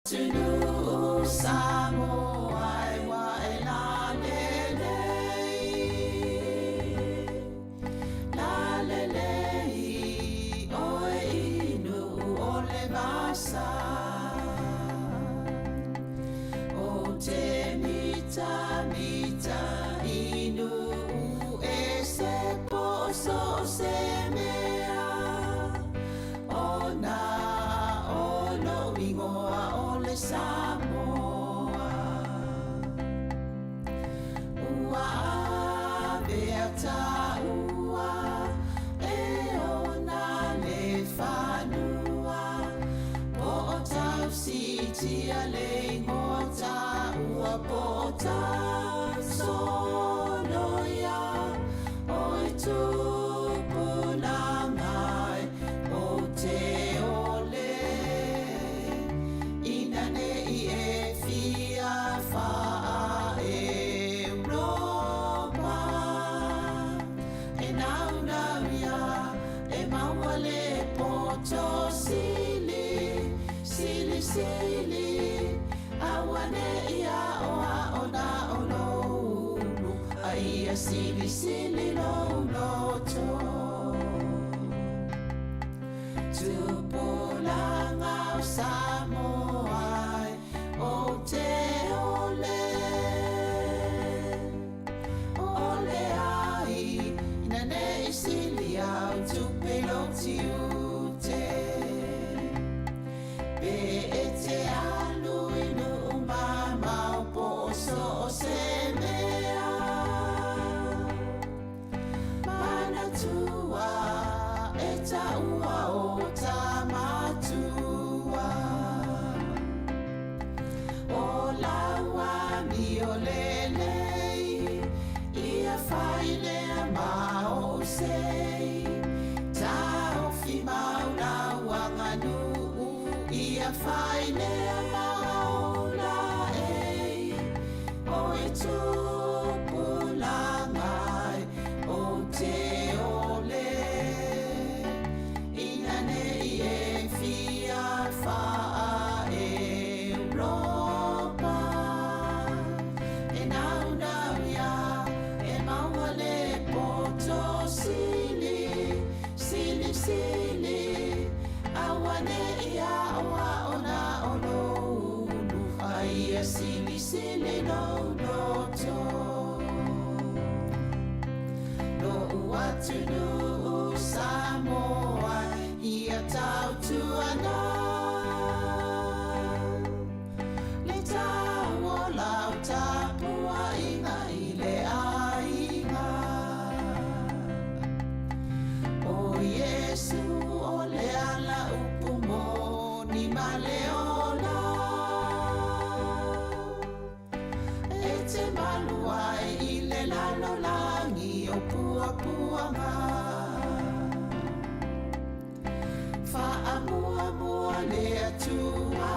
Atunuu Samoa e ua e lalelei, lalelei oe i Nuu o le vasa. O te mitamita i nuu ese po o so o se mea, ona o lou igoa o le Samoa. Ua avea taua e ona le fanua, po o tausiitia le igoa taua, po o tausoloia oe tupulaga e o te ole. Ina nei e fia faa-Europa, e naunau ia e maua le poto sili, silisili, auane'i aoao na o lou ulu, a ia silisili lou loto. Tupulaga o Samoa e ou te ole, ole ai ina nei sili au tupe lou tiute. Pe e te alu i nuu mamao po o so o se mea, manatua e taua o tamatua. O lau amio lelei, ia fai lea ma ou sei. Taofi mau lau aganuu, ia fai lea ma ou laei. Oe tupulaga e ou te ole, ina nei e fia faa-Europa, e naunau ia e maua le poto sili, silisili, auane'i aoao na o lou ulu, a ia silisili lou loto. Lo'u atunuu Samoa ia tautuana, le tau o lau tapuaiga i le aiga. O Iesu o le ala upu moni ma le ola, e te malu ai i le lalolagi o puapuaga. Faamuamua le Atua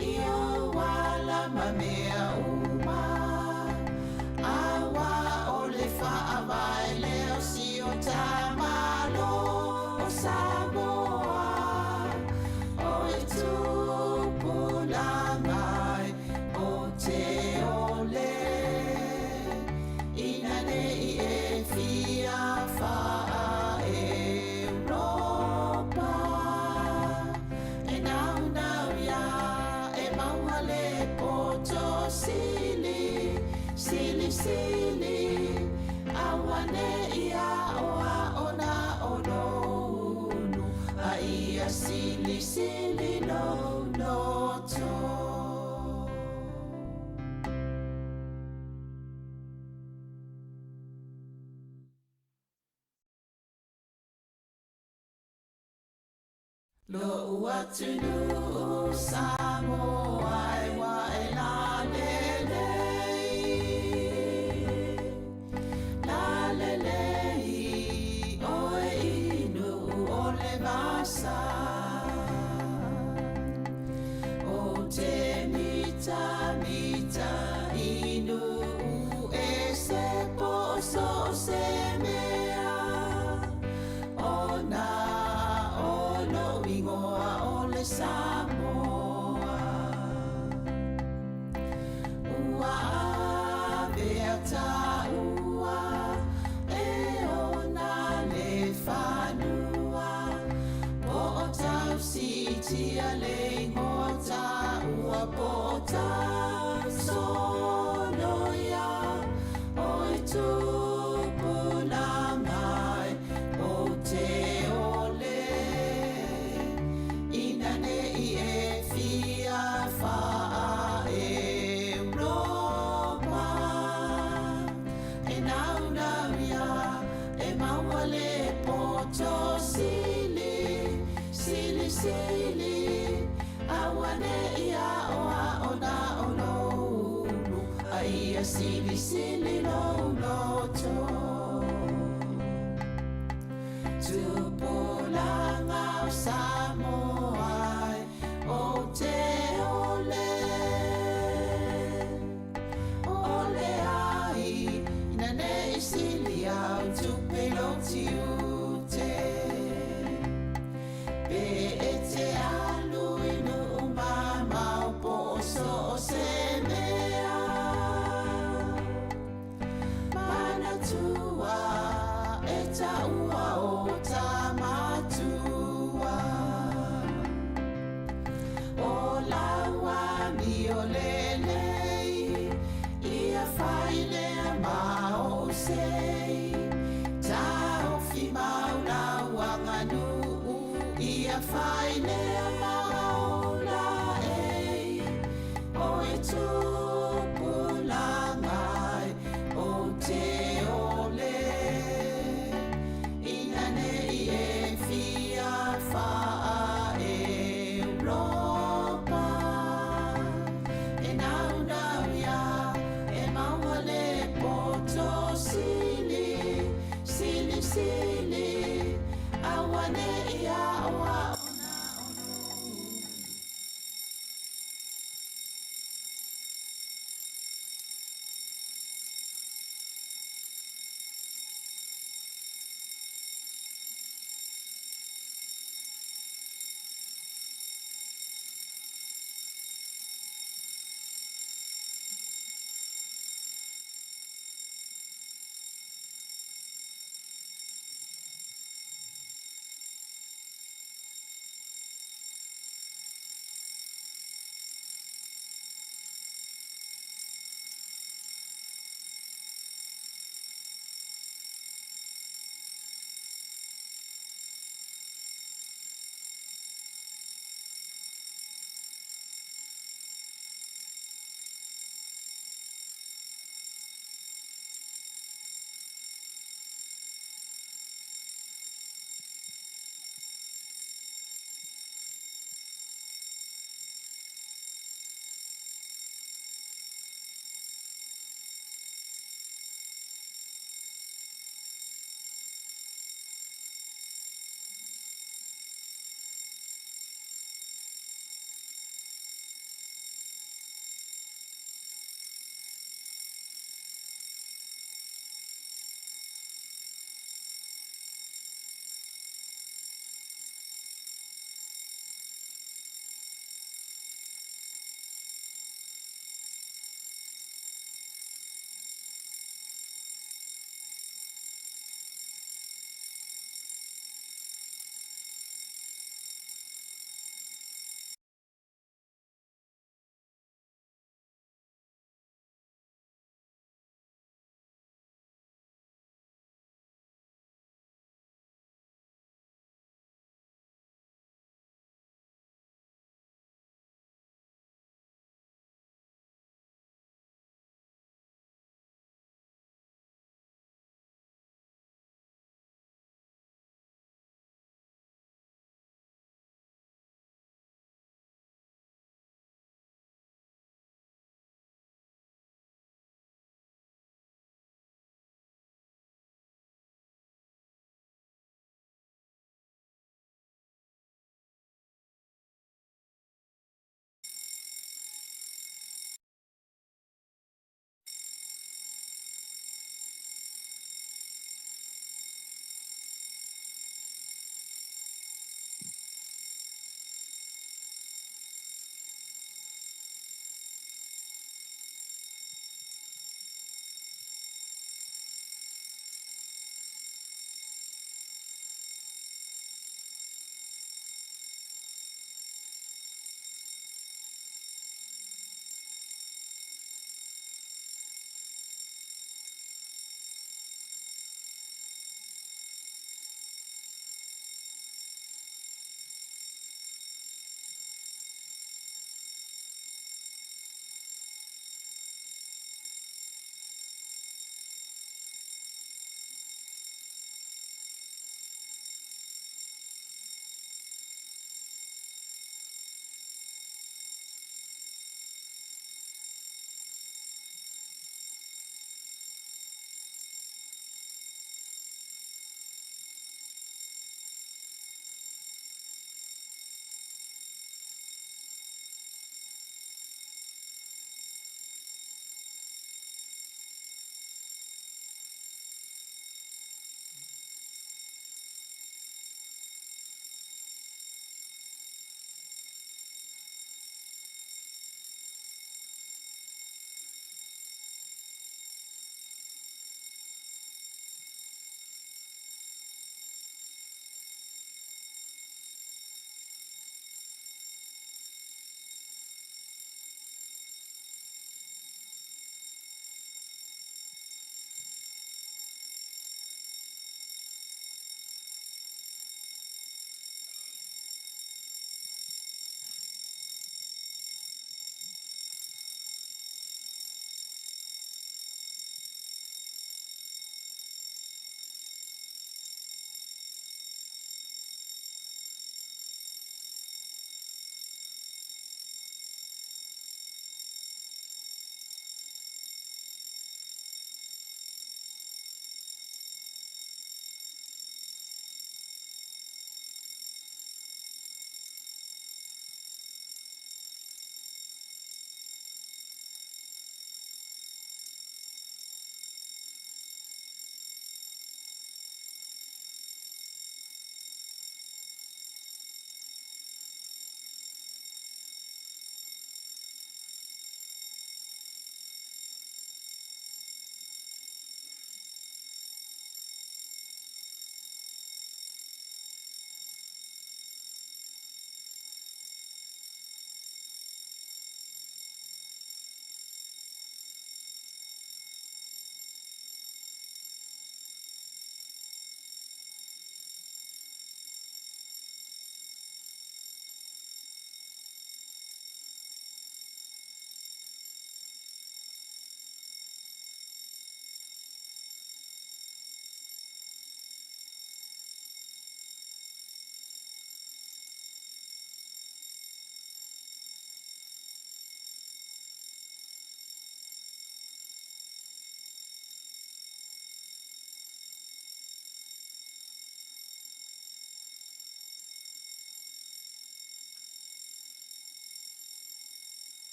i ou ala ma mea uma, auā o le faavae lea o si o ta Malo o Samoa. Oe tupulaga e ou te ole, ina nei e fia faa-Europa, e naunau ia e maua le poto sili, silisili, auane'i aoao na o lou ulu, a ia silisili lou loto. Lo'u atunuu Samoa e ua e lalelei, lalelei oe i nuu o le vasa. O te mitamita i nuu ese po o so o se mea, ona o lou igoa o le Samoa. ta soloia o i tupulaga e o te ole ina ne i e fia faa-Europa e naunau ia e maua le poto sili, sili, sili, auane'i aoao na o lou ulu, a ia silisili lou loto. Tupulaga o Samoa e, ou te ole, ole ai, ina ne i sili au tupe i lou tiute. Pe e te alu i nuu mamao po o so o se mea, manatua e taua o ta matua. O lau amio lelei, ia fai lea ma ou sei. Taofi mau lau aganuu, ia fai lea ma ou laei. O e tupulaga e, ou te ole, ina ne i e fia faa-Europa. E naunau ia e maua le poto sili, sili, sili, auane'i aoao na o lou.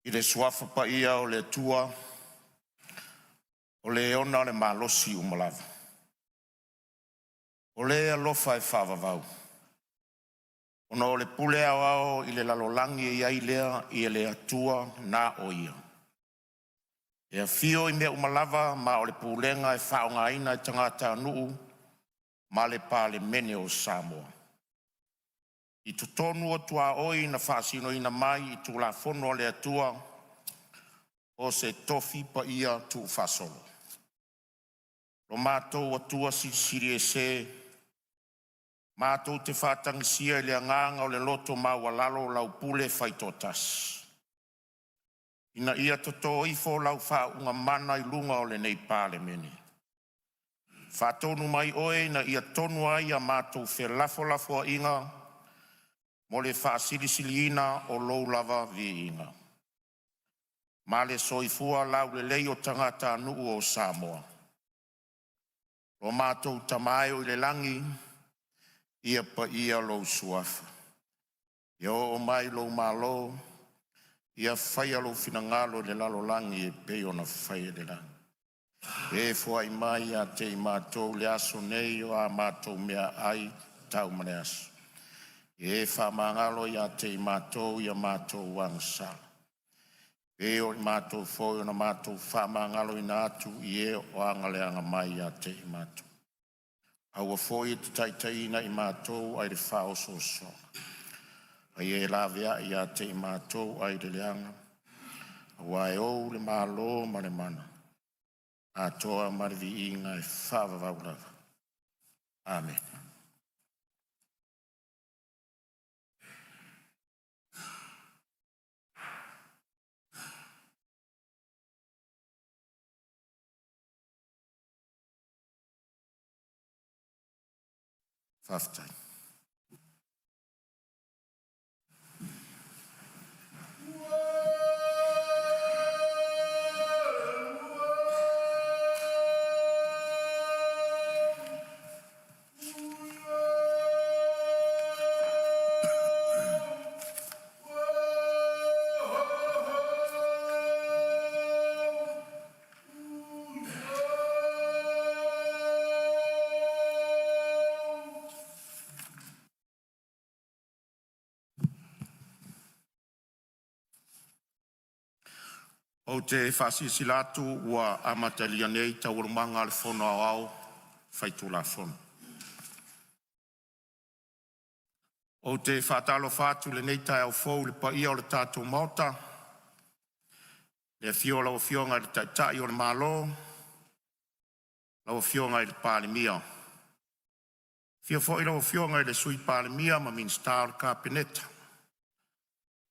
I le Suafa Paia o le Atua, o Le ona le malosi uma lava, o Le alofa e faavavau, ona o le pule aoao i le lalolagi e i ai lea ia le Atua na o Ia, e afio i mea uma lava ma o le pulega e faaaogaina e tagatanuu ma le Palemene o Samoa. I totonu o tuaoi na faasinoina mai i Tulafono a le Atua o se tofi paia tuufaasolo. Lo matou Atua Silisili Ese, matou te faatagisia i le agaga o le loto maualalo lau pule faitoatasi, ina ia toto ifo lau faauuga mana i luga o lenei Palemene. Faatonu mai Oe ina ia tonu ai a matou felafolafoaiga mo le faasilisiliina o Lou lava viiga, ma le soifua laulelei o tagatanuu o Samoa. Lo matou Tama e i le lagi, ia paia lou Suafa, ia oo mai lou Malo, ia faia lou finagalo i le lalolagi e pei ona faia i le lagi. E foai mai ia te i matou i le aso nei o a matou meaai tau ma le aso. Ia e faamagalo ia te i matou i a matou agasala, e pei o i matou foi na matou faamagaloina atu i e o agaleaga mai ia te i matou. Aua foi e te taitaiina i matou ai le faaosoosoga, a ia e laveai ia te i matou ai le leaga, aua e ou le Malo ma le mana, atoa ma le viiga e faavavau lava. Amene. Faafetai. Ou te faasilasila atu ua amatalia nei Taualumaga a le Fono Aoao Faitulafono. Ou te faatalofa atu i lenei taeao fou i le paia o le tatou Maota, i le afio o lau Afioga i le Taitai o le Malo, lau Afioga i le Palemia. Afio foi lau Afioga i le Sui Palemia ma Minisita o le Kapeneta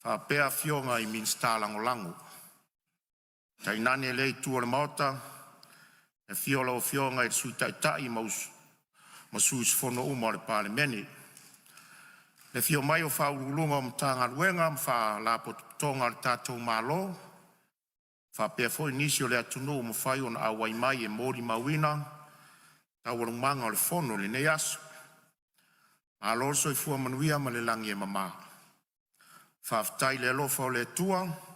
faapea afioga i Minisita Lagolago. Tainane lea itu o le Maota, le afio o lau Afioga i le Sui Taitai ma sui usufono uma o le Palemene. Le afio mai o Ofisa Sili o Pulega o Matagaluega ma Faalapotopotoga a le tatou Malo, faapea foi nisi o le atunuu ua mafai ona auai mai e molimauina taualumaga o le fono i lenei aso. Malo le soifua manuia ma le lagi e mama. Faafetai i le alofa o le Atua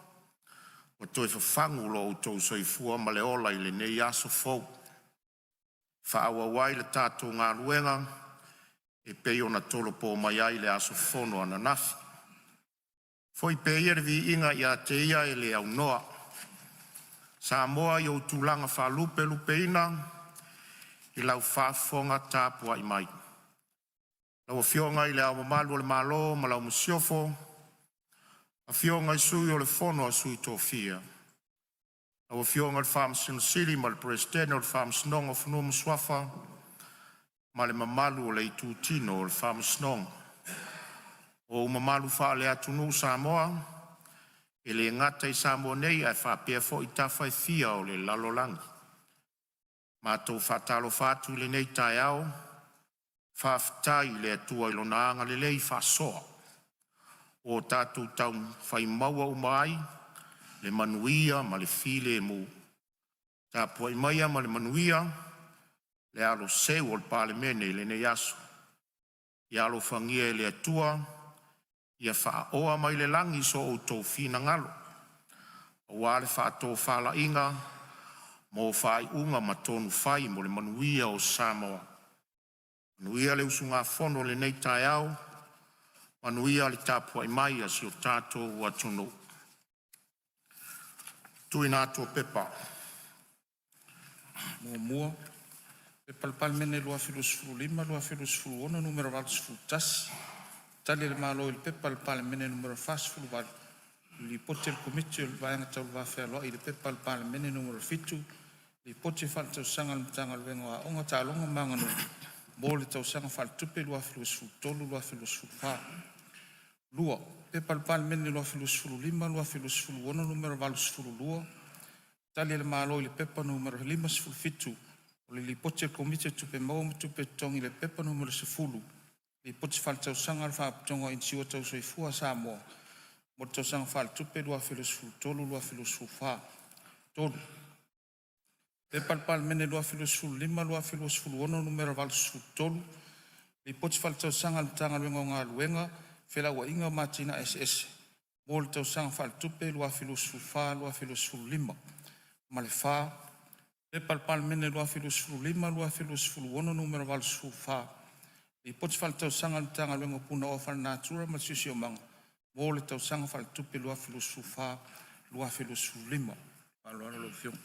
ua toe fafagu lo outou soifua ma le ola i lenei aso fou, e faaauau ai le tatou galuega e pei ona tolopo mai ai i le aso fono ananafi. Foi pea ia le viiga ia te Ia e le aunoa, Samoa i ou tulaga faalupelupeina i lau faafofoga tapuai mai. Lau Afioga i Le Ao Mamalu o le Malo ma lau Masiofo, Afioga i le Sui o le Fono a Sui Tofia, lau Afioga i le Faamasino Sili ma le Peresetene o le Faamasinoga o Fanua ma Suafa ma le mamalu o le Itutino o le Faamasinoga. O ou mamalu faale-atunuu Samoa, e le gata i Samoa nei ae faapea foi tafa e fia o le lalolagi. Matou te faatalofa atu i lenei taeao, faafetai i le Atua i Lona agalelei faasoa ua o tatou taumafai maua uma ai le manuia ma le filemu. Tapuai maia ma le manuia le alo seu o le Palemene i lenei aso. Ia alofagia e le Atua ia faaoa mai le lagi so outou finagalo. aua le faatofalaiga mo faaiuga ma tonu fai mo le manuia o Samoa. Manuia le usugafono i lenei taeao, manuia le tapuai mai a si o tatou atunuu. 1. P.P.2025/2026 Nu.81, Tali a le Malo i le Pepa a le Palemene Nu.48, Lipoti a le Komiti o le Vaega Tau le Va Fealoai i le Pepa a le Palemene Nu.7, Lipoti Faaletausaga a le Matagaluega o Aoga, Taaloga ma Aganuu mo le Tausaga Faaletupe 2023/2024. 2. P.P.2025/2026 Nu.82, Tali a le Malo i le Pepa Nu.57, Lipoti a le Komiti o Tupe Maua ma Tupe Totogi i le Pepa Nu.10, Lipoti Faaletausaga a le Faalapotopotoga o Inisiua Tau Soifua a Samoa mo le Tausaga Faaletupe 2023/2024. 3. P.P.2025/2026 Nu.83, Lipoti Faaletausaga a le Matagaluega o Galuega, Felauaiga ma Atinae Eseese mo le Tausaga Faaletupe 2024/2025. Ma le 4. P.P.2025/2026 Nu.84, Lipoti Faaletausaga a le Matagaluega o Punaoa Faalenatura ma le Siosiomaga mo le Tausaga Faaletupe 2024/2025. Ma le faaaloalo lau Afioga.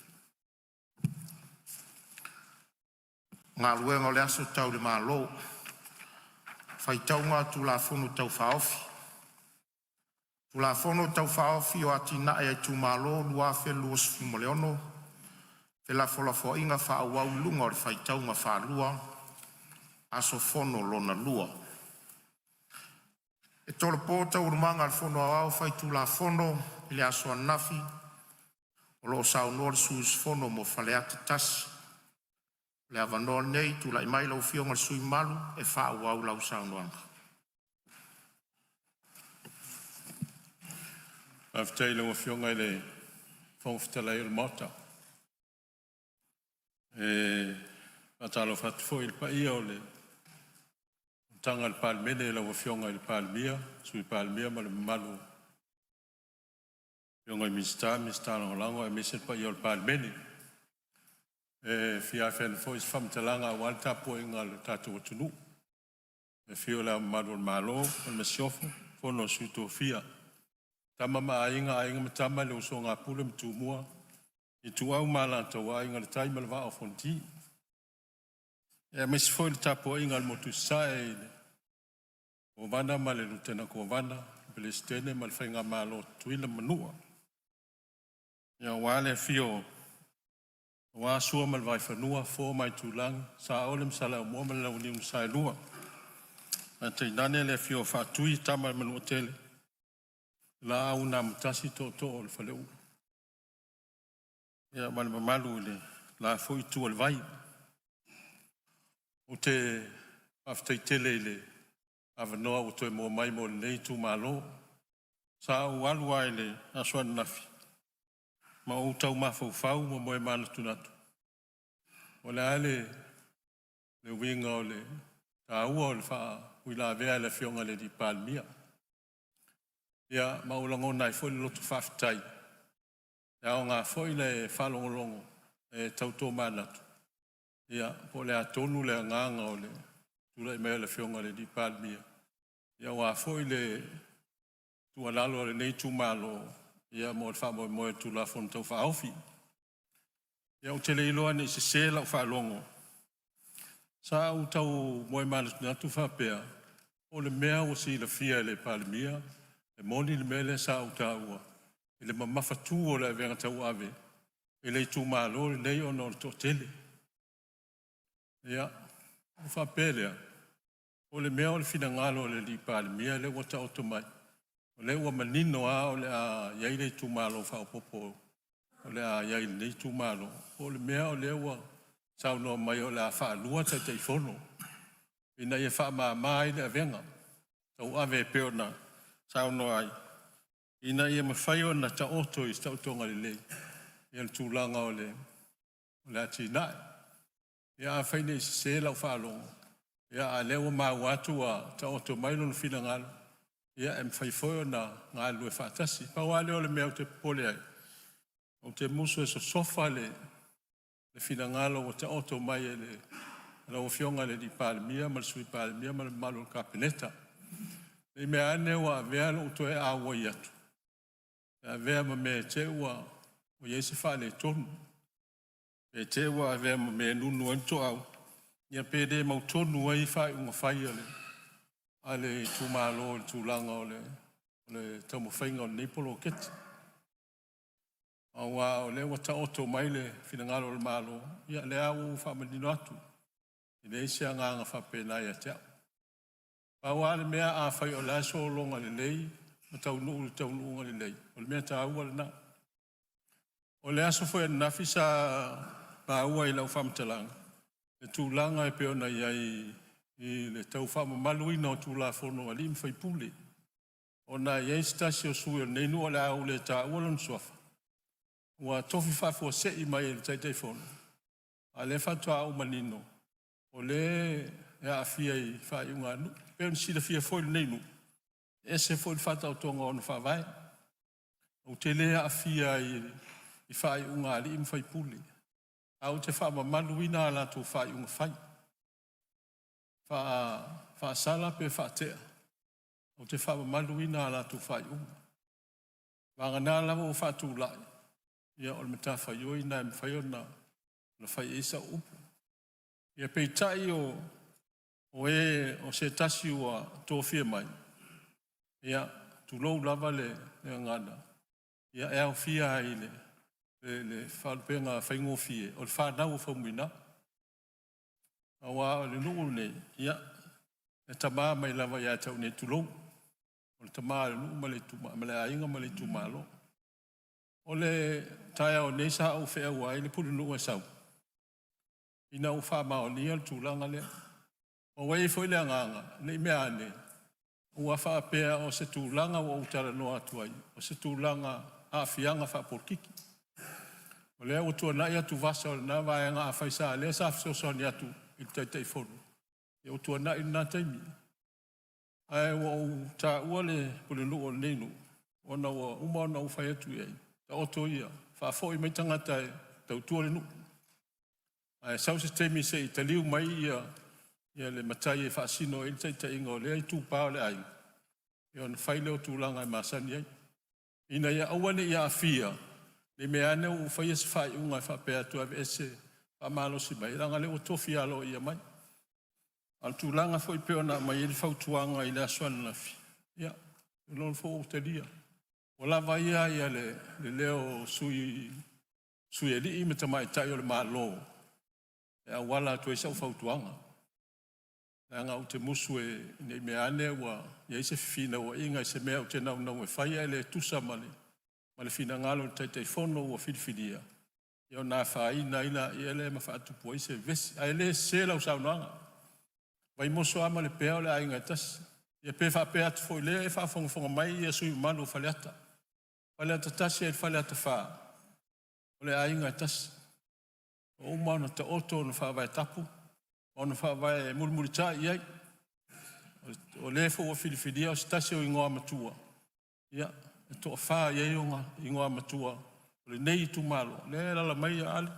E Tauloa faitauga Tulafono Tau Faaofi. Tulafono Tau Faaofi o Atinae a Itumalo 2026, felafolafoaiga faaauau i luga o le faitauga faalua – Aso Fono lona lua. E tolopo Taualumaga a le Fono Aoao Faitulafono i le aso ananafi o lo o saunoa le sui usufono mo Faleata 1. O le avanoa lenei, tulai mai lau Afioga i le sui usufono mamalu e faaauau lau saunoaga. Faafetai i lau Afioga i le Fofoga Fetalai o le Maota. E faatalofa atu foi i le paia o le fonotaga a le Palemene i lau Afioga i le Palemia, Sui Palemia ma le mamalu o Afioga i Minisita, Minisita Lagolago aemaise le paia o le Palemene. E fia afea atu foi se faamatalaga aua le tapuaiga a lo tatou atunuu, i le afio o Le Ao Mamalu o le Malo ma le Masiofo, Fono a Sui Tofia, Tama ma Aiga, Aiga ma Tama, le Usoga a Pule ma Tumua, Ituau ma Alataua, Aiga i le Tai ma le Vaa o Fonoti. Aemaise foi le tapuaiga a le motu i Sasae i le Kovana ma le Lutena Kovana, le Peresetene ma le Faigamalo a Tutuila ma Manua. Aua le afio aua Sua ma le Vaifanua, Fofo ma Aitulagi, Saole ma Saleaaumua ma le Launiu na Saelua, ae tainane le afio o Faatui e Tama a le Manuatele, Laau na Amotasi, Tootoo o le Faleula, ma le mamalu i le la foi Itu o le Vai. Ou te faafetai tele i le avanoa ua toe maua mai mo lenei itumalo. Sa ou alu lava i le aso ananafi ma ou tau mafaufau ma moe manatunatu, o le a le uiga o le taua o le faauilavea a le Afioga i le Palemia. Ia ma ua lagona ai foi le loto faafetai, e aoga foi le faalogologo e tau tomanatu, ia po o le a tonu le agaga o le tulai mai o le Afioga i le Palemia, aua foi le tuualalo a lenei itumalo mo le faamoemoe o le Tulafono Tau Faaofi. Ia ou te le iloa ne i sese lau faalogo, sa ou tau moemanatunatu faapea, o le mea ua silafia e le Palemia, e moni le mea lea sa ou taua i le mamafatu o le avega tauave i le itumalo lenei ona o le toatele. Ia, ona faapea lea, po o le mea o le finagalo o le Palemia lea ua taoto mai, o lea ua manino lava o le a i ai le itumalo faaopoopo o le a i ai i lenei itumalo, po o le mea o lea ua saunoa mai o le a faalua Taitaifono ina ia faamama ai le avega tauave e pei ona saunoa ai, ina ia mafai ona taoto i se taotoga lelei le tulaga o le atinae. Ia afai ne i sese lau faalogo, a o lea ua maua atu ua taoto mai lona finagalo, ia e mafai foi ona galulue faatasi. Pau lava lea o le mea ou te popole ai, Ou te musu e sosofa le finagalo ua taoto mai e lau Afioga i le Palemia ma le Sui Palemia ma le mamalu o le Kapeneta. Ne i mea ane ua avea lou toe auai atu e avea ma mea e te i ua i ai se faaletonu, pe te i ua avea ma mea e nunu ai le toau, ia pe le mautonu ai faaiuga fai a le itumalo i le tulaga o le taumafaiga o lenei poloketi. Aua o lea ua taoto mai le finagalo o le Malo, ia o lea ua ou faamanino atu, e leai se agaga faapena ia te au. Pau lava le mea afai o le a e sologa lelei ma taunuu i le taunuuga lelei, o le mea taua lena. O le aso foi ananafi sa maua i lau faamatalaga le tulaga e pei ona i ai i le tau faamamaluina o Tulafono a alii ma faipule, ona e i ai se tasi o sui usufono o lenei nuu o le a ou le taua lona suafa, ua tofi faafuasei mai e le Taitaifono, a o lea faatoa ou manino o lea e aafia i faaiuga a nuu. E pei ona silafia foi e lenei nuu, e ese foi le faataotoga o ona faavae. Ou te le aafia i faaiuga a alii ma faipule, ae ou te faamamaluina a latou faaiuga fai. Faasala pe faatea, ou te faamamaluina a latou faaiuga. Vagana lava ua faatulai, ia o le matafaioi lena e mafai ona fai i ai sau upu. Ia peitai o e o se tasi ua tofia mai, ia tulou lava le gagana, ia e aofia ai i le faalupega faigofie, o le fanau a Faumuina. Aua o le nuu lenei, ia, e tama mai lava ia te au nei, tulou, o le tama o le nuu ma le aiga ma le itumalo. O le taeao nei sa ou feaua ai le pulenuu e sau, ina ua faamaonia le tulaga lea. Ua i ai foi le agaga, ne i mea ane ua faapea o se tulaga ua ou talanoa atu ai, o se tulaga aafiaga faapolokiki. O lea ua tuanai atuvasa o lena vaega, afai o lea sa fesoasoani atu i le Taitaifono, ia ua tuanai lena taimi. Ae ua ou taua le pulenuu o lenei nuu, ona ua uma ona ou fai atu i ai, taoto ia, faafoi mai tagata e tautua le nuu. Ae sau se taimi se i taliu mai le matai e faasino i ai le taitaiga o lea itupa o le aiga, ia ona fai lea o tulaga e masani ai, ina ia aua ne i aafia, ne i meaane ua ou faia se faaiuga e faapea atu e aveese faamalosi mai, leaga o lea ua tofi aloaia mai. A o le tulaga foi pei ona aumai ai le fautuaga i le aso ananafi, ia, ou te iloa foi ua ou talia. Ua lava ia le leo o sui alii ma tamaitai o le Malo e auala atu ai sau fautuaga, leaga ou te musu ne i mea ane ua i ai se fefinauaiga i se mea ou te naunau e fai ae le tusa ma le finagalo o le Taitaifono ua filifilia, ia ona afaina ai lea ma faatupu ai se vevesi. Ae le sese lau saunoaga. O Vaimoso lava ma Lepea o le aiga e tasi. Ia pe faapea atu foi o lea e faafogafoga mai sui usufono mamalu o Faleata, Faleata 1 agai i le Faleata 4, o le aiga e tasi. Ua uma ona taoto ona faavae tapu ma ona faavae e mulimulitai i ai. O le foi ua filifilia o se tasi o Igoamatua, ia e toafa i ai ona Igoamatua o lenei itumalo, lea e alaala mai Ale,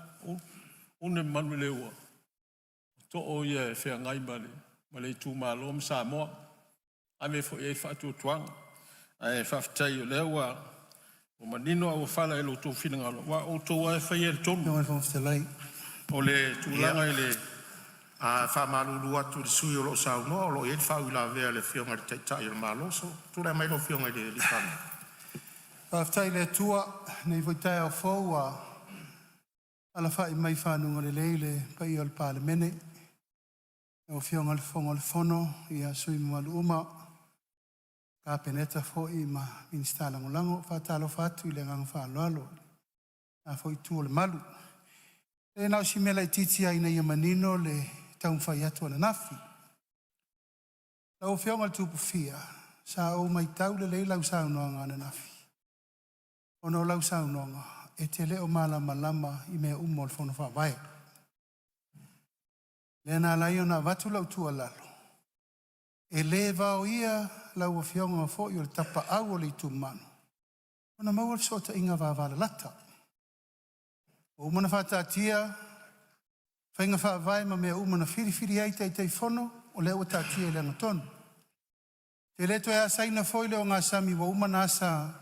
Ulu ma Manuleleua, o too ia e feagai ma le itumalo ma Samoa. Ave foi i ai le faatuatuaga. Ae faafetai o lea ua manino auofala i lo outou finagalo, aua o outou lava e faia le tonu. Lau Afioga i le Fofoga Fetalai. O le tulaga i le A faamalulu atu i le sui usufono o lo o saunoa, o lo o i ai le faauilavea a le Afioga i le Taitai o le Malo. Tulai mai lau Afioga i le Palemia. Faafetai i le Atua i lenei foi taeao fou ua alafai mai i fanuga lelei le paia o le Palemene, lau Afioga i le Fofoga o le Fono, ia sui usufono mamalu uma, Kapeneta foi ma Minisita Lagolago. E faatalofa atu i le agaga faaaloalo i lena foi itu o le malu. Ia na o si mea laitiiti lava ina ia manino le taumafai atu ananafi. Lau Afioga i le Tupufia, sa ou matau lelei lau saunoaga ananafi, ona o lau saunoaga e te le o malamalama i mea uma o le Fono Faavae. Lea na ala ai ona avatu lau tuualalo, e le vaoia lau Afioga foi o le tapaau o le itumalo ona maua le fesootaiga vavalalata. Ua uma ona faataatia faiga faavae ma mea uma na filifili ai Taitaifono, o lea ua taatia i le agatonu. E le toe asaina foi le ogasami ua uma ona asa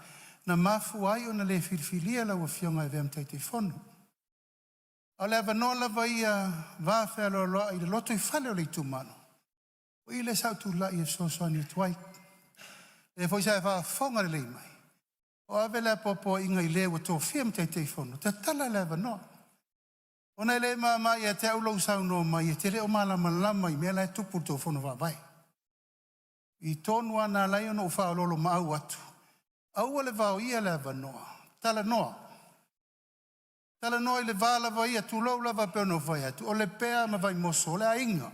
na mafua ai ona le filifilia lau Afioga e avea ma Taitaifono. A o le avanoa lava ia i le vafealoaloai i le lotoifale o le itumalo, o i lea sa ou tulai e fesoasoani atu ai. O lea foi sa e faafofoga lelei mai, o ave le apoapoaiga i le ua tofia ma Taitaifono, tatala le avanoa. Ona e le mama ia te au lou saunoa mai e te le o malamalama i mea la e tupu i le tou fono faavae. O i tonu lava na ala ai ona ou faaoloolomaau atu, aua le vaoia le avanoa, talanoa. Talanoa i le va lava ia, tulou lava e pei ona ou fai atu, o Lepea ma Vaimoso o le aiga.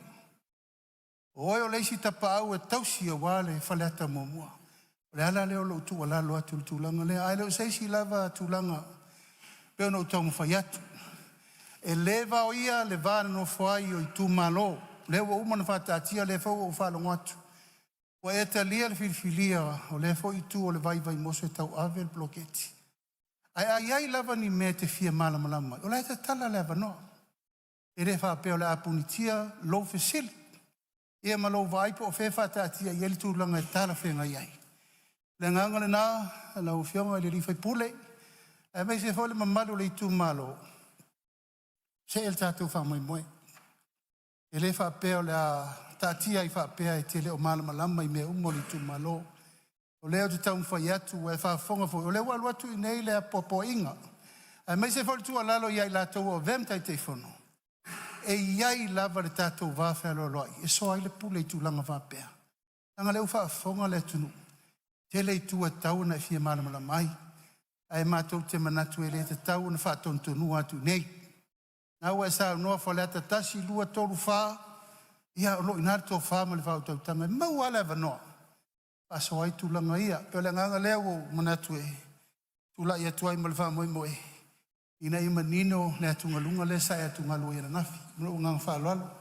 O oe o le isi tapaau e tausi aua le Faleata 1. O le ala lea o lou tuualalo atu i le tulaga lea, ae le o se isi lava tulaga e pei ona ou taumafai atu. E le vaoia le va nonofo ai o itumalo, o lea ua uma ona faataatia o lea foi ua ou faalogo atu ua e talia le filifilia o lea foi itu o le vai i Vaimoso e tauave le poloketi. Ae a i ai lava ni mea e te fia malamalama ai, o la e tatala le avanoa. E le faapea o le a punitia lou fesili ia ma lou vaai po o fea e faataatia i ai le tulaga e talafeagai ai. O le agaga lena lau Afioga i le sui usufono aemaise foi le mamalu o le itumalo, see le tatou faamoemoe. E le faapea o le a taatia ai faapea e te le o malamalama i mea uma o le itumalo. O lea ou te taumafai atu, ua e faafofoga foi, o lea ua alu atu i inei le apoapoaiga, aemaise foi le tuualalo ia i latou ua avea ma Taitaifono, e i ai lava le tatou vafealoaloai e soa ai le pule i tulaga faapea, leaga o lea ua faafofoga le atunuu, e tele itu e tatau ona e fia malamalama ai. Ae matou te manatu e le tatau ona faatonutonuina atu i inei. O lena ua e saunoa Faleata 1, 2, 3, 4, ia o lo o i ina le tofa ma le faautautaga e maua lava le avanoa e faasoa ai tulaga ia. E pei o le agaga lea ua ou manatu e tulai atu ai ma le faamoemoe ina ia manino le atugaluga lea sa e atugalu ai ananafi. Ma lou agaga faaaloalo.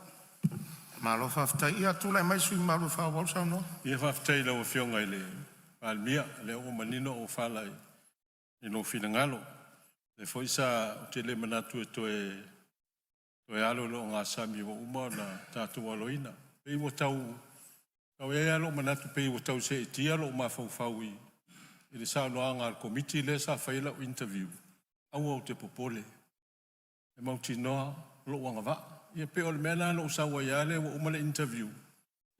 Malo faafetai. Ia tulai mai le sui usufono mamalu e faaauau le saunoaga. Ia faafetai i lau Afioga i le Palemia, o lea ua manino auofala i lou finagalo. O lea foi sa ou te le manatu e toe alo i le ogasami ua uma ona tatou aloina. E pei ua tau i ai lava lou manatu pei ua tau seetia lou mafaufau i le saunoaga a le Komiti lea sa fai ai lau interview, aua ou te popole, e mautinoa lou agavaa. Ia pei o le mea lena na ou sau ai lava lea ua uma le interview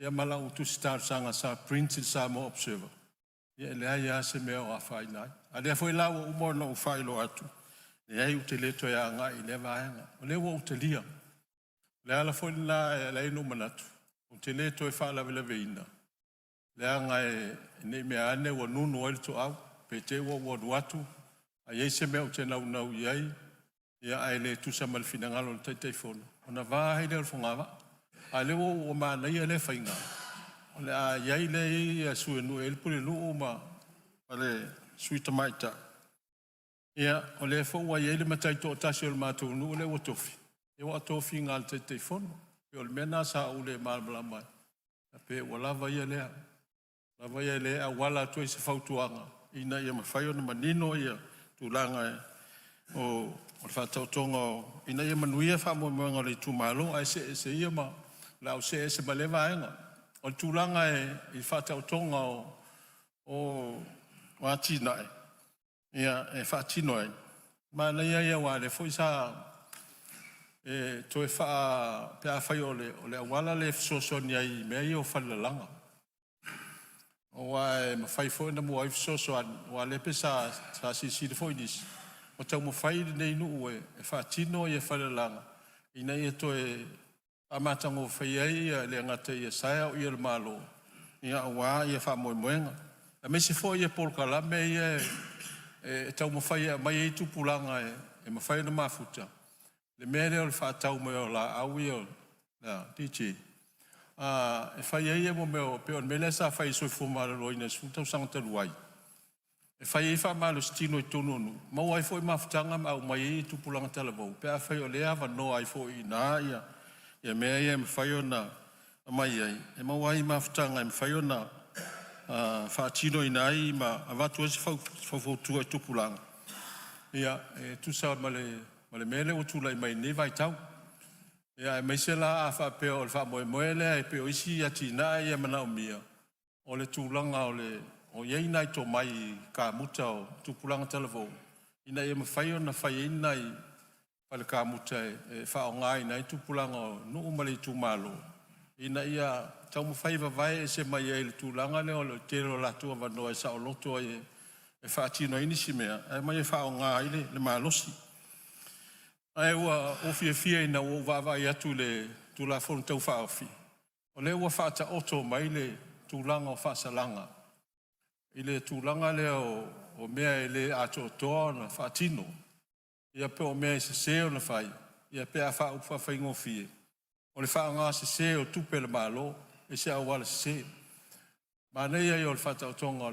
ia ma lau tusi talosaga sa print i le Samoa Observer, ia e leai lava se mea o afaina ai. A o lea foi la ua uma ona ou faailoa atu, leai ou te le toe agai i lea vaega, o lea ua ou talia. O le ala foi lena e ala ai ona ou manatu, ou te le toe faalavelaveina, leaga ne i meaane ua nunu ai le toau, pe te i ua ou alu atu ae i ai se mea ou te naunau i ai ae le tusa ma le finagalo o le Taitaifono, ona va ai lea o le fogavaa. A o lea ua manaia lea faiga, o le a i ai lea e i ai sui o nuu e i ai le pulenuu ma le sui tamaitai. Ia, o lea foi ua i ai le matai toatasi o le matou nuu lea ua tofi, aua o tofiga a le Taitaifono. Pei o le mea lena sa ou le malamalama ai, pe ua lava ia lea, lava ia lea e auala atu ai se fautuaga ina ia mafai ona manino tulaga o le faataotoga ina ia manuia faamoemoega o le itumalo. Ae see ese ia ma… o le a ou see ese ma lea vaega. O le tulaga i le faataotoga o atinae e faatino ai, manaia ia aua o lea foi sa e toe faa… pe afai o le auala lea e fesoasoani ai i mea ia o falelalaga. Aua e mafai foi ona maua ai fesoasoani aua o lea pei sa silasila foi nisi, ua taumafai lenei nuu e faatino falelalaga ina ia toe faamatagofie ai e le gata i asae a o le Malo aua faamoemoega. Aemaise foi polokalame ia e taumafai e aumai ai tupulaga e mafai ona mafuta, le mea lea o le faatau mai o laau ia DJ e fai ai mea pei o le mea lea sa fai e le Soifua Maloloina i le 10 tausaga talu ai, e fai ai faamalositino i totonu o nuu, maua ai foi mafutaga ma aumai ai tupulaga talavou pe afai o lea e avanoa ai foi i ina mea ia e mafai ona aumai ai, e maua ai mafutaga e mafai ona faatinoina ai ma avatu ai se faufautua i tupulaga e tusa ma le ma le mea lea ua tulai mai i lenei vaitau. Ia aemaise la a faapea o le faamoemoe lea e pei o isi atinae ia e manaomia, o le tulaga o le o i ai nai tomai i kamuta o tupulaga talavou ina ia mafai ona fai ai ni nai fale kamuta e faaaogaina ai tupulaga o nuu ma le itumalo ina ia taumafai e vavae ese mai ai i le tulaga lea o le tele o latou avanoa e saoloto ai e faatino ai nisi mea ae omai e faaaoga ai le malosi. Ae ua ou fiafia ina ua ou vaavaai atu i le Tulafono Tau Faaofi, o lea ua faataoto mai le tulaga o faasalaga i le tulaga lea o mea e le atoatoa ona faatino, ia po o mea e sese ona fai, ia pe a faaupu faafaigofie, o le faaaoga sese o tupe a le Malo i se auala sese. Manaia ia o le faataotoga o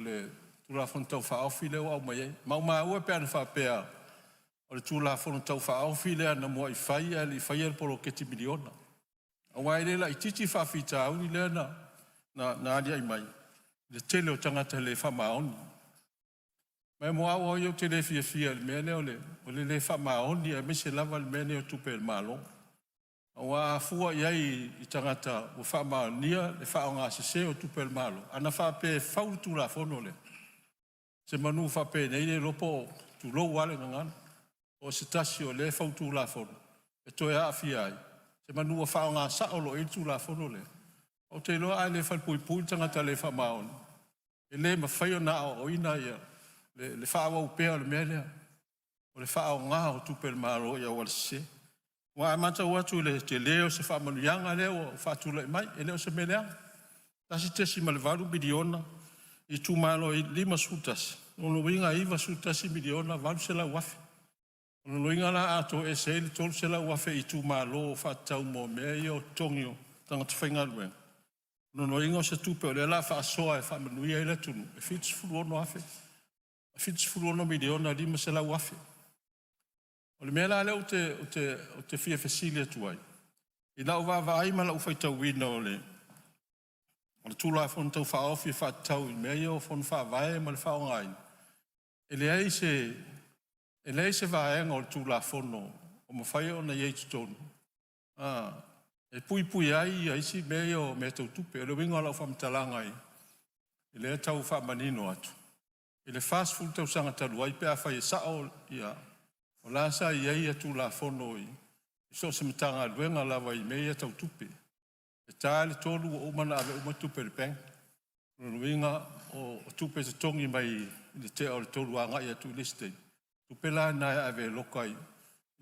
le Tulafono Tau Faaofi lea ua aumai ai. Maumau e pe ana faapea o le Tulafono Tau Faaofi lea na muai fai ae le i faia le poloketi miliona. Aua e le laitiiti faafitauli lea na alia'e mai i le tele o tagata le faamaoni. Ma mo au ia ou te le fiafia i le mea lea o le le faamaoni aemaise lava le mea lenei o tupe a le Malo. Aua a fua i ai i tagata ua faamaonia le faaaoga sese o tupe a le Malo, ana faapea e fau le Tulafono lea, semanu faapenei le iloa po o, tulou lava le gagana, o se tasi o lea e fau Tulafono e toe aafia ai, semanu ua faaaoga sao loa i ai le Tulafono lea. Ou te iloa a le falepuipui le tagata le faamaoni, e le mafai ona aoaoina le faaauau pea o le mea lea, o le faaaoga o tupe a le Malo i auala sese. Aua a matau atu i le tele o se faamanuiaga lea ua faatulai mai, e le o se mea leaga. $1.8 miliona i itumalo e 51, o lona uiga e $91 miliona 800 afe. O lona uiga la a toese ai le $300,000 i itumalo faatatau mo mea ia o totogi o tagata faigaluega, o lona uiga o se tupe o lea o le a faasoa e faamanuia ai le atunuu e $76 miliona 500 afe. O le mea la lea ou te fia fesili atu ai, i lau vaavaai ma lau faitauina o le Tulafono Tau Faaofi e faatatau i mea ia o Fono Faavae ma le faaaogaina, e leai se vaega o le Tulafono o mafai ona i ai i totonu e puipuia ai isi mea ia o mea tau tupe. O le uiga o lau faamatalaga i lea tau faamanino atu, i le 40 tausaga talu ai pe afai e sao ia, o la sa i ai Tulafono i so o se Matagaluega lava i mea ia tau tupe. E ta le 3 ua uma ona ave uma tupe i le bank. O lona uiga o tupe totogi mai i le tea o le 3 agai atu i le isi taimi, o tupe la na e ave e loka i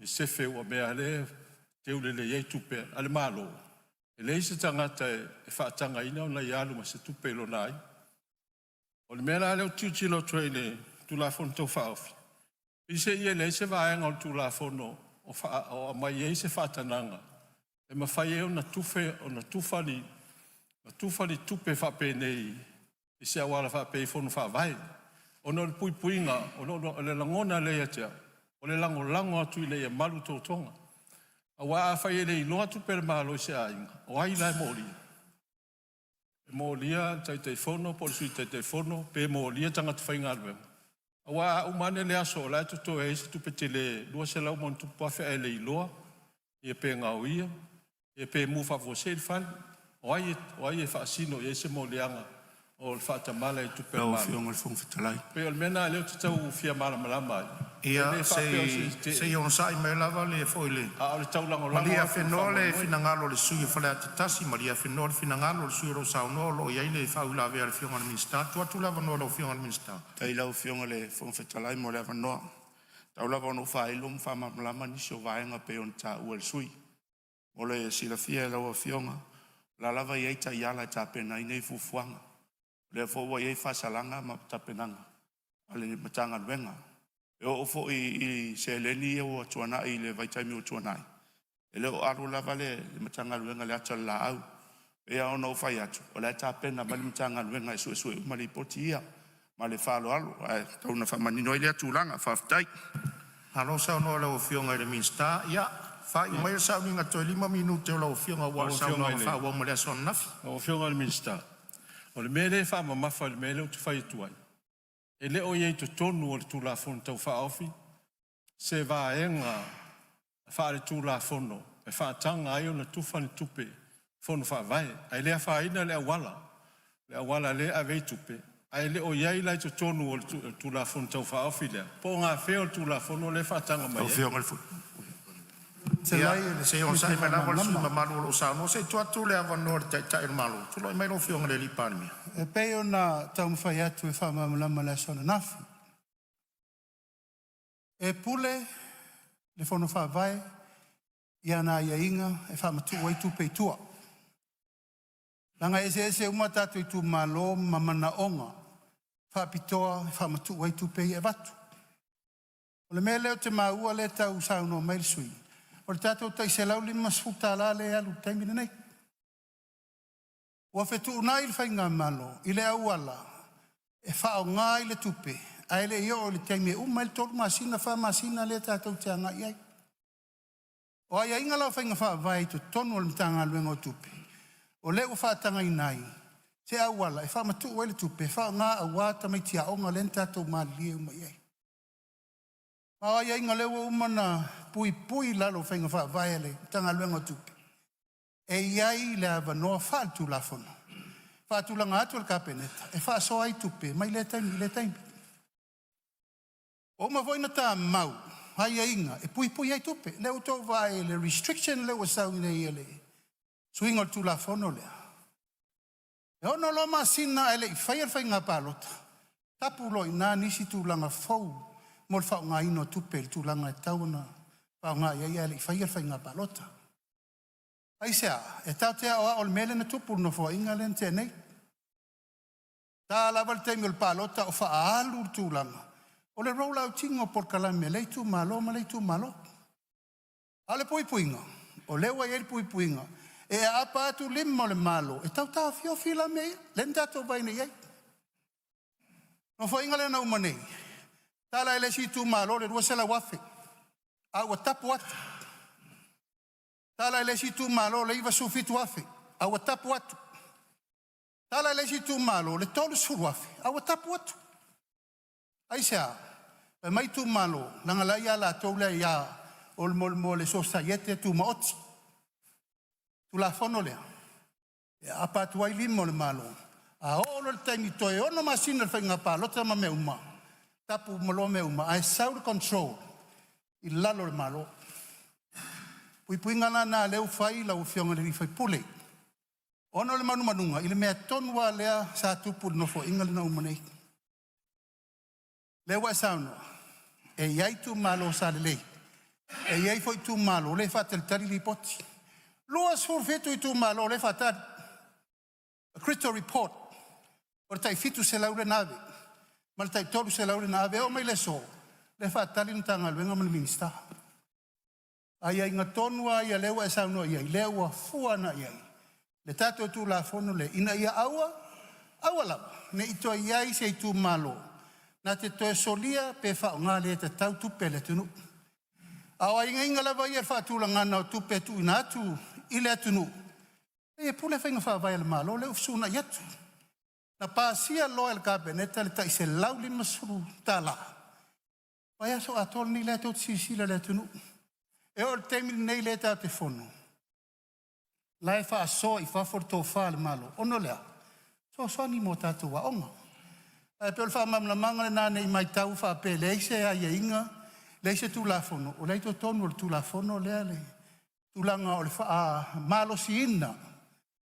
sefe ua mea lea e teu lelei ai tupe a le Malo. E leai se tagata e faatagaina ona ia alu ma se tupe i lona aiga. O le mea la lea ou te tilotilo atu ai i le Tulafono Tau Faaofi, peiseai e leai se vaega o le Tulafono o aumai ai se faatagaga e mafai ai ona tufa ni tupe faapenei i se auala faapea i Fono Faavae, ona o le puipuiga. O le lagona lea ia te au, o le lagolago atu ina ia malu totoga. Aua afai e le iloa tupe a le Malo i se aiga, o ai la e molia? E molia le Taitaifono po o le Sui Taitaifono pe molia tagata faigaluega? Aua a uma ane le aso o la e totoe ai se tupe tele $200+ afe ae le iloa pe gaoia pe mu faafuasei le fale. O ai e faasino i ai se moliaga o le faatamala i tupe a le Lau Malo? Afioga i le Fofoga Fetalai. E pei o le mea lena o lea ou te tau fia malamalama ai. E Ia le se faapea o se i se tetee, i onosai mai lava le foi le a o le taulagolago Malie atu ma le afenoa le faamoemoe. finagalo o le sui usufono o Faleata 1, malie afenoa le finagalo o le sui usufono o lo o saunoa o lo o i ai le faauilavea a le Afioga i le Minisita. Tuu atu le avanoa i lau Afioga i le Minisita. Faafetai i lau Afioga i le Fofoga Fetalai mo le avanoa. Tau lava ina ou faailo ma faamalamalama nisi o vaega e pei ona taua e le sui usufono. Mo le silafia e lau Afioga, o la lava e i ai taiala e tapena ai nei fuafuaga. O lea foi ua i ai faasalaga ma tapenaga a le Matagaluega. E oo foi i seleni ia ua tuanai i le vaitaimi ua tuanai, e le o alu lava le Matagaluega i le ata o le laau. E pei lava ona ou fai atu, o la e tapena mai le Matagaluega e suesue uma lipoti ia. Ma le faaaloalo, ae tau ina faamanino ai lea tulaga. Faafetai. Malo saunoa i lau Afioga i le Minisita. Ia faaiu maia le sauniga toe 5 minute o lau Afioga aua Lau le Afioga i saunoaga le faaauau mo le aso ananafi. Lau Afioga i le Minisita, o le mea lea e faamamafa i le mea lea ou te fai atu ai, e le o i ai i totonu o le Tulafono Tau Faaofi se vaega faaletulafono e faataga ai ona tufa ni tupe i Fono Faavae, ae le afaina le auala, le auala lea e ave ai tupe, ae le o i ai la i totonu o le Tulafono Tau Faaofi lea, po o gafea o le Tulafono lea e faataga mai ai. Fetalai o Se i le onosai fia mai lava le sui faamalamalama. mamalu o lo o saunoa, se i tuu atu le avanoa i le Taitai o le Malo. Tulai mai lau Afioga i le Palemia. E pei ona taumafai atu e faamalamalama i le aso ananafi, e pule le Fono Faavae i ana aiaiga e faamatuu ai tupe i tua, leaga e eseese uma tatou itumalo ma manaoga faapitoa e faamatuu ai tupe ia e avatu. O le mea lea ou te maua lea e tau saunoa mai le sui usufono, o le tatou tai $150 lea e alu i le taimi lenei. Ua fetuunai le faigamalo i le auala e faaaoga ai le tupe ae le i oo i le taimi e uma ai le 3 masina, 4 masina lea tatou te agai i ai. O aiaiga la o faiga faavae i totonu o le Matagaluega o Tupe, o lea ua faatagaina ai se auala e faamatuu ai le tupe e faaaoga aua tamaiti aoga lea na tatou malilie uma i ai. Ma o aiaiga o lea ua uma ona puipui i lalo o faiga faavae a le Matagaluega o Tupe, e i ai le avanoa faaletulafono e faatulaga atu e le Kapeneta e faasoa ai tupe mai lea taimi i lea taimi. Ua uma foi ona tamau aiaiga e puipui ai tupe. Lea ua outou vaai i le restriction lea ua sau nei e le suiga o le Tulafono lea, e 6 loa masina ae le i faia le faiga palota, tapu loa i ina nisi tulaga fou mo le faaaogaina o tupe i le tulaga e tatau ona faaaoga i ai ae le i faia le faiga palota. Aisea? E tatou te aoao i le mea lea na tupu i le Nofoaiga lea na tea nei. Ta lava le taimi o le palota o faaalu le tulaga o le roll out ina o polokalame a lea itumalo ma lea itumalo. A o le puipuiga, o lea ua i ai le puipuiga, e aapa atu lima o le Malo e tau taofiofi la mea ia, lea na tatou vaai nei i ai. Nofoaiga lea na uma nei, tala i le isi itumalo le 200,000 a ua tapu atu. Tala i le isi itumalo le 97,000 a ua tapu atu. Tala i le isi itumalo le 30,000 a ua tapu atu. Aisea? Fai mai itumalo, leaga la e ia latou le aia o le mo le sosiaiete tumaoti. Tulafono lea e aapa atu ai lima o le Malo, a oo loa i le taimi toe 6 masina i le faiga palota ma mea uma, tapu uma loa mea uma ae sau le control i lalo o le Malo. Puipuiga la lena lea ua fai lau Afioga i le sui usufono, ona o le manumanuga i le mea tonu lava lea sa tupu i le Nofoaiga lea na uma nei. Lea ua e saunoa e i ai itumalo sa lelei, e i ai foi itumalo o lea e faatalitali lipoti. 27 itumalo o lea e faatali, a critical report o le tai 700 lea na ave ma le tai 300 lea na ave e oo mai i le aso lea e faatali le Matagaluega ma le Minisita. Aiaiga tonu lava ia lea ua e saunoa i ai, lea ua fua agai i ai le tatou Tulafono lea, ina ia aua, aua lava ne i toe i ai se itumalo na te toe solia pe faaaoga le tatau tupe a le atunuu. A o aiaiga lava ia i le faatulagaga o tupe e tuuina atu i le atunuu, e pule faiga faavae a le Malo lea ua fesuunai atu. Na pasia loa e le Kapeneta le tai $150, vaiaso atoa lenei la tou te silasila i le atunuu. E oo i le taimi lenei lea tatou te fono, la e faasoa i fafo le tofa a le Malo, ona o le a? Fesoasoani mo tatou aoga. Ae pei o le faamalamalamaga lena ne i matau faapea e leai se aiaiga, leai se Tulafono, o lea e i totonu o le Tulafono lea le tulaga o le faamalosiina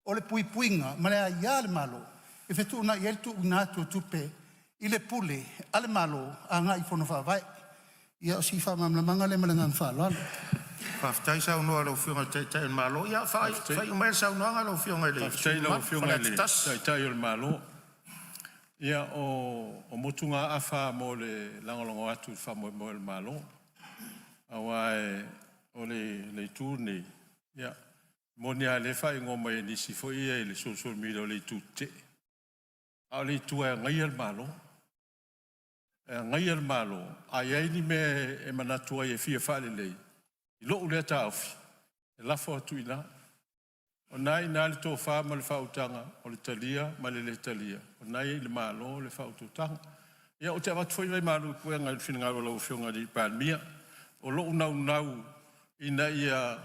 o le puipuiga ma le aia a le Malo e fetuunai ai le tuuina atu o tupe i le pule a le Malo agai i Fono Faavae. Ia o si faamalamalamaga lea ma le agaga faaaloalo. Faafetai saunoa i lau Afioga i le Taitai o le Malo. Ia faaiu maia le saunoaga a lau Afioga i le Faafetai sui i lau usufono mamalu Afioga i Faleata le 1. Taitai o le Malo. Ia o motugaafa mo le lagolago atu i le faamoemoe o le Malo, aua o le itu lenei, e moni lava o lea e faaigoa mai e nisi foi ia i le social media o le itu tetee, a o le itu e agaia le Malo. E agaia le Malo, a i ai ni mea e manatu ai e fia faalelei, i lou lea taofi, e lafo atu i ina. O lena e i ina le tofa ma le faautaga o le talia ma le le talia, o lena e i le Malo le faautautaga. Ia ou te avatu foi nai malu i puega i le finagalo o lau Afioga i le Palemia. O lou naunau ina ia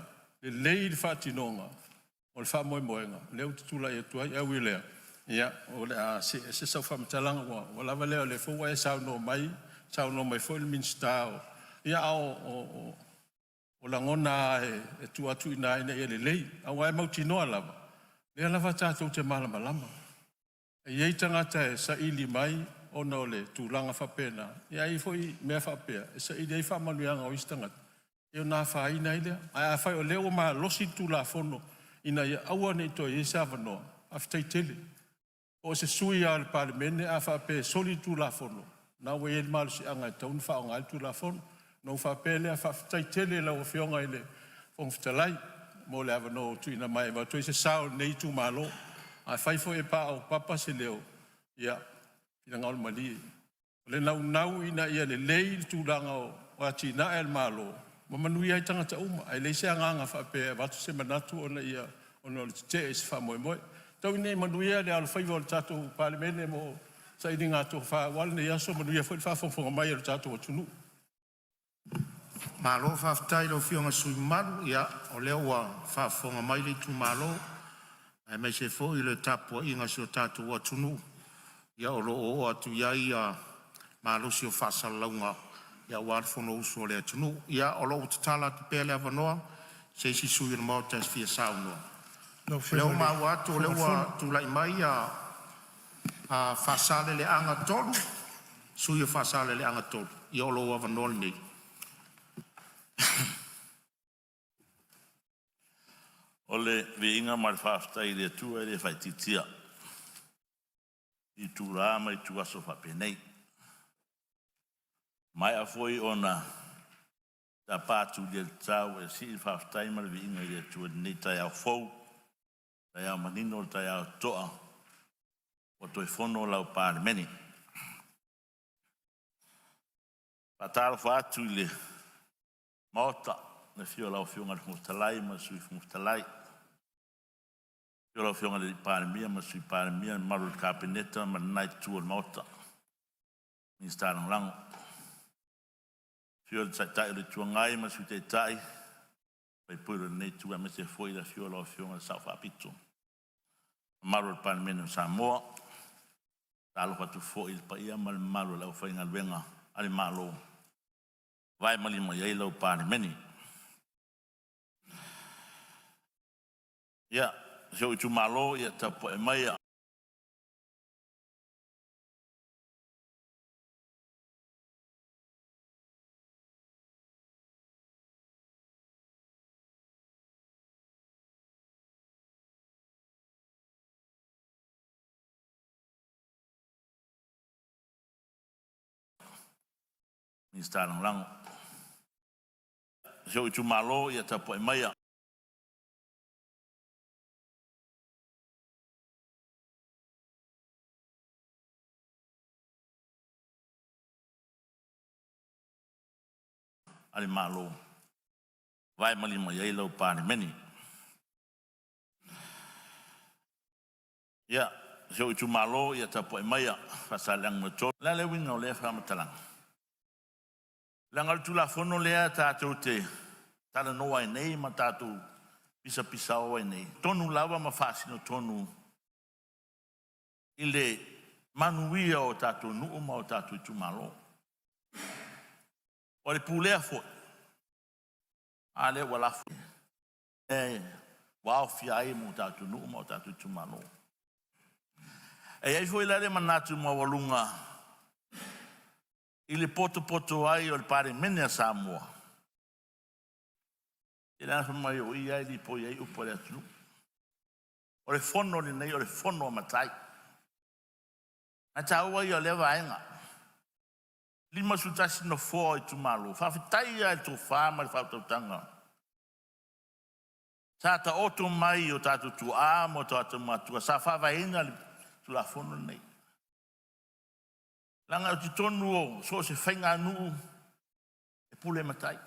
lelei le faatinoga o le faamoemoega lea ou te tulai atu ai. Ae ui i lea, ia o le a see ese sau faamatalaga ua lava lea, o lea foi ua e saunoa mai, saunoa mai foi le Minisita o… Ia a o lagona lava e tuu atu i ina ina ia lelei, aua e mautinoa lava o lea lava tatou te malamalama. E i ai tagata e saili mai ona o le tulaga faapena, ae i ai foi mea faapea e saili ai faamanuiaga o isi tagata ona afaina ai lea. Ae afai o lea ua malosi le Tulafono ina ia aua ne i toe i ai se avanoa, faafetai tele. Po o se sui usufono lava o le Palemene a faapea e soli le Tulafono, lena ua i ai le malosiaga e tatau ona faaaoga ai le Tulafono. Ona ou faapea lea, faafetai tele i lau Afioga i le Fofoga Fetalai mo le avanoa ua tuuina mai e avatu ai se sao o lenei itumalo. Afai foi e paopapa se leo, ia finagalo malie, o le naunau ina ia lelei le tulaga o atinae a le Malo ma manuia ai tagata uma, ae leai se agaga faapea e avatu se manatu ona o le tetee i se faamoemoe. Tau ina ia manuia le alofaiva o le tatou Palemene mo sailiga tofa aua lenei aso, manuia foi le faafogafoga mai a lo tatou atunuu. Malo faafetai i lau Afioga i le sui usufono mamalu, o lea ua faafofoga mai le itumalo aemaise foi le tapuaiga a si o tatou atunuu, o lo o oo atu i ai malosi o faasalalauga aua le fonousu a le atunuu. Ia o lo o tatala atu pea le avanoa mo se isi sui usufono o le Maota e fia saunoa. Lau O lea Afioga ua i le maua atu o lea Fofoga ua Fetalai. tulai mai Faasaleleaga 3, le sui usufono o Faasaleleaga 3. Ia o lou avanoa lenei. O le viiga ma le faafetai i le Atua e le faaitiitia i itula ma ituaso faapenei. Ua maea foi ona tapa atu i le tau e sii le faafetai ma le viiga i le Atua i lenei taeao fou, taeao manino, le taeao totoa ua toe fono lau Palemene. E faatalofa atu i le Maota i le afio o lau Afioga i le Fofoga Fetalai ma le Sui Fofoga Fetalai, afio lau Afioga i le Palemia ma le Sui Palemia, le mamalu i le Kapeneta ma lena itu o le Maota, Minisita Lagolago. Afio le Taitai o le Itu Agai ma le Sui Taitai, sui usufono o lenei itu aemaise foi le afio o lau Afioga i le Sao Faapito, le mamalu o le Palemene o Samoa. E faatalofa atu foi i le paia ma le mamalu o le aufaigaluega a le Malo o vae ma lima i ai lau Palemene. Ia, si ou itumalo, ia tapuai maia Minisita Lagolago. Si ou itumalo, ia tapuai maia a le Malo, vae ma lima i ai lau Palemene. Ia, si ou itumalo, ia tapuai maia Faasaleleaga 3. O le a le uiga o lea faamatalaga? Leaga o le Tulafono lea tatou te talanoa ai nei ma tatou pisapisao ai nei, tonu lava ma faasino tonu i le manuia o tatou nuu ma o tatou itumalo. O le pulea foi, a lea ua lafo ua aofia ai ma o tatou nuu ma o tatou itumalo. E i ai foi la le manatu maualuga i le potopoto ai o le Palemene a Samoa, i le fai mai o i lava e lipoi ai upu a le atunuu. O le fono lenei o le fono a matai. Ae taua ia o lea vaega. 51 nofoa o itumalo, faafetai lava i le tofa ma le faautautaga sa taoto mai i o tatou tuaa ma o tatou matua sa faavaeina le Tulafono lenei. Leaga o totonu o so o se faiganuu e pule matai,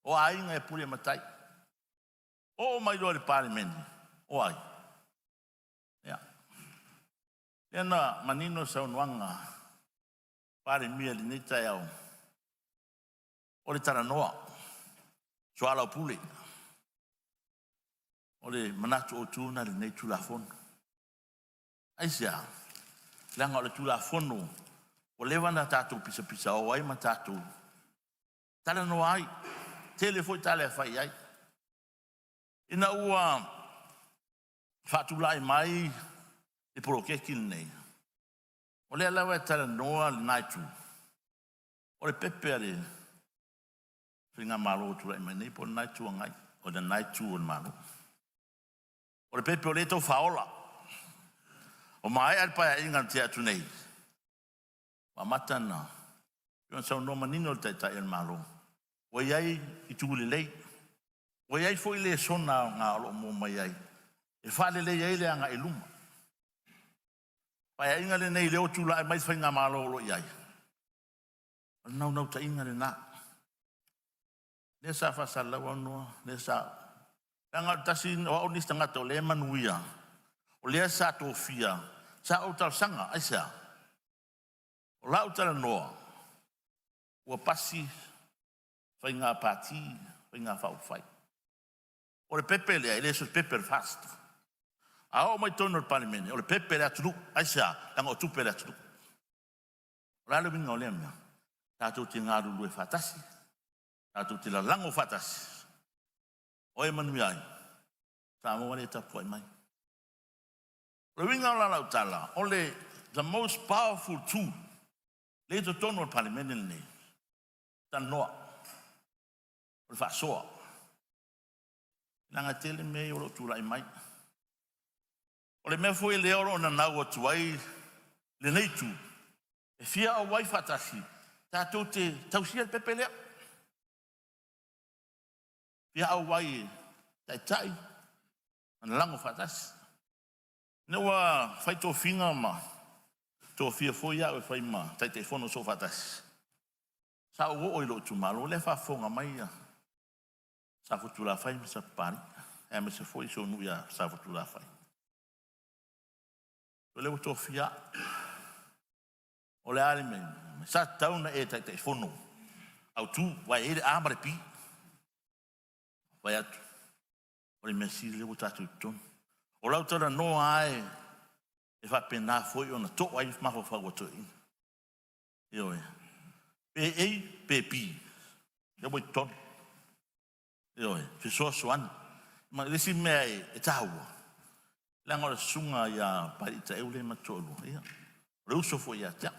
o aiga e pule matai. Oo mai loa i le Palemene, o ai? Ia, lea na manino le saunoaga a le Palemia i lenei taeao, o le talanoa. Soalaupule o le manatu autu lena i lenei Tulafono. Aisea? Leaga o le Tulafono ua leva ona tatou pisapisao ai ma tatou talanoa ai, tele foi tala e fai ai. Ina ua faatulai mai le poloketi lenei, o lea lava e talanoa lena itu, o le pepe a le Faigamalo o tulai mai nei po o lena Itu Agai, o lena Itu o le Malo. O le pepe o lea e tau faaola. Ua maea le Paeaiga na tea atu nei, ua amata ona saunoa manino le Taitai o le Malo, ua i ai itu lelei, ua i ai foi lesona aoga o lo o maua mai ai e faalelei ai le agai i luma. Paeaiga lenei lea ua tulai mai le Faigamalo o lo o i ai, o le naunautaiga lena. Lea sa faasalalau aunoa, lea sa... Leaga o le tasi o au le isi tagata o lea e manuia, o lea sa tofia, sa ou talosaga, aisea? O lau talanoa, ua pasi faiga pati, faiga faaupufai. O le pepe lea, e le o se pepe a le FAST. A oo mai i totonu o le Palemene, o le pepe a le atunuu. Aisea? Leaga o tupe a le atunuu. O le a le uiga o lea mea? Tatou te galulue faatasi, tatou te lalago faatasi. O ai e manuia ai? Samoa lea e tapuai mai. O le uiga o lau tala, o le the most powerful tool lea i totonu o le Palemene lenei, talanoa, o le faasoa. Leaga e tele mea ia o lo o tulai mai. O le mea foi lea o lo o nanau atu ai lenei itu, e fia auai faatasi tatou te tausia le pepe lea. Fia auai e taitai ma lalago faatasi. Ina ua fai tofiga ma tofia foi au e fai ma Taitaifono Soofaatasi, sa ou oo i lou itumalo, lea e faafofoga mai ia Safotulafai ma Sapapalii, aemaise foi si ou nuu ia Safotulafai. O lea ua tofia au. O le a le mea? Sa tatau ona e Taitaifono autu, aua e i ai le A ma le B. Fai atu, o le mea sili lea ua tatou i totonu. O lau talanoa lava e faapena foi ona to'a ai mafaufau o toeaiina. Ioe. Pe A pe B, lea ua i totonu. Ioe, fesoasoani. Ma le isi mea e taua, leaga o le susuga ia Papalii Taeu lea ma te toalua, ia, o le uso foi ia te au.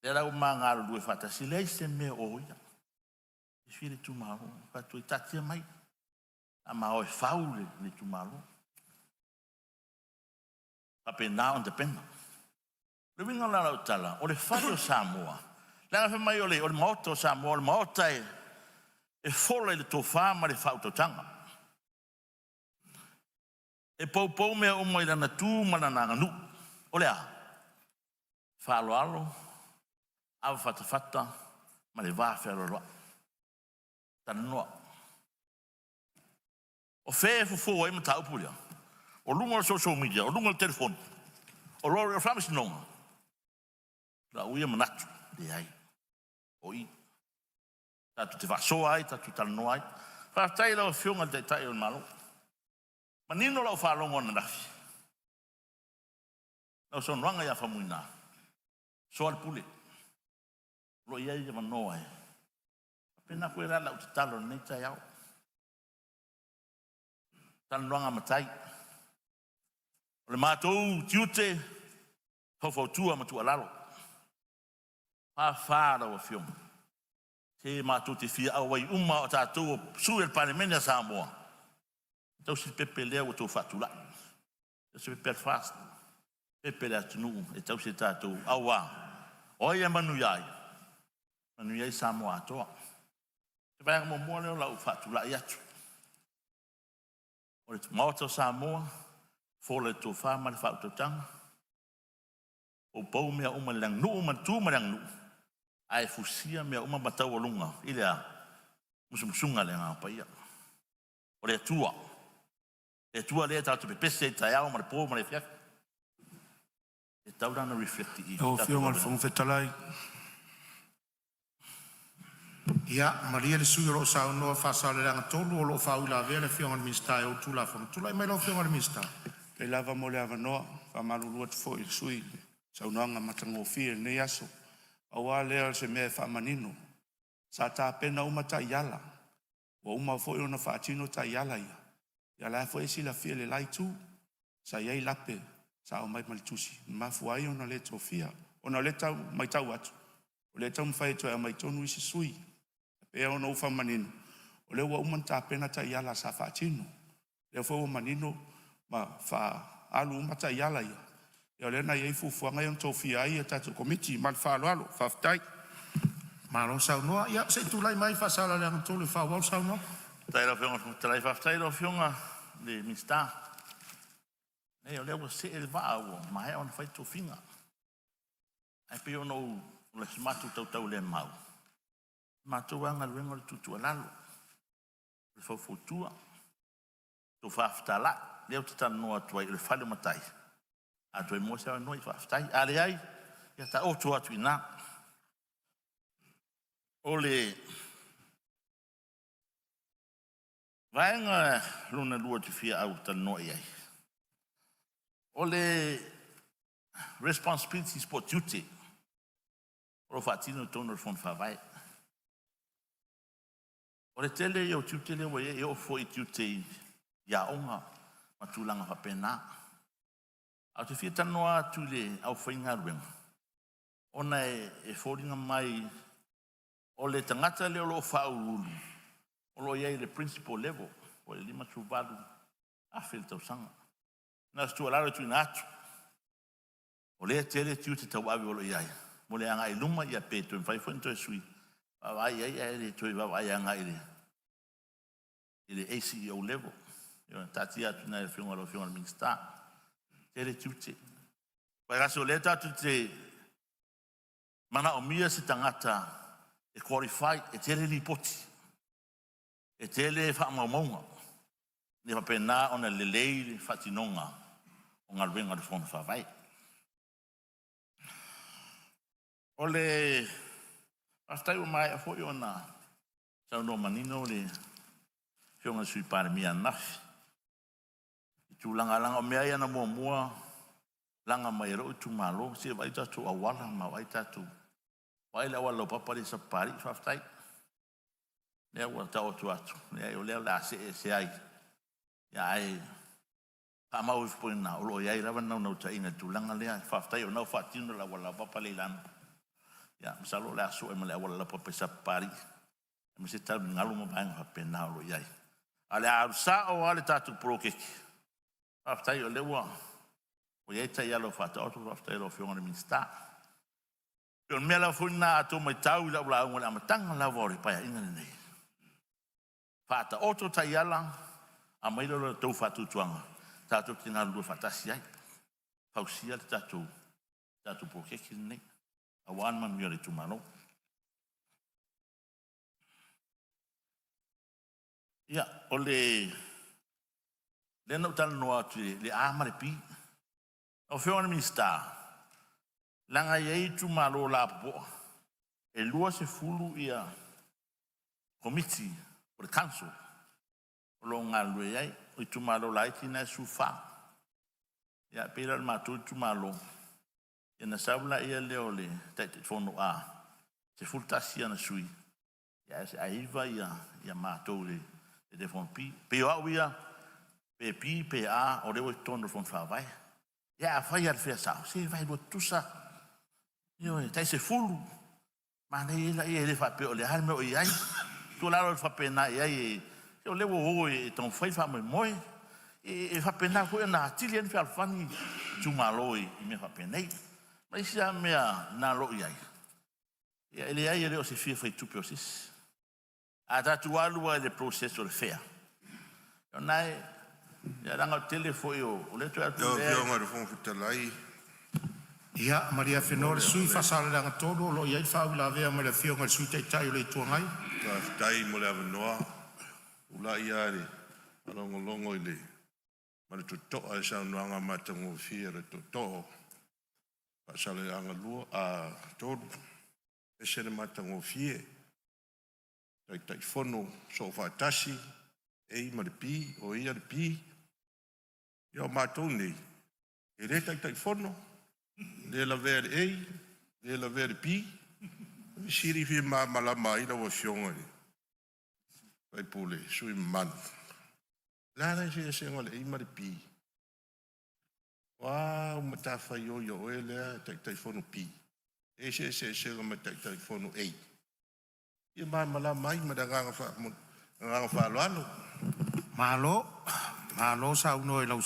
Lea la ua ma galulue faatasi, leai se mea o ia. E fia le itumalo, fai atu ai, taatia mai, a ma o e fau le itumalo. Faapena ona tapena. O le uiga la o lau tala, o le fale o Samoa, leaga fai mai o le Maota o Samoa, o le Maota e fola i le tofa ma le faautautaga. E poupou mea uma i lana tu ma lana aganuu. O le a? Faaaloalo, avafatafata ma le va fealoaloai. Talanoa. O fea e fofo ai mataupu ia? O luga o le social media, o luga o le telefoni, o lori o le faamasinoga. Lau ia manatu, leai. O i. Tatou te faasoa ai, tatou talanoa ai. Faafetai i lau Afioga i le Taitai o le Malo. Manino lau faalogo ananafi. Lau saunoaga ia Faumuina, soa le pule. O lo o i ai avanoa e. Faapena foi la lau tatalo i lenei taeao. Talanoaga matai. O le matou tiute, faufautua ma tuualalo. Fā lau Afioga. Se matou te fia auai uma o tatou o sui o le Palemene a Samoa. Tausi le pepe lea ua outou faatulai. Tausi le pepe a le FAST. Pepe le atunuu e tausi e tatou auā. O ai e manuia ai? Manuia ai Samoa atoa. Se vaega muamua lea o lau faatulai atu. O le Maota o Samoa, fola i le tofa ma le faautautaga, poupou mea uma i le aganuu ma le tu ma le aganuu, ae fusia mea uma ma taualuga i le a? Musumusuga a le Agaga Paia. O le Atua. Le Atua lea tatou te pepese ai i le taeao ma le po ma le afiafi. E tatau la ona reflect i i. Lau Afioga i le Fofoga Fetalai. Ia malie le sui usufono o lo o saunoa Faasaleleaga 3, o lo o faauilavea le Afioga i le Minisita e ou le Tulafono. Tulai mai lau Afioga i le Minisita. Faafetai lava mo le avanoa. E faamalulu atu foi i le sui usufono i le saunoaga matagofie i lenei aso. Pau lava lea o se mea e faamanino, sa tapena uma taiala, ua uma foi ona faatino taiala ia, a o la e foi e silafia e le la itu, sa i ai lape sa aumai ma le tusi na mafua ai ona le tofia. Ona o lea e tau matau atu, o lea e taumafai e toe aumai i totonu isi sui usufono. E pei ona ou faamanino, o lea ua uma ona tapena taiala sa faatino, lea foi ua manino ma faaalu uma taiala ia, ia o lea na i ai fuafuaga ia na tofia ai a tatou Komiti. Ma le faaaloalo, faafetai. Malo saunoa. Ia se i tulai mai Faasaleleaga 3 e faaauau le saunoaga. Faafetai i lau Afioga i le Fofoga Fetalai, faafetai i lau Afioga i le Minisita. Leai o lea ua see le vaa ua maea ona fai tofiga. Ae pei ona ou… o si matou tautaulemau, o le matou lava galuega o le tuutuualalo, o le faufautua, tofa fetalai. O lea ou te talanoa atu ai o le fale o matai, a toe maua se avanoa, ia faafetai. A leai, ia taoto atu i ina. O le vaega lona lua ou te fia talanoa i ai, o le responsibilities po o tiute o lo o faatino i totonu o le Fono Faavae. O le tele ia o tiute lea ua i ai, e oo foi i tiute i aoga ma tulaga faapena. Ae ou te fia talanoa atu i le aufaigaluega, ona e foliga mai o le tagata lea o lo o faauluulu, o lo o i ai i le principal level po o le $58,000 i le tausaga. Na o se tuualalo e tuuina atu, o lea e tele tiute tauave o lo o i ai mo le agai i luma, ia pe toe mafai foi ona toe sui, vaavaai i ai ae le toe vaavaai agai i le ACEO level. Ia taatia atu i ina i lau Afioga i le Minisita. Tele tiute. Aua o lea tatou te manaomia se tagata e qualify, e tele lipoti, e tele faamaumauga, ia faapena ona lelei le faatinoga o galuega a le Fono Faavae. O le faafetai ua maea foi ona saunoa manino le Afioga i le Sui Palemia ananafi i tulaga, leaga o mea ia na muamua laga mai e lou itumalo, se i vaai tatou auala ma vaai tatou, vaai le auala laupapa lea i Sapapalii, faafetai. Lea ua taoto atu, leai o lea o le a see ese ai, ae faamau ifo i ina, o lo o i ai lava le naunautaiga i le tulaga lea. Faafetai o lena ua faatino le auala laupapa lea i Lano. Ia masalo o le a sue ma le auala laupapa i Sapapalii, aemaise taligalu ma vaega faapena o lo o i ai. A o le a alu sao lava le tatou poloketi, faafetai o lea ua i ai taiala ua faataoto, faafetai i lau Afioga i le Minisita. E pei o le mea lava foi lena a outou matau i lau lauga i le amataga lava o le Paeaiga lenei, faataoto taiala, aumai lea o le tou faatuatuaga tatou te galulue faatasi ai, fausia le tatou poloketi lenei aua le manuia o le itumalo. Ia, o le lea na ou talanoa atu i le A ma le B. Lau Afioga i le Minisita, leaga e i ai itumalo lapopoa, e 20 Komiti o le Council o lo o galulue ai, o itumalo laiti na e 14. Ia pei la o le matou itumalo, ia ona sau lea o le Taitaifono A, 11 ana sui, ae 9 matou i le Taitaifono B. Pei o au ia, pe B pe A, o lea ua i totonu o le Fono Faavae. Ia afai lava o le fea sao, se vaelua tutusa, ioe, tai 10, manaia ai lea, e le faapea o le a le mea o i ai. Tuualalo atu faapena i ai, se o lea ua o e taumafai le faamoemoe. E faapena foi ona atili ai ona fealofani itumalo i mea faapenei. Ma isi lava mea na o lo o i ai, ia e leai e le o se fia faitupe o se isi. A tatou alu lava i le process o le fair, o lena e, leaga o le tele foi o lea toe atu Lau lea. Afioga i le Fofoga Fetalai, Ia malilie mo le le sui usufono avanoa. Faasaleleaga 3, o lo o i ai le faauilavea mai le Afioga i le Sui Taitai o le Itu Agai. Faafetai mo le avanoa. E tulai lava i le faalogologo ma le totoa i le saunoaga matagofie a le Tootoo o Faasaleleaga 3, e ese le matagofie. Taitaifono Soofaatasi A ma le B, o ia le B. Ia o matou nei, e le Taitaifono, le lavea i le A, le lavea i le B. O le fesili e fia malamalama ai lau Afioga i le sui usufono mamalu, o le a le eseesega o le A ma le B? O a au matafaioi a oe lea e Taitaifono B e i ai se eseesega ma le Taitaifono A? E fia malamalama ai ma le agaga faaaloalo. Malo, malo saunoa i lau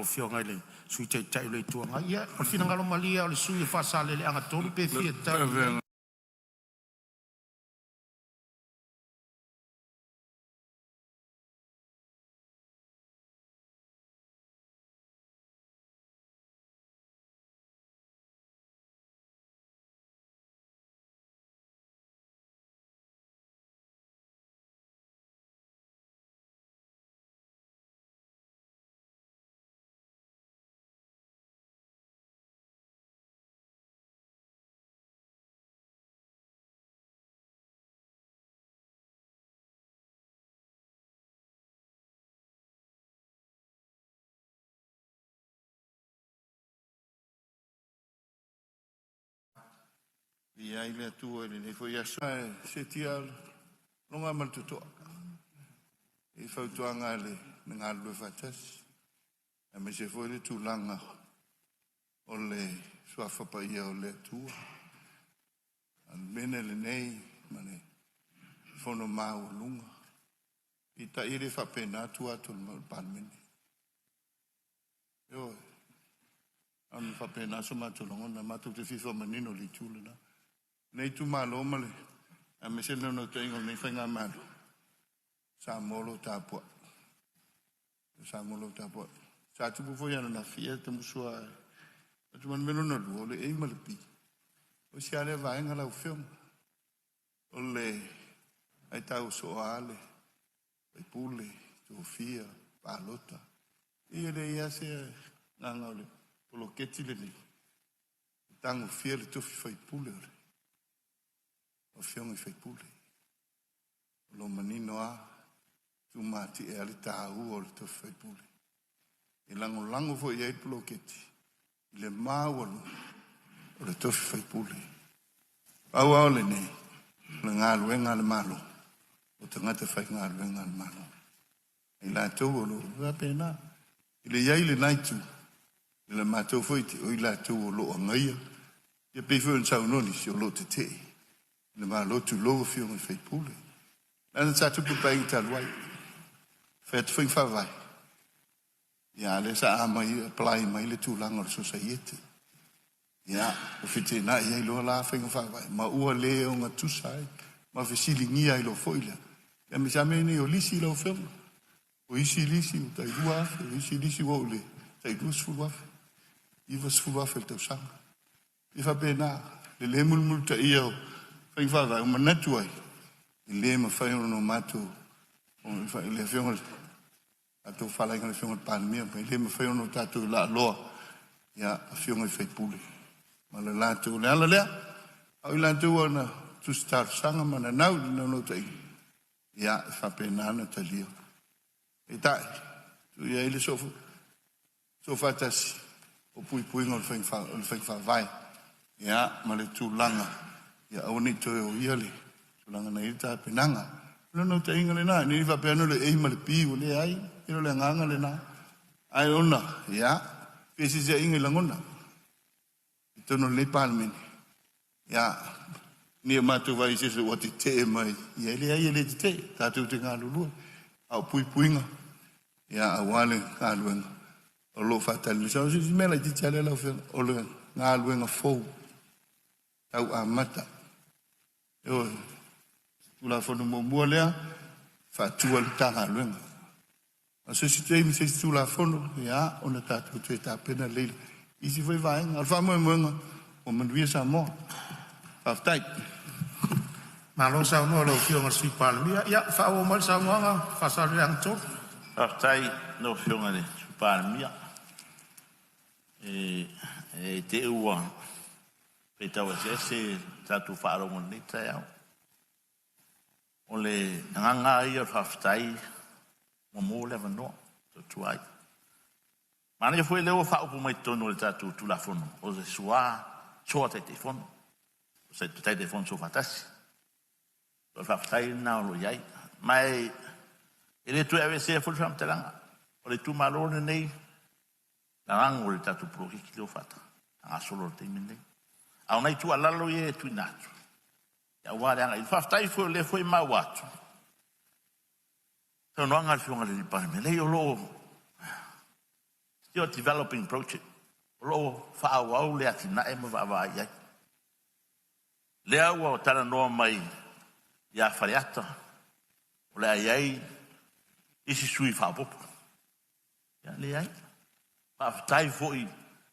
Afioga i le Sui Taitai o le Itu Agai. Ia, o le finagalo malie lava o le sui usufono o Faasaleleaga 3 pe fia tali i ai. Viia ai le Atua i lenei foi aso. Ae seetia loga ma le totoa i fautuaga a le galulue faatasi, aemaise foi le tulaga o le Suafa Paia o le Atua. Palemene lenei ma le fono maualuga, peitai e le faapena tua atu o le Palemene. Ioe, na ona faapena so matou lagona, matou te fia faamanino i le itu lena. Lenei itumalo ma le aemaise le naunautaiga o lenei faigamalo, Samoa o lo o tapuai. Samoa o lo o tapuai. Sa tupu foi ananafi, ia tamusu lava. Atu ma le mea lona lua, o le A ma le B. O isi lava lea vaega lau Afioga, o le aitau soo lava le faipule, tofia, palota. Ia e leai lava se agaga o le poloketi lenei, e tagofia le tofi faipule o le Afioga i sui usufono. O lo o manino lava, tumatie lava le taua o le tofi faipule. E lagolago foi i ai le poloketi i le maualuga o le tofi faipule. Pau lava o lenei, o le galuega a le Malo, o tagata faigaluega a le Malo. I latou o lo o faapena. I le i ai lena itu, i le matou foi, o i latou o lo o agaia, ia pei foi ona saunoa nisi o lo o tetee i le Malo, tulou Afioga i sui usufono. Leaga sa tupu i le Paeaiga talu ai, fai atu faiga faavae, ia a o lea sa apply mai le tulaga o le sosaiete. Ia, ua feteenai ai loa la faiga faavae, ma ua le ogatusa ai, ma fesiligia ai loa foi lea. Ia aemaise lava mea nei o lisi lau Afioga. O isi lisi ua tai 2,000, o isi lisi ua oo i le tai 20,000, 90,000 i le tausaga. E faapena le le mulimulitaia o faiga faavae ua manatu ai, e le mafai ona matou, le Afioga i le tatou faafalaiga le Afioga i le Palemia, e le mafai ona tatou laaloa ia Afioga i sui usufono ma le latou. O le ala lea, a o i latou na tusi talosaga ma nanau i le naunautaiga, ia e faapena ona talia. Peitai, tuu i ai le soofaatasi o puipuiga o le faiga faavae, ia, ma le tulaga ia aua ne i toe oia le tulaga na i ai le tapenaga. O le naunautaiga lena, ne i faapea ane o le A ma le B ua leai, e le o le agaga lena. Ae ona, ia, feeseeseaiga i lagona i totonu o lenei Palemene, ia, ne i o matou vaai i se isi ua tetee mai, ia e leai e le tetee, tatou te galulue, a o puipuiga, ia, aua le galuega o lo o faatali mai. O se mea laitiiti lava lea lau Afioga, o le galuega fou tau amata. Ioe, Tulafono muamua lea, faatu ai le Matagaluega. A o se isi taimi, se isi Tulafono, ia, ona tatou toe tapena lelei lea i isi foi vaega. O le faamoemoega, ua manuia Samoa. Faafetai. Malo saunoa i lau Afioga i le Sui Palemia. Ia, faaauau mai le saunoaga Faasaleleaga 3. Faafetai i lau Afioga i le Sui Palemia. E te i ua faitau eseese le tatou faalogo i lenei taeao. O le agaga lava ia o le faafetai ua maua le avanoa e tautua ai. Manaia foi lea ua faaupu mai totonu o le tatou Tulafono, o le sua soa Taitaifono, o se Taitaifono soofaatasi. O le faafetai lena o lo o i ai. Ma e le toe aveesea foi le faamatalaga. O le itumalo lenei, lagolago i le tatou poloketi lea ua faagasolo i le taimi lenei. A o nai tuualalo ia e tuuina atu, aua le agai i luma. Faafetai foi o lea foi e maua atu saunoaga a le Afioga i le Palemia, leai o lo o still a developing project, o lo o faaauau le atinae ma vaavaai i ai. Lea ua talanoa mai ia Faleata, o le a i ai isi sui faaopoopo. Ia, leai. Faafetai foi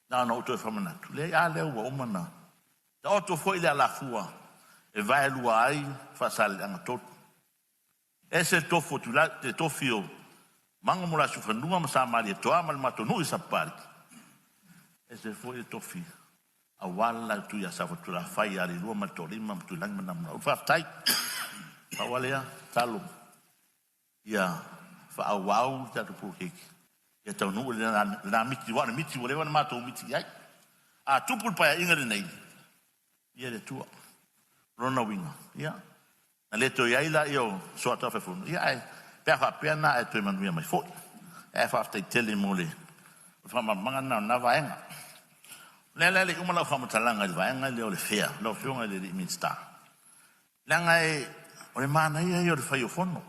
na ona ou toe faamanatu, leai, a lea ua uma ona taoto foi le alafua e vaelua ai Faasaleleaga 3. E ese le tofu o Tuilagi, le tofi o Mago mo Lasiufanua ma Samalietoa ma le matou nuu i Sapapalii. Ese foi le tofi aua le la itu ia Safotulafai ia Leilua ma le Toalima ma Tuilagi ma Namunau. Faafetai. Pau lava lea, tatalo ia faaauau le tatou poloketi ia taunuu lena miti, aua o le miti ua leva ona matou miti i ai. A tupu le Paeaiga lenei, ia le Atua. O lona uiga, ia, na le toe i ai lea o Soataufaifunu, ia ae pe a faapea na ae toe manuia mai foi. Ae faafetai tele mo le faamalamalamaga lena o lena vaega. O lea la e le i uma lau faamatalaga i le vaega lea o le fea, lau Afioga i le Minisita, leaga o le manaia ia o le fai o fono.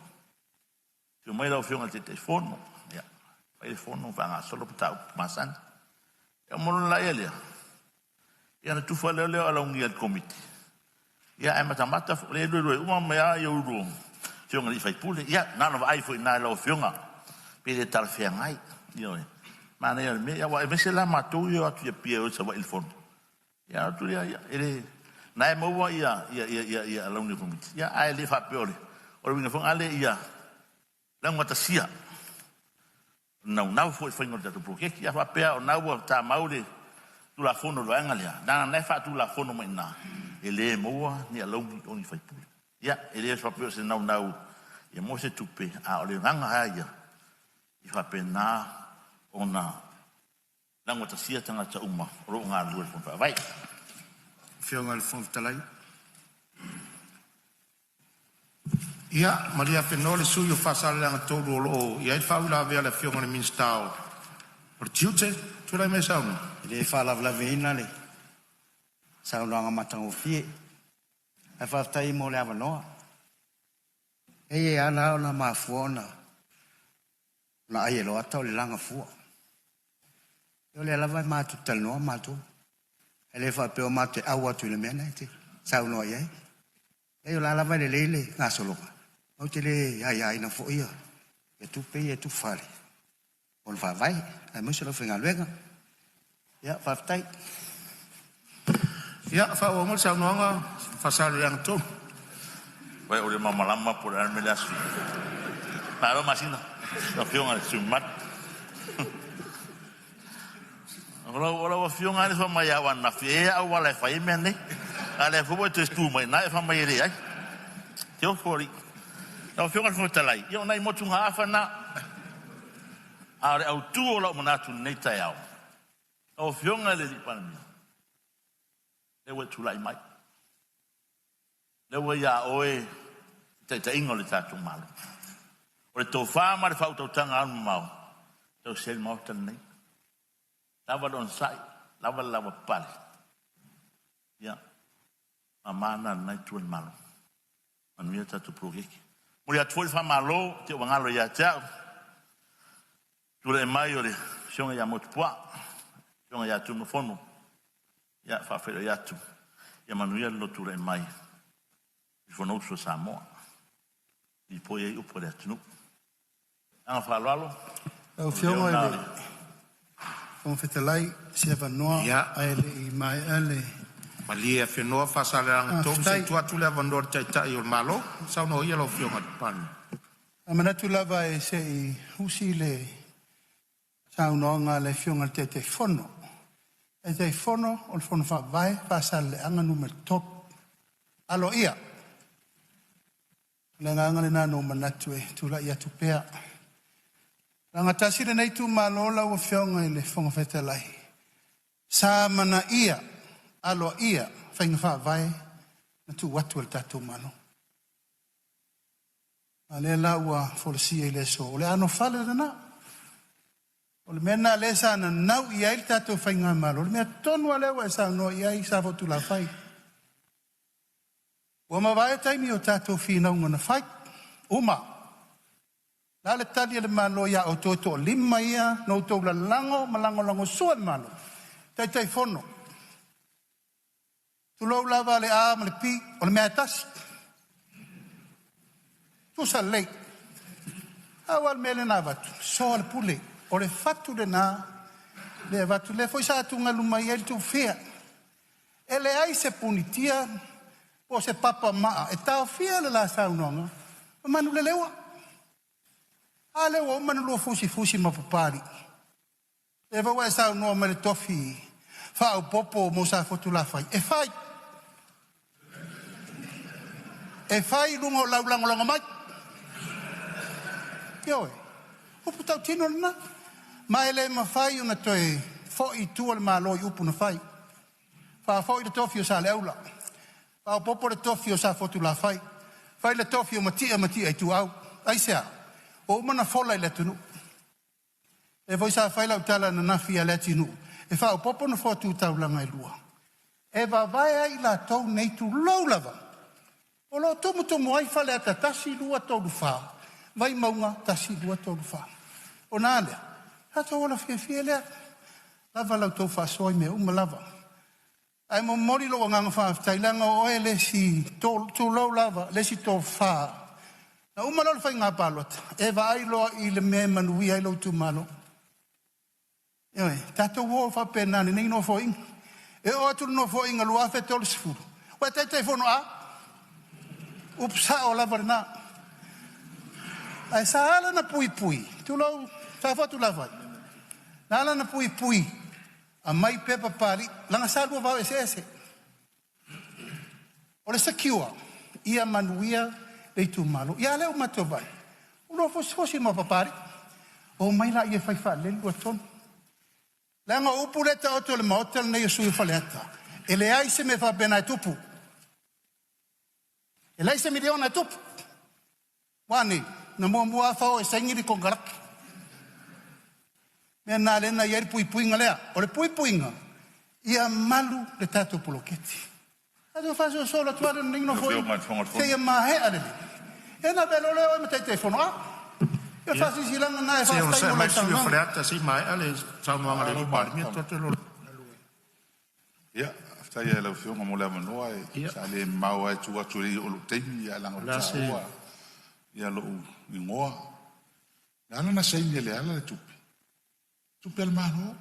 Afio mai lau Afioga i le Taitaifono, ia, fai le fono faagasolo mataupu masani. Ia ona lona laia lea, ia ona tufa lea o alauni a le Komiti, ia ae matamata foi, lea e luelue uma mai lava ia ulu o Afioga i sui usufono. Ia, na ona vaai foi i ina i lau Afioga, pe le talafeagai. Ioe, manaia o le mea, aua aemaise la matou ia e o atu i Apia e o i Savaii i le fono, Ia atu lea, ia, e le, na e maua ia, ia, ia, ia, ia alauni o Komiti, ia, ae le faapea o le, o le uiga foi lea ia laugatasia, naunau foi i le faiga o le tatou poloketi. A faapea o na ua tamau le Tulafono i le vaega lea, leaga na e faatulafono mai i ina, e le maua ni alauni o ni faipule. Ia, e le faapea o se naunau ia maua se tupe, a o le agaga lava ia, ia faapena ona laugatasia tagata uma o lo o galulue i le Fono Faavae. Afioga i le Fofoga Fetalai. Ia malie afenoa le sui usufono mo Faasaleleaga 3 o lo o i ai le faauilavea a le Afioga i le Minisita o Tiute. Tulai mai e saunoa. E le faalavelaveina le saunoaga matagofie, ae faafetai mo le avanoa. E i ala ona mafua ona ai e Loata o le lagafua. O lea lava e matou te talanoa matou. E le faapea o matou te au atu i le mea lena e te saunoa i ai. Leai o la lava e lelei le gasologa, ou te le aiaina foi ia tupe ia e tufa i le Fono Faavae aemaise o le aufaigaluega. Ia, faafetai. Ia faaauau mai le saunoaga Faasaleleaga 3. Ua ou le malamalama po o le a le mea o le a sui. Malo Masina, lau Afioga i le sui usufono mamalu. O lau Afioga lava lea e fai mai ia au ananafi, e i ai auala e fai ai mea nei. A o lea foi ua e toe tu mai i ina e fai mai e leai. Te ofo alii. Lau Afioga i le Fofoga Fetalai, ia o nai motugaafa na, a o le autu o lau manatu i lenei taeao, lau Afioga i le Palemia, lea ua e tulai mai, lea ua ia oe le taitaiga o le tatou Malo. O le tofa ma le faautautaga alumamao, tausi ai le Maota lenei. Lava le onosai, lava le lavapapale. Ia, mama na lena itu o le Malo. Manuia le tatou poloketi. Momoli atu foi le faamalo, te ua galo ia te au, tulai mai o le Afioga ia Motuopuaa, Afioga ia Tuimafono, ia faafeiloai atu, ia manuia le tulai mai i le Fonousu a Samoa. Lipoi ai upu a le atunuu. Agaga faaaloalo. Lau Afioga i le Fofoga Fetalai, se avanoa ae le i maea le... Malie afenoa Faasaleleaga 3 se i Faafetai. tuu atu le avanoa i le Taitai o le Malo. Saunoa ia lau Afioga i le Palemia. A manatu lava e se i usi le saunoaga a le Afioga i le Taitaifono. Taitaifono o le Fono Faavae, Faasaleleaga 3. Aloaia. O le agaga lena na ou manatu e tulai atu pea. Leaga tasi lenei itumalo lau Afioga i le Fofoga Fetalai, sa amanaia aloaia faiga faavae na tuu atu e le tatou Malo. A lea la ua folasia i le aso, o le anofale lena. O le mea lena lea sa nanau i ai le tatou faigamalo, o le mea tonu lava lea ua e saunoa i ai Safotulafai. Ua mavae taimi o tatou finauga na fai, uma. O le a le tali a le Malo ia outou e toalima ia na outou lalago ma lagolagosua i le Malo? Taitaifono, tulou lava le A ma le P, o le mea lava e tasi. Tusa lelei. Pau lava le mea lea na avatu, soa le pule. O le fatu lena lea e avatu, lea foi sa atugalu mai ai le tuafia. E leai se punitia po o se papamaa e taofia le la saunoaga ma manuleleua. A lea ua uma ona lua fusifusi ma Papalii, lea foi ua e saunoa mai i le tofi faaopoopo mo Safotulafai, e fai. E fai i luga o lau lagolago mai. Ioe, o upu tautino lena. Ma e le mafai ona toe foi i tua le Malo i upu na fai. Faafoi le tofi o Saleaula, faaopoopo le tofi o Safotulafai, fai le tofi o Matia ma Matia Ituau. Aisea? Ua uma ona fola i le atunuu. O lea foi sa fai lau tala ananafi ia Leatinuu e faaopoopo nofoa tu taulaga e lua e vavae ai i latou nei, tulou lava, o lo o tumutumu ai Faleata 1, 2, 3, 4, Vaimauga 1, 2, 3, 4. Ona a lea? Tatou ola fiafia lea, lava la outou faasoa i mea uma lava. Ae momoli lou agaga faafetai leaga o oe le isi, tulou lava, le isi tofa. Na uma loa le faiga palota, e vaai loa i le mea e manuia ai lou itumalo. Ioe, tatou o faapena i lenei Nofoaiga. E oo atu i le Nofoaiga 2030, ua e Taitaifono a? Upu sao lava lena. Ae sa ala ona puipui, tulou Safotulafai, na ala ona puipui, aumai pepa Papalii, leaga sa lua vao eseese. O le secure, ia manuia le itumalo. Ia a lea ua matou vaai, ua lua fosifosi ma Papalii. Omai laia e fai faalelei le lua tonu. Leaga o upu lea e taoto i le Maota lenei o sui usufono o Faleata, e leai se mea faapena e tupu. E leai se miliona e tupu. Ua a nei? Na muamua lava fao e saini le konekarate. Mea lena lea na i ai le puipuiga lea. O le puipuiga, ia malu le tatou poloketi. Tatou faasolosolo atu lava lenei Lau Afioga i le Fofoga o le Fono. seia maea lelei. Ia ona avea loa lea o oe ma Taitaifono. A? Ia o le Ia, faasilasilaga lena e se i faafetai onosai mo mai lau le sui usufono o saunoaga. Faleata se i maea le saunoaga a le Palemia. Tuu atu loa i Ia, faafetai lava i lau Afioga mo le avanoa. le... Sa le mamao lava i tua atu e le i oo i lou taimi, ae leaga O ua le a se... taua lou igoa. Na ala ona saini e Leala le tupe, tupe a le Malo,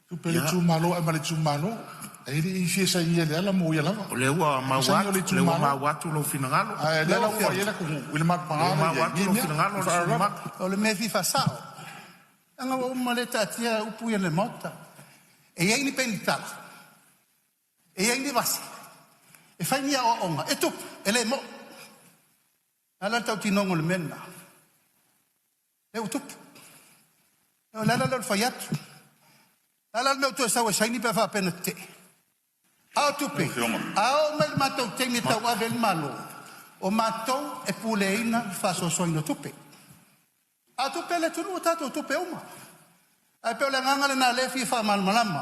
tupe a le Ia, itumalo e aumai le itumalo. E le i fia sainia e Leala mo ia lava. o lea ua Na maua saini o atu, le o lea ua itumalo. maua atu lou finagalo. A o lea Lau la ua Afioga, i ai le atunuu i le O lea malupaga ua lea e i maua ai atu i nei lou mea. finagalo Ma le le sui usufono faaaloalo lava. mamalu. o le mea e fia faasao, leaga ua uma lea taatia upu ia i le Maota. E i ai ni penitala, e i ai ni vasi, e fai ni aoaoga, e tupu, e le mo'i. O le a la le tautinoga o le mea lena? Lea ua tupu. O le ala lea o le fai atu. O le a la le mea ua toe sau e saini pe a faapea na tetee? A o Lau tupe, Afioga. a oo mai i le matou taimi e tauave ai le Malo, o matou e puleaina le faasoasoaina o tupe. A o tupe a le atunuu, o tatou tupe uma. Ae pei o le agaga lena o lea e fia faamalamalama,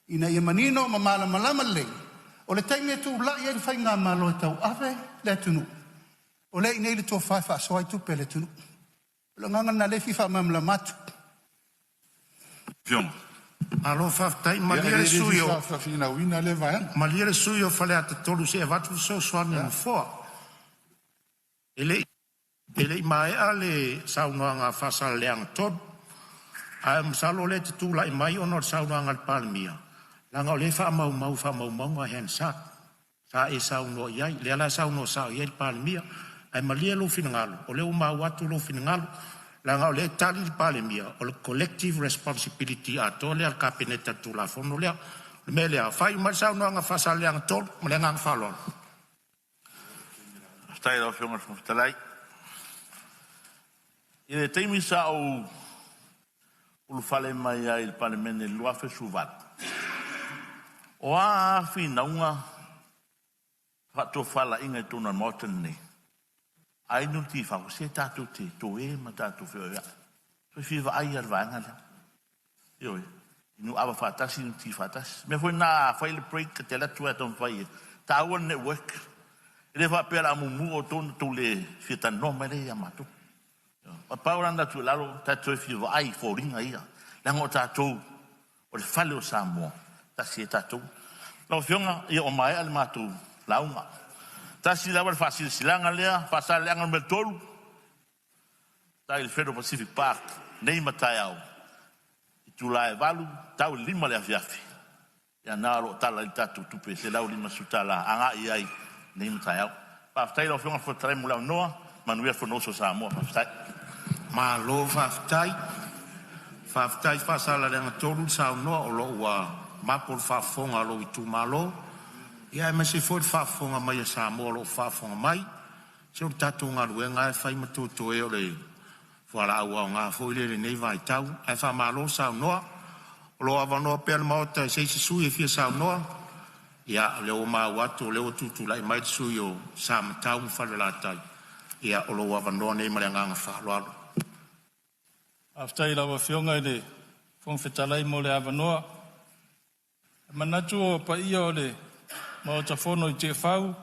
ina ia manino ma malamalama lelei, o le taimi e tulai ai le faigamalo e tauave le atunuu, o lea e i inei le tofa e faasoa ai tupe a le atunuu. O le agaga lena o lea e fia faamalamalama atu. Afioga. Malo faafetai. Ia, e Malie le le le sui fia usufono o, faafinauina lea vaega. malie le sui usufono o Faleata 3 se i avatu le fesoasoani a le Ia. Nofoa. E le i maea le saunoaga a Faasaleleaga 3, ae masalo o lea e te tulai mai ona o le saunoaga a le Palemia, leaga o lea e faamaumau i faamaumauga le Hansard sa e saunoa i ai, lea la e saunoa sao i ai le Palemia. Ae malie lou finagalo, o lea ua maua atu lou finagalo, leaga o lea e tali le Palemia, o le collective responsibility atoa lea a le Kapeneta i le Tulafono lea. O le mea lea, faaiu mai le saunoaga a Faasaleleaga 3. Ma le agaga faaaloalo. Faafetai i lau Afioga i le Fofoga Fetalai. I le taimi sa ou ulufale mai ai i le Palemene i le 2018, o a a finauga faatofalaiga i totonu o le Maota lenei, a inu le tifago, se tatou te toe ma tatou feoeoeai. Toe fia vaai lava i le vaega lea. Ioe, inu ava faatasi, inu ti faatasi. O le mea foi lena a fai le break, e te alu atu lava e taumafai e taua le network. E le faapea o le a mumu outou ona outou le fia talanoa mai lea ia matou. Na pau la lena tuualalo, tatou toe fia vaai i foliga ia, leaga o tatou o le fale o Samoa, tasi ai tatou. Lau Afioga, ia ua maea le matou lauga. Tasi lava le faasilasilaga lea, Faasaleleaga Nu.3, tai i le Federal Pacific Park nei ma taeao, itula e 8 tau i le 5 i le afiafi. Ia na o lo o tala ai le tatou tupe e $150 agai ai nei ma taeao. Faafetai lau Afioga i le Fofoga Fetalai mo le avanoa. Manuia le Fonousu a Samoa. Faafetai. Malo faafetai. Faafetai Faasaleleaga 3 le saunoa o lo o ua mapo le faafofoga a lou itumalo, ia aemaise foi le faafofoga mai a Samoa o lo o faafofoga mai. Se o le tatou galuega lava e fai ma toetoe, o le fualaau aoga foi lea i lenei vaitau. Ae faamalo saunoa. O lo o avanoa pea le Maota i se isi sui usufono e fia saunoa. Ia, o lea ua maua atu o lea ua tutulai mai le sui usufono o Samatau ma Falelatai. Ia, o lou avanoa lenei ma le agaga faaaloalo. Faafetai i lau Afioga i le Fofoga Fetalai mo le avanoa. E manatu o paia o le Maota Fono i Tiafau,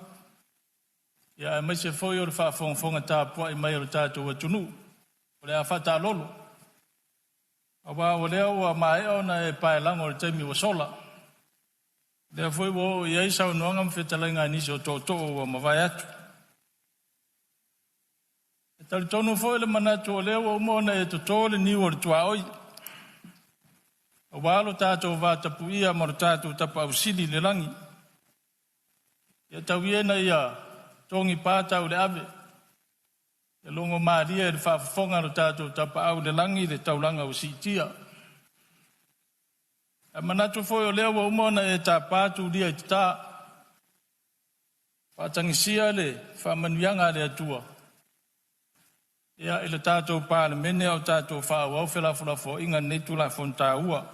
ia aemaise foi o le faafogafoga tapuai mai a lo tatou atunuu, o le a faataalolo, aua o lea ua maea ona e paelago i le taimi ua sola. O lea foi ua oo i ai saunoaga ma fetalaiga a nisi o tootoo ua mavae atu. E talitonu foi le manatu o lea ua uma ona e toto le niu o le tuaoi, aua lo tatou vatapuia ma lo tatou Tapaau Sili i le lagi. Ia tau ia ina ia togi pa tau le ave, ia logo malie i le faafofoga a lo tatou Tapaau i le lagi le taulaga ua siitia. Ae manatu foi o lea ua uma ona e tapa tulia i tata, faatagisia le faamanuiaga a le Atua ia i le tatou Palemene a o tatou faaauau felafolafoaiga i lenei Tulafono taua.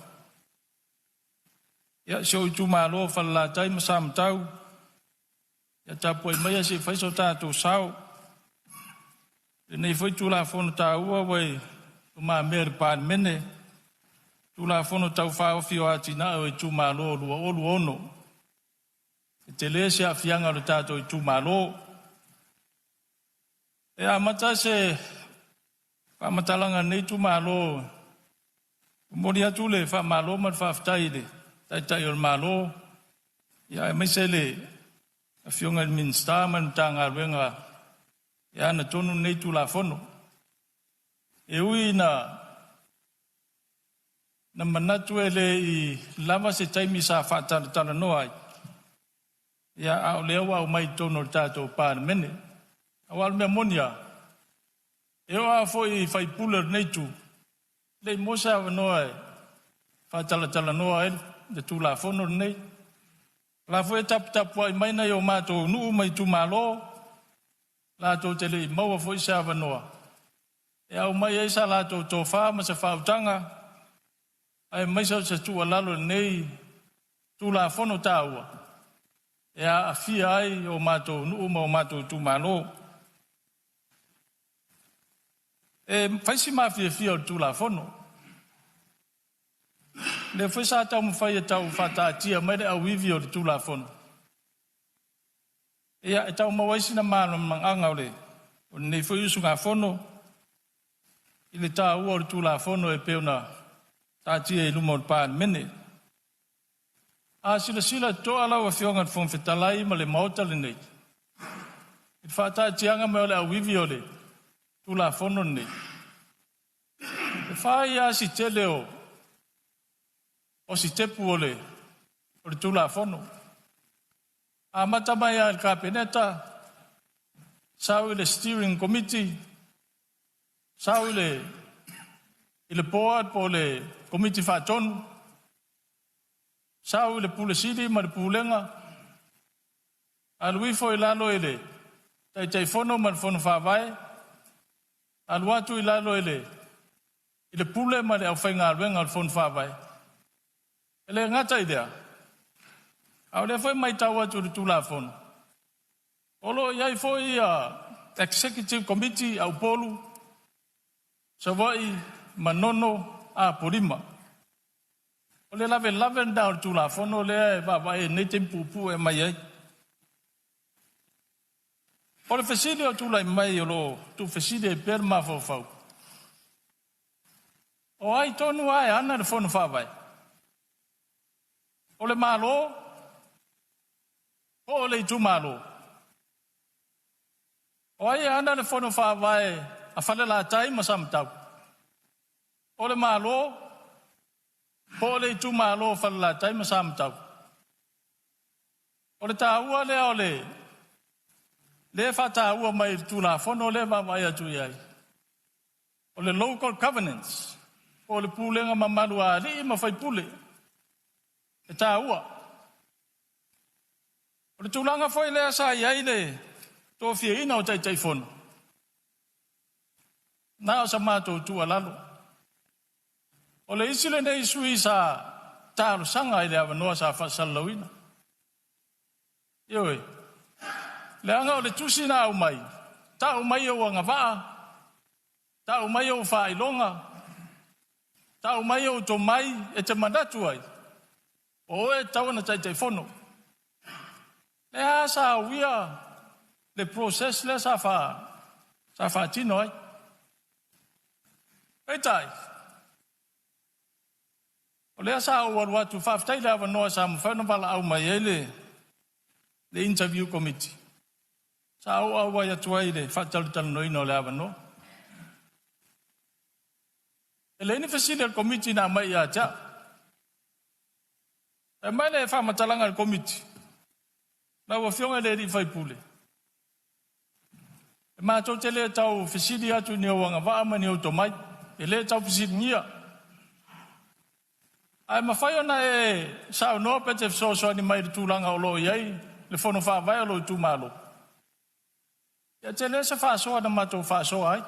Ia, si ou itumalo o Falelatai ma Samatau, ia tapuai maia se i fai so tatou sao i lenei foi Tulafono taua ua i lumamea i le Palemene, Tulafono Tau Faaofi o Atinae o Itumalo 2026. E tele se aafiaga o le tatou itumalo. E amata se faamatalaga a lenei itumalo, e momoli atu le faamalo ma le faafetai i le Taitai o le Malo, ia aemaise le Afioga i le Minisita ma le Matagaluega e ana tonu lenei Tulafono. E ui ina na manatu e le i lava se taimi sa faatalatalanoa ai, ia a o lea ua aumai i totonu o le tatou Palemene. Aua o le mea moni lava, e oo lava foi i sui usufono o lenei itu, e le i maua se avanoa e faatalatalanoa ai le Tulafono lenei. O la foi e taputapuai mai nai o matou nuu ma itumalo, latou te le i maua foi se avanoa e aumai ai sa latou tofa ma se faautaga, aemaise o se tuualalo i lenei Tulafono taua e aafia ai o matou nuu ma o matou itumalo. E fai si mafiafia o le Tulafono. O lea foi sa taumafai e tau faataatia mai le auivi o le Tulafono, ia e tau maua ai sina malamalamaaga o lenei foi usugafono i le taua o le Tulafono e pei ona taatia i luma o le Palemene. A silasila totoa lau Afioga i le Fofoga Fetalai ma le Maota lenei i le faataatiaga mai o le auivi o le Tulafono lenei, e fai lava si tele o sitepu o le Tulafono. Amata mai lava i le Kapeneta, sau i le Steering Committee, sau i le Board po o le Komiti Faatonu, sau i le Pule Sili ma le Pulega, alu ifo i lalo i le Taitaifono ma le Fono Faavae, alu atu i lalo i le Pule ma le aufaigaluega o le Fono Faavae. E le gata i lea, a o lea foi e matau atu i le Tulafono, o lo o i ai foi Executive Committee a Upolu, Savaii, Manono, Apolima. O le lavelave lena o le Tulafono lea e vaavaai i lenei taimi puupuu e aumai ai. O le fesili o tulai mai o lo o tuufesili ai pea le mafaufau, o ai tonu lava e ana le Fono Faavae? O le Malo po o le itumalo? O ai e ana le Fono Faavae a Falelatai ma Samatau? O le Malo po o le itumalo o Falelatai ma Samatau? O le taua lea o le lea e faataua mai i le Tulafono lea e vaavaai atu i ai, o le local governance, po o le pulega mamalu a alii ma faipule, e taua. O le tulaga foi lea sa i ai le tofiaina o Taitaifono, na o sa matou tuualalo. O le isi lenei sui sa talosaga i le avanoa sa faasalalauina. Ioe, leaga o le tusi na aumai, tau mai ou agavaa, tau mai ou faailoga, tau mai ou tomai e te manatu ai, o oe e tatau ona Taitaifono. Lea sa uia le process lea sa faatino ai. Peitai, o lea sa ou alu atu, faafetai le avanoa sa mafai ona valaau mai ai le interview committee. Sa ou auai atu ai i le faatalatalanoaina o le avanoa. E leai ni fesili a le komiti na aumai ia te au. E aumai le faamatalaga a le komiti, lau Afioga i le alii faipule, e matou te le tau fesili atu i ni ou agavaa ma ni ou tomai, e le tau fesiligia. Ae mafai ona e saunoa pe te fesoasoani mai i le tulaga o lo o i ai le Fono Faavae o lou itumalo. Ia tele se faasoa na matou faasoa ai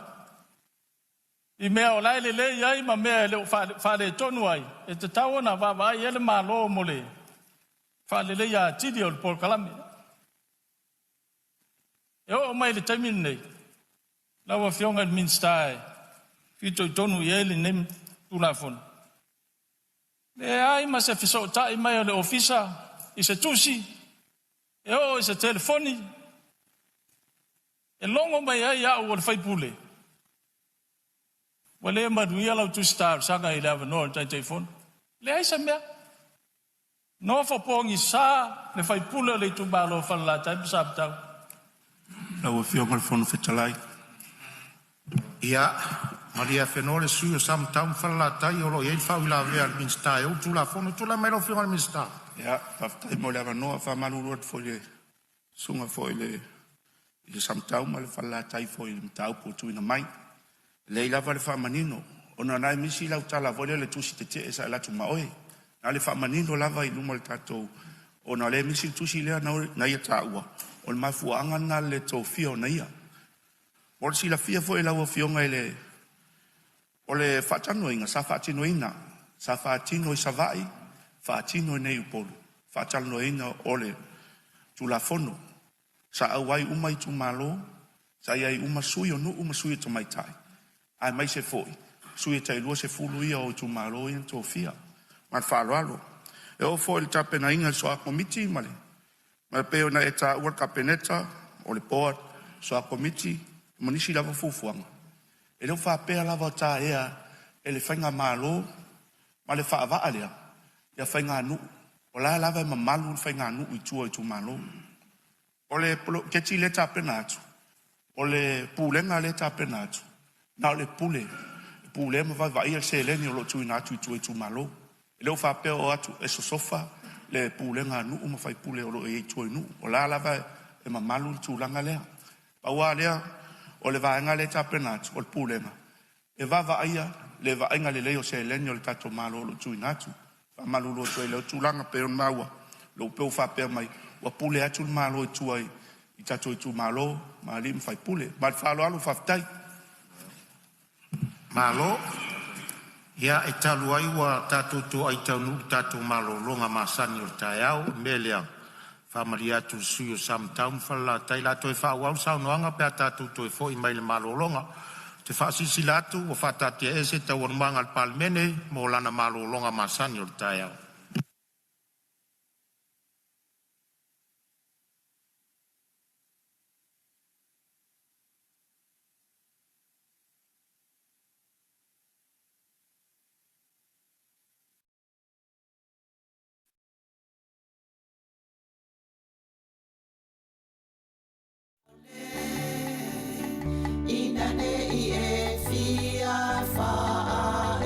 i mea o la e lelei ai ma mea e le o faaletonu ai, e tatau ona vaavaai i ai le Malo mo le faaleleia atili o le polokalame. E oo mai i le taimi lenei, lau Afioga i le Minisita e fitoitonu i ai lenei Tulafono, leai ma se fesootai mai o le Ofisa i se tusi, e oo i se telefoni, e logo mai ai au o le faipule, ua le manuia lau tusi talosaga i le avanoa o le Taitaifono. Leai se mea. Nofo pogisa le faipule o le itumalo o Falelatai ma Samatau. Lau Afioga i le Fofoga Fetalai. Ia, malie afenoa le sui usufono o Samatau ma Falelatai o lo o i ai le faauilavea a le Minisita e ou le Tulafono. Tulai mai lau Afioga i le Minisita. Ia, faafetai mo le avanoa. E faamalulu atu foi i le susuga foi i le Samatau ma le Falelatai foi i le mataupu ua tuuina mai. E lelei lava le faamanino, ona o lena e misi lau tala foi lea o le tusi tetee sa alu atu ma oe. Na o le faamanino lava i luma o le tatou, ona o lea e misi le tusi lea na ia taua, o le mafuaaga lena o le le tofia o ia. Mo le silafia foi e lau Afioga i le o le faatalanoaina sa faatinoina, sa faatino i Savaii, faatino i inei i Upolu, faatalanoaina o le Tulafono. Sa auai uma itumalo, sa i ai uma sui o nuu ma sui o tamaitai, aemaise foi sui e tai 20 ia o itumalo ia na tofia. Ma le faaaloalo. E oo foi i le tapenaina o le soa komiti ma le ma e pei ona e taua le Kapeneta, o le board, soa komiti ma nisi lava fuafuaga, e le o faapea lava o taea e le faigamalo ma le faavaa lea ia faiganuu. O la lava e mamalu le faiganuu i tua i itumalo. O le poloketi lea e tapena atu, o le pulega lea e tapena atu, na o le pule, e pulea ma vaavaaia le seleni o lo o tuuina atu i tua i itumalo. E le o faapea o atu e sosofa le pulega a nuu ma faipule o lo o i ai i tua i nuu. O la lava e mamalu le tulaga lea. Pau lava lea, o le vaega lea e tapena atu, o le pulega, e vaavaaia le vaaiga lelei o seleni o le tatou Malo o lo o tuuina atu. Faamalulu atu ai i lea tulaga pei ona maua, lea ua pei ua faapea mai ua pule atu le Malo i tua i i tatou itumalo ma alii ma faipule. Ma le faaaloalo faafetai. Malo. Ia, e talu ai ua tatou toai taunuu i le tatou malologa masani o le taeao, o le mea lea, e faamalie atu i le sui usufono mo Samatau ma Falelatai, o le a toe faaauau le saunoaga pe a tatou toe foi mai le malologa. Ou te faasilasila atu ua faataatiaese Taualumaga a le Palemene mo lana malologa masani o le taeao. Ina ne i e fia faa-Europa,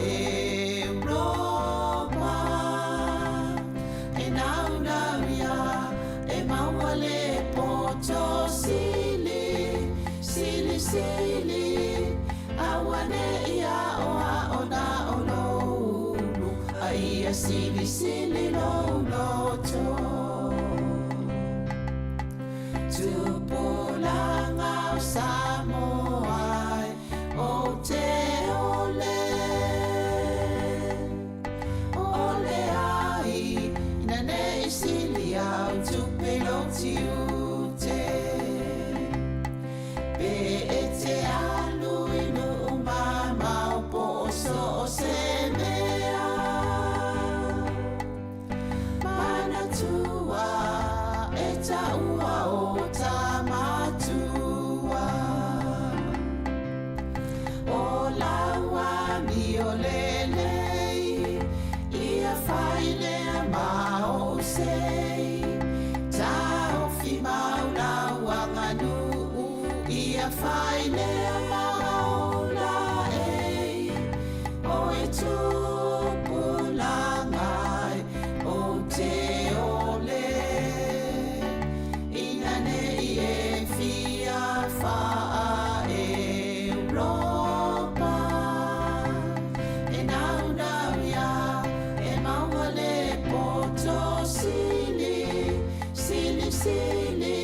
e naunau ia e maua le poto sili, sili, sili, aua ne i aoao na o lou ulu, a ia silisili lou loto. Tupulaga o Samoa e, ou te ole, ole ai, ina ne i sili au tupe i lou tiute. Pe e te alu i nuu mamao po o so o se mea, Manatua e taua o ta matua. O lau amio lelei, ia fai lea ma ou sei. Taofi mau lau aganuu, ia fai lea ma ou laei. O e tupulaga e, ou te ole, ina ne i e fia faa-Europa. E naunau ia e maua le poto sili, sili, sili,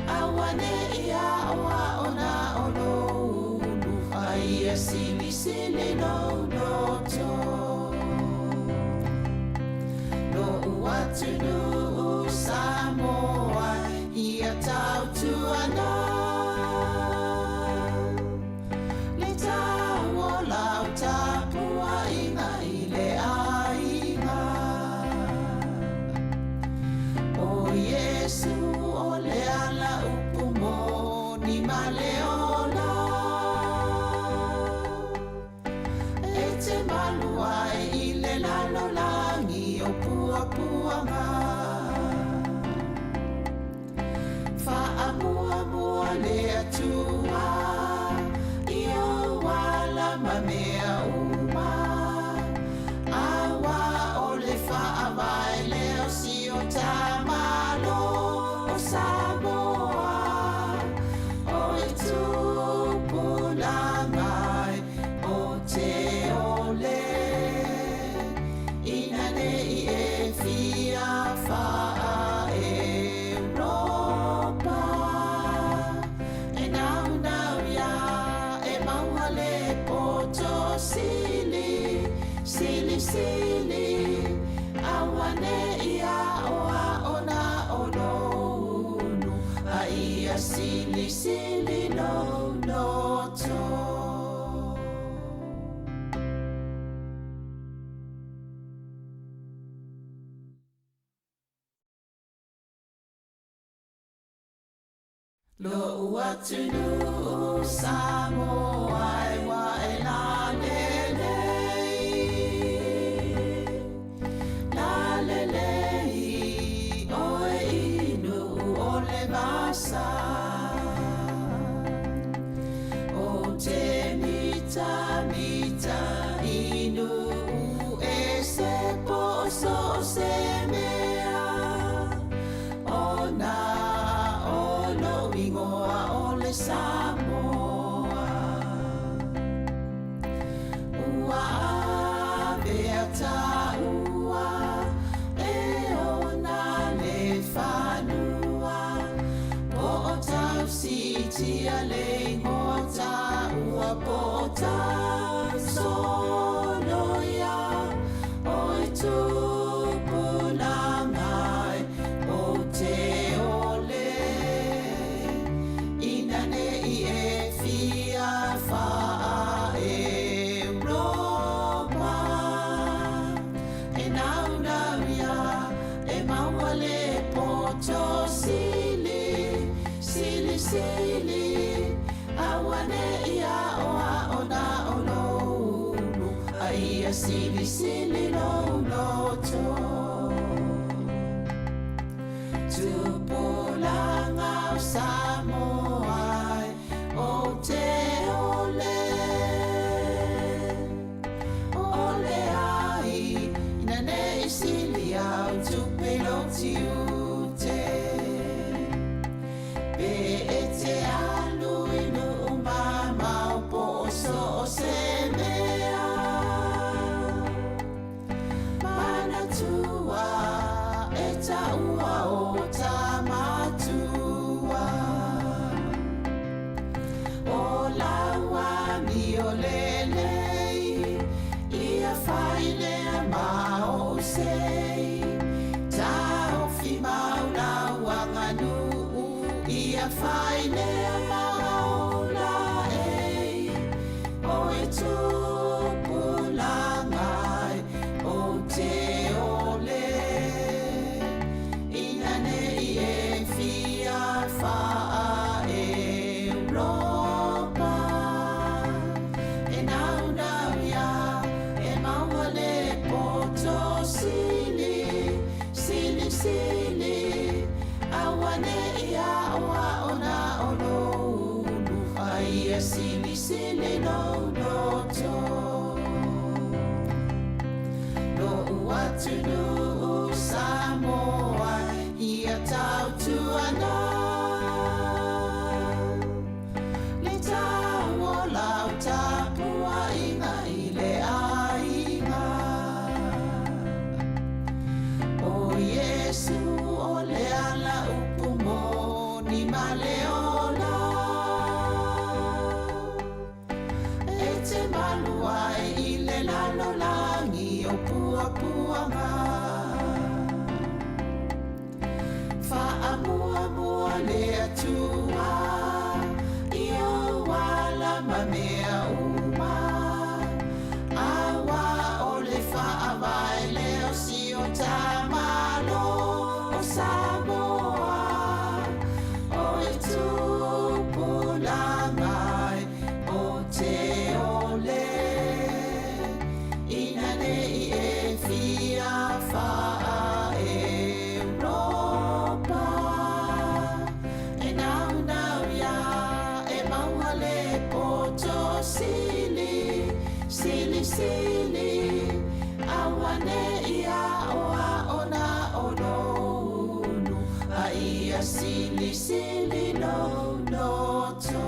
aua ne i aoao na o lou ulu, a ia silisili lou loto. Lo'u atunuu Samoa ia tautuana le tau o lau tapuaiga i le aiga. O Iesu o le ala upu moni ma le ola, e te malu ai i le lalolagi o puapuaga. Faamuamua le Atua i ou ala ma mea uma, aua o le faavae lea o si o ta Malo o Samoa. O e tupulaga e, ou te ole, ina ne i e fia faa-Europa. E naunau ia e maua le poto sili, sili, sili, aua ne i aoao na o lou ulu, a ia silisili lou loto. Lo'u atunuu Samoa e ua e lalelei, lalelei oe i Nuu o le vasa. Ou te mitamita i nuu ese po o so o se mea, ona o lou igoa o le Samoa. tia le igoa taua po o Soloia o e tupulaga ou te ole ina ne i e fia faa-Europa e naunau ia e maua le poto sili, sili, sili, aua ne i aoao na o lou ulu, a ia silisili lou loto. Tupulaga o Samoa e, ou te ole, ole ai, ina ne i sili au tupe i lou tiute. Pe e te alu i nuu mamao po o so o se mea, manatua e taua o tamatua. O lau amio lelei, ia fai lea ma ou sei. Taofi mau lau aganuu, ia fai lea ma ou laei. O e tupulaga e, ou te ole, ina ne i e fia faa-Europa. E naunau ia e maua le poto sili, sili, sili, aua ne i aoao na o lou ulu, a ia silisili lou loto. Lo'u atunuu Samoa ia tautuana le tau o lau tapuaiga i le aiga. O Iesu o le ala upu moni ma le ola. E te malu ai i le lalolagi o puapuaga. Faamuamua le Atua i ou ala ma mea uma. Aua o le faavae lea o si o ta Malo o Samoa. O e tupulaga e, ou te ole, ina ne i e fia faa-Europa. E naunau ia e maua le poto sili, sili, sili, aua ne i aoao na o lou ulu, a ia silisili lou loto.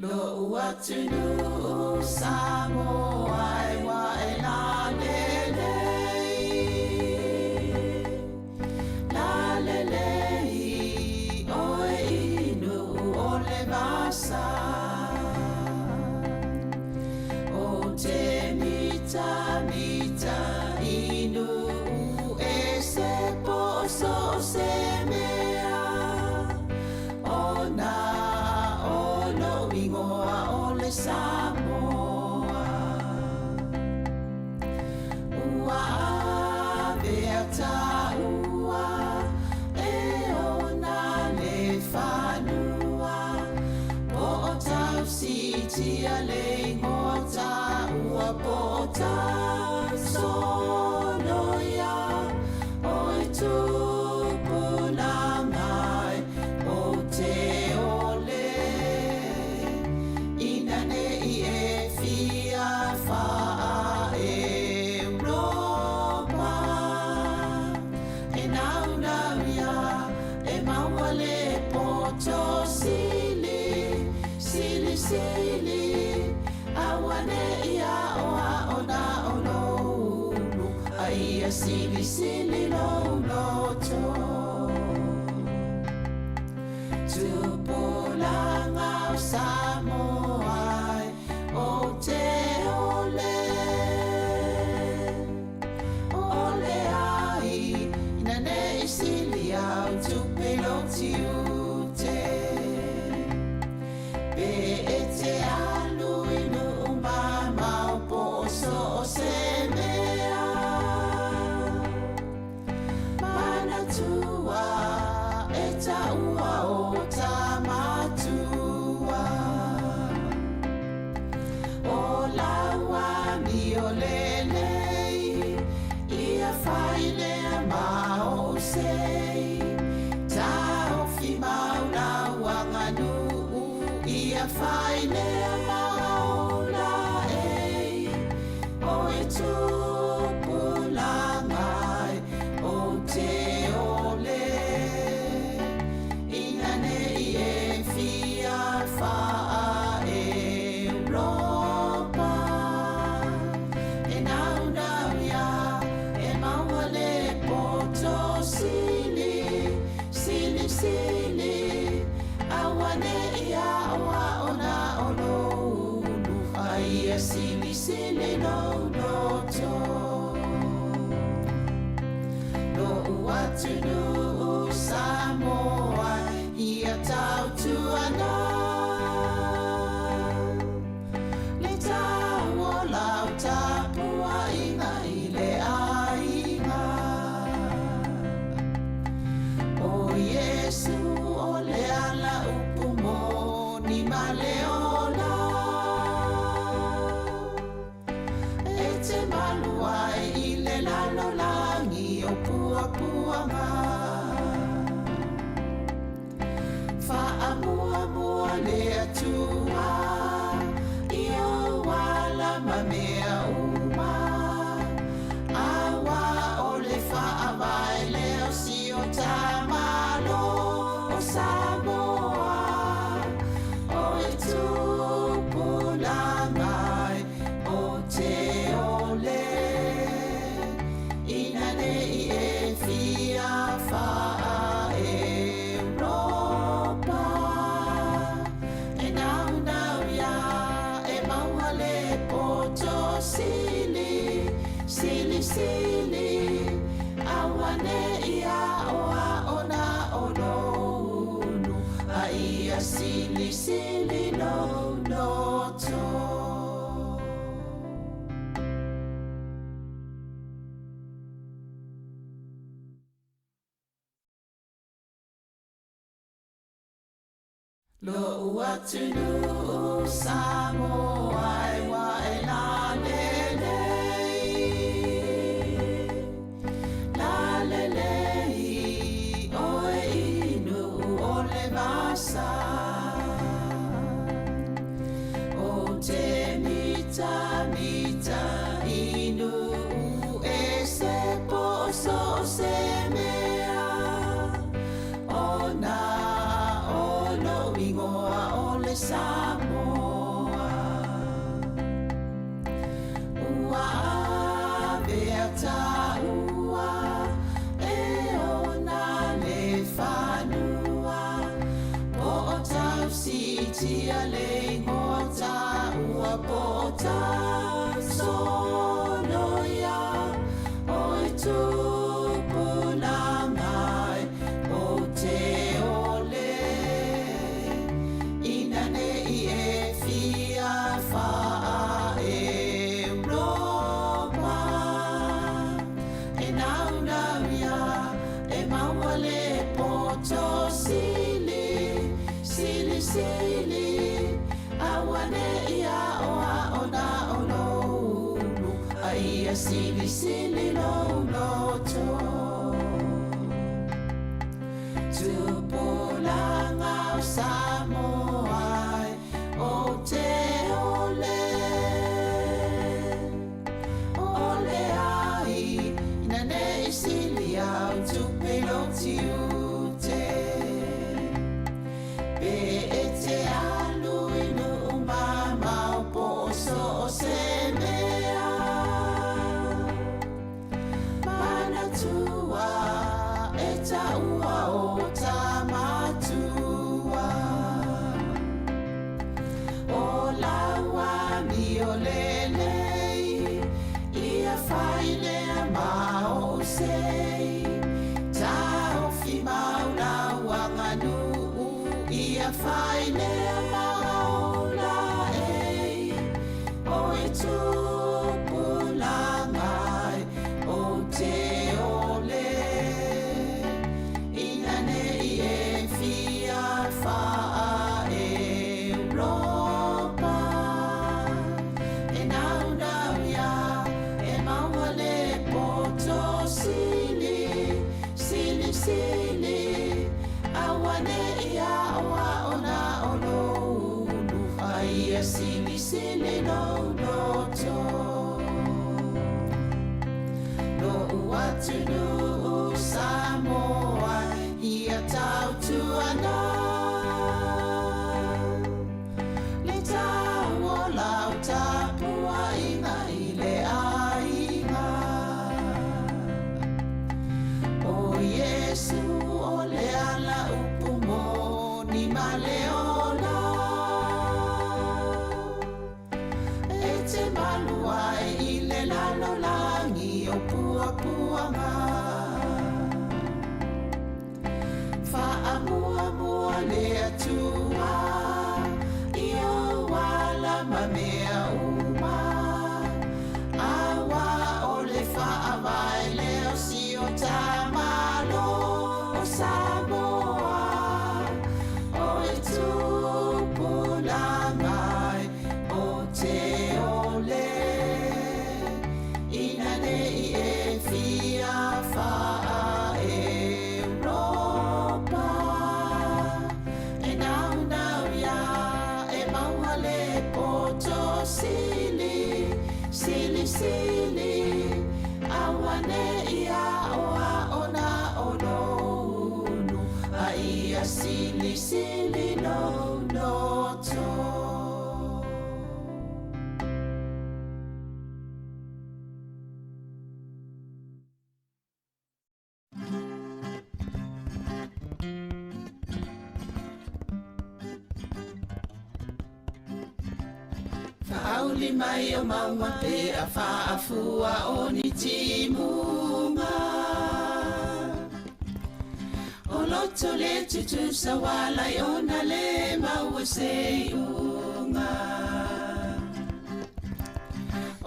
Lo'u atunuu Samoa e ua e lalelei, lalelei oe i Nuu o le vasa. Ou te mitamita i nuu ese po o so o se mea. Ona o lou igoa o le Samoa. Ua avea taua e ona le fanua. Po o tausitia le igoa taua po o Soloia. O e tupulaga e, ou te ole, ina ne i e fia faa-Europa. E naunau ia e maua le poto sili, sili, sili, Aua ne i aoao na o lou ulu, a ia silisili lou loto. Tupulaga o Samoa e, ou te ole, ole ai, ina ne i sili au tupe lou tiute. Pe e te alu i nuu mamao po o so o se mea, manatua e taua o tamatua. O lau amio lelei, ia fai lea ma ou sei. Taofi mau lau aganuu, ia fai lea ma ou laei. O e tupulaga e, ou te ole, ina ne i e fia faa-Europa. E naunau ia e maua le poto sili, silisili. Aua ne i aoao na o lou ulu, a ia silisili lou loto. Lo'u atunuu Samoa, ia tautuana le tau o lau tapuaiga i le aiga. O Iesu o le ala upu moni ma le ola, e te malu ai i le lalolagi o puapuaga. Faamuamua le Atua i ou ala ma mea uma, auā o le faavae lea o si o ta Malo o Samoa. O e tupulaga e, ou te ole, ina ne i e fia faa-Europa. E naunau ia e maua le poto sili, silisili. Aua ne i aoao na o lou ulu, a ia silisili lou loto. Lo'u atunuu Samoa e ua e lalelei, lalelei oe i nuu o le vasa. Ou te mitamita i nuu ese po o so o se mea, ona o lou igoa o le Samoa. Ua avea taua e ona le fanua, po o tausiitia le igoa taua, po o tausoloia. O e tupulaga e, ou te ole, ina ne i e fia faa-Europa. E naunau ia e maua le poto sili, silisili. Aua ne i aoao na o lou ulu, a ia silisili lou loto. Tupulaga o Samoa e, ou te ole, ole ai, ina ne i sili au tupe lou tiute. Pe e te alu i nuu mamao po o so Ia fai lea ma ola e o e tupulaga o te ole ina ne i e fia faa Europa e nau nau ia e maua le poto sili sili sili aua ne i ao ao na o lo ulu ai ia sili sili lo loto Lo'u atunuu Samoa ia tautuana Le tau o lau tapuaiga i le aiga O Iesu o le ala upu moni ma le ola E te malu ai i le lalolagi o puapuaga Faamuamua le Atua i ou ala ma mea uma Aua o le faavae lea o si o ta Malo o Samoa O e tupulaga e o te ole Ina ne i e fia faa Europa E nau nau ia e maua le poto sili Sili sili aua ne i ao ao na o lo ulu A ia sili sili lou loto. Faauli mai o mauga pe a faafua o ni timuga O loto le tutusa uala i ona le maua se iuga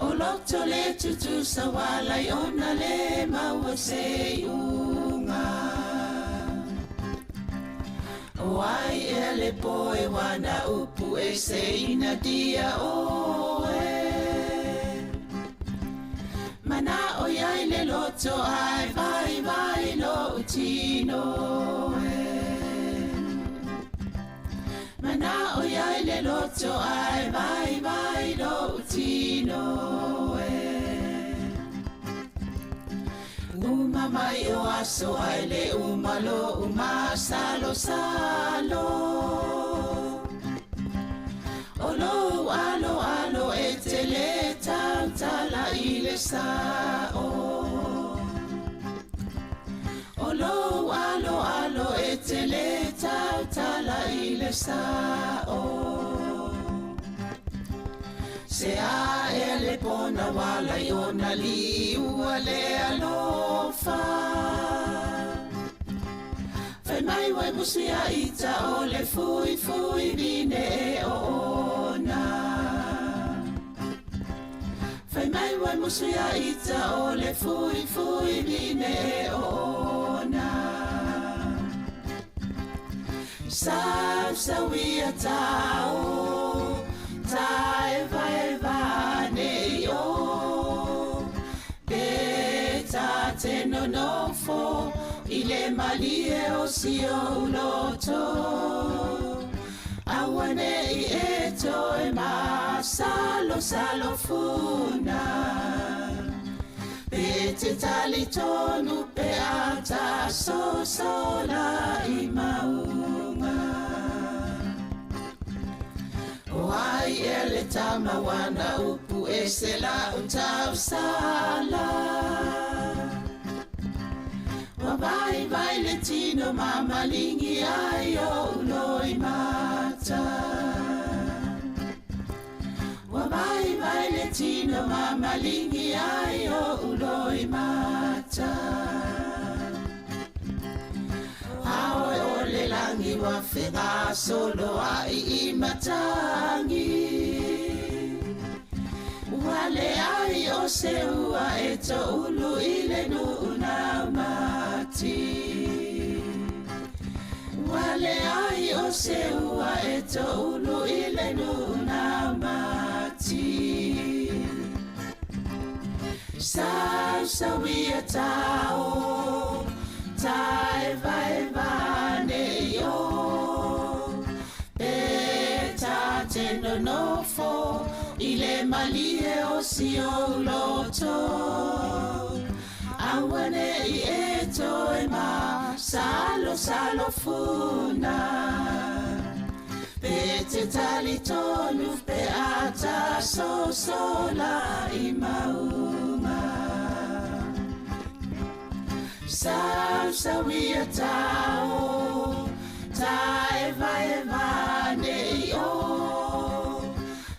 O loto le tutusa uala i ona le maua se iuga O ai ea le poe wana upu e se ina dia oe Mana'o iai le loto ae vaivai lo'u tino e Mana'o iai le loto ae vaivai lo'u tino e Uma mai o aso ae le uma lo'u masalosalo O lou alo alo e te le tautala i le sa'o O lou alo alo e te le tautala i le sa'o Se a ea le pona uala i ona liua le alofa Fai mai uai musu ia ita o le fuifui vine e oona Fai mai uai musu ia ita o le fuifui vine e oona Sausauia tao taevaeva nei o Pe ta te nonofo i le malie o si ou loto Aua ne i e toe masalosalo funa Pe te talitonu pe a ta sosola i mauga O ai ea le tama wana upu e se la'u tausala Ua vaivai le tino ma malingi ai o'u loimata Ua vaivai le tino ma malingi ai o'u loimata Aoe o le lagi langi ua fegasoloai i matagi. Ua leai o se ua e toulu i le nuu naumati. Ua leai o se ua e toulu i le nuu naumati. Sausauia tao, taevaeva nei o. Pe ta te nonofo i le malie o si ou loto. Aua nei e toe ma salo salo funa. Pe te talitonu pe a ta sosola i mauga. Sausauia tao, taevaeva nei o.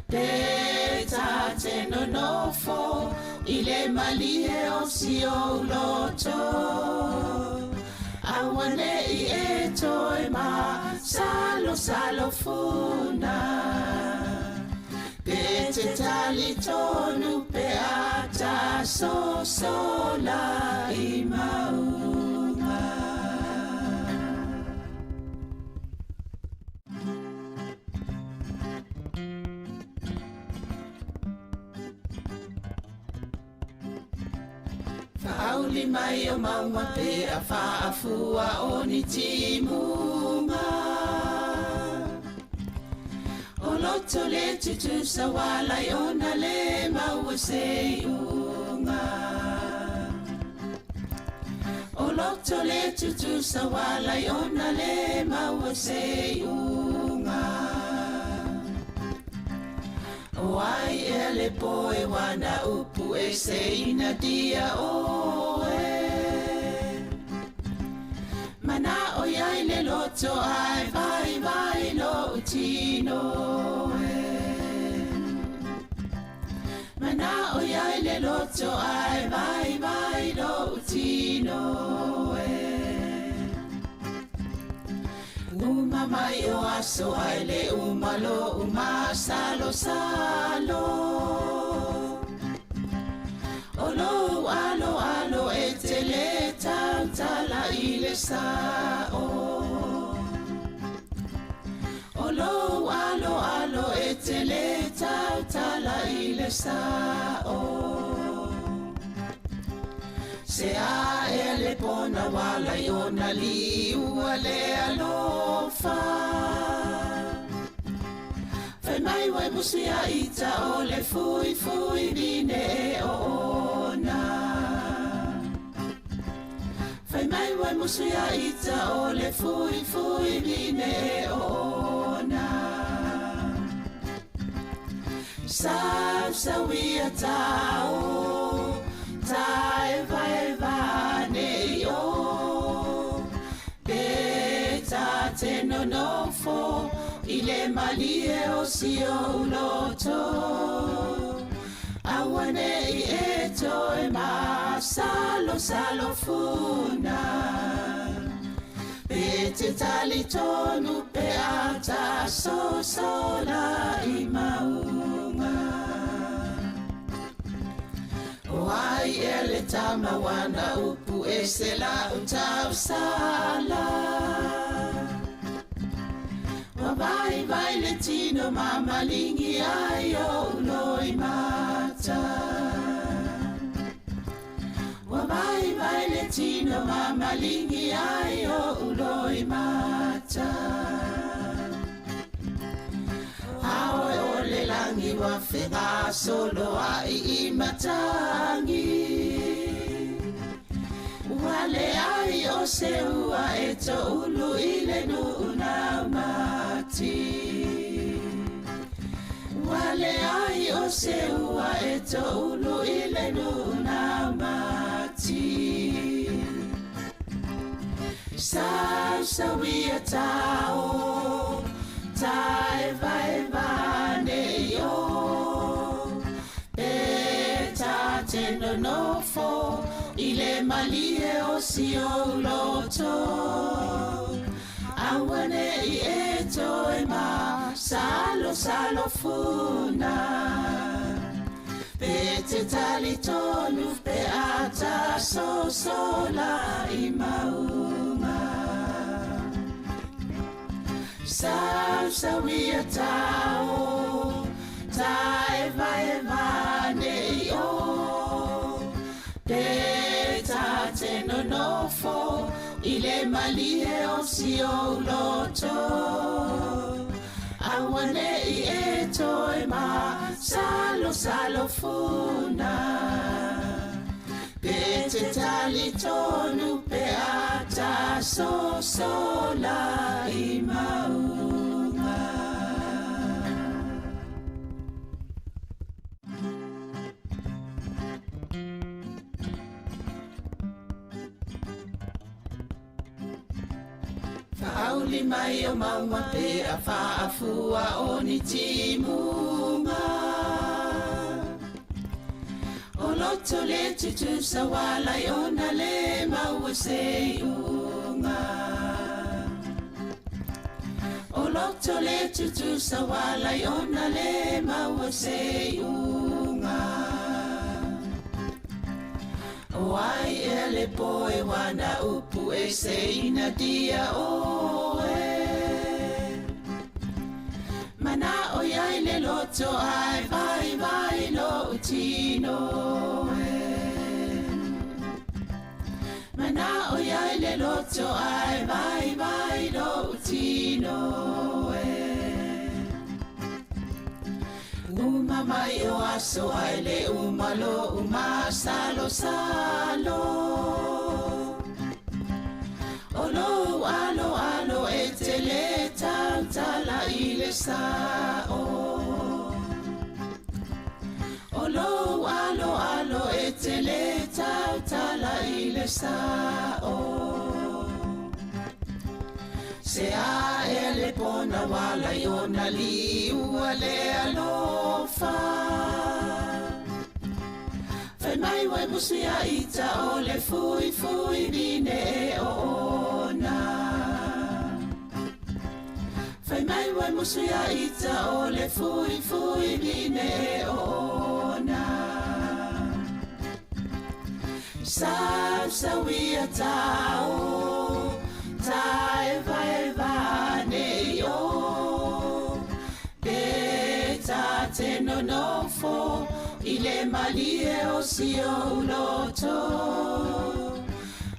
Pe ta te nonofo i le malie o si ou loto. Aua nei e toe ma salo salo funa. Pe te talitonu pe a ta sosola i mauga. Faauli mai o mauga pe a faafua o ni timuga. O loto le tutusa ualai ona le maua se iuga. O loto le tutusa ualai ona le maua se iuga. O ai ea le poe wana upu e se ina dia oe. Mana o iai le loto ai vai vai lo tino e. Mana o iai le loto ai vai vai lo tino e. Uma mai o aso ai le uma lo uma salo salo. O lou alo alo e te le tautala i le sao. O lou alo alo e te le tautala i le sao. Se a e le pona wala i ona liua le alofa. Fai mai wai musia ita o le fui fui vine e o ona. Fai mai wai musia ita o le fui fui vine e o ona. Sausauia tao, taevaeva nei o. Pe ta te nonofo i le malie o si ou loto. Aua nei e toe ma salo salo funa. Pe te talitonu pe a ta sosola i mauga. O ai ea le tama wana upu e se la u tausala. Ua vai vai le tino ma malingi ai o uloi mata. Ua vai vai le tino ma malingi ai o uloi mata. Aoe o le langi ua fegasoloai i matagi. Ua leai o se ua e toulu i le nuu naumati. Ua leai o se ua e toulu i le nuu naumati. Sausauia tao, taevaeva nei o. Pe ta te nonofo i le malie o si ou loto. Aua ne i e toe ma salo salo funa. Pe te tali tonu pe ata so sola i maunga. Sau sau ia tau, ta eva eva ne i o. Pe ta te nonofo i le malie o si o loto. Aua ne i e toe ma salo salo funa. Pe te tali tonu pe ata so sola i maunga. Whaauli mai o maunga pe a whaafua o ni timunga. O loto le tutusa wala i ona le maua se unga. O loto le tutusa wala i ona le maua se unga. O ai e le poe wana upu e se ina dia oe. Mana o iai le loto ai vai vai lo utino e. Mana o iai le loto ai vai vai lo utino e. Uma mai o aso ai le uma lo uma salo salo. O lo alo alo e te le tautala i le sao. O lo alo alo e te le tautala i le sao. Se a e le pona wala i ona li ua le alofa. Fai mai wai musu ia ita o le fui fui vine e o ona. Fai mai wai musu ia ita o le fui fui vine e o ona. Sau sau ia tau, ta eva eva ne i o. Pe ta te nonofo i le malie o si o loto.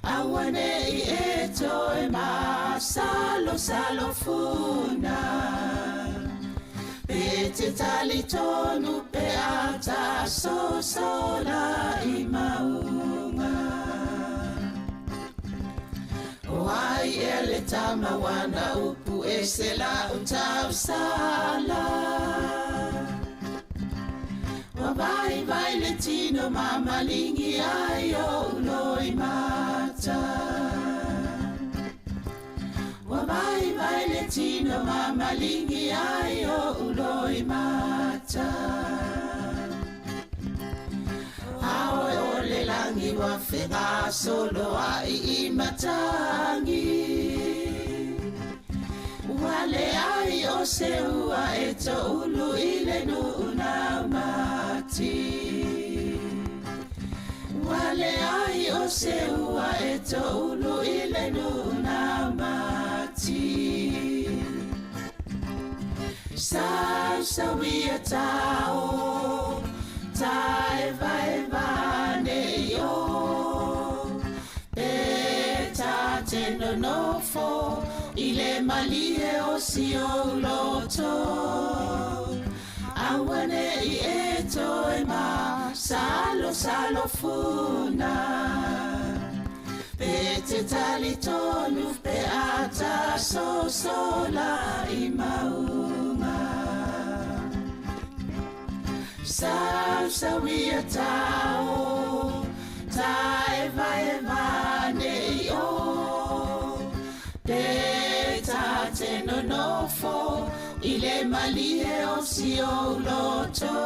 Aua ne i e toe ma salo salo funa. Pe te tali tonu pe ata so sola i maunga. O ai e le tama wana upu e se la utau sala. Wa vai vai le tino mamalingi ai o uloi mata. Wa vai vai le tino mamalingi ai o uloi mata. Aoe o le langi wa whenga solo ai i matangi. Wale ai o se ua e to ulu i le nuu mati. Wale ai o se ua e to ulu i le nuu mati. Sau sau ia tau, ta eva eva ne i o. Pe ta te nonofo i le malie o si o loto. Aua ne i e toe ma salo salo funa. Pe te tali tonu pe ata so sola i maunga. Sau sau ia tau, ta eva eva ne i o. Pe ta te nonofo i le malie o si o loto.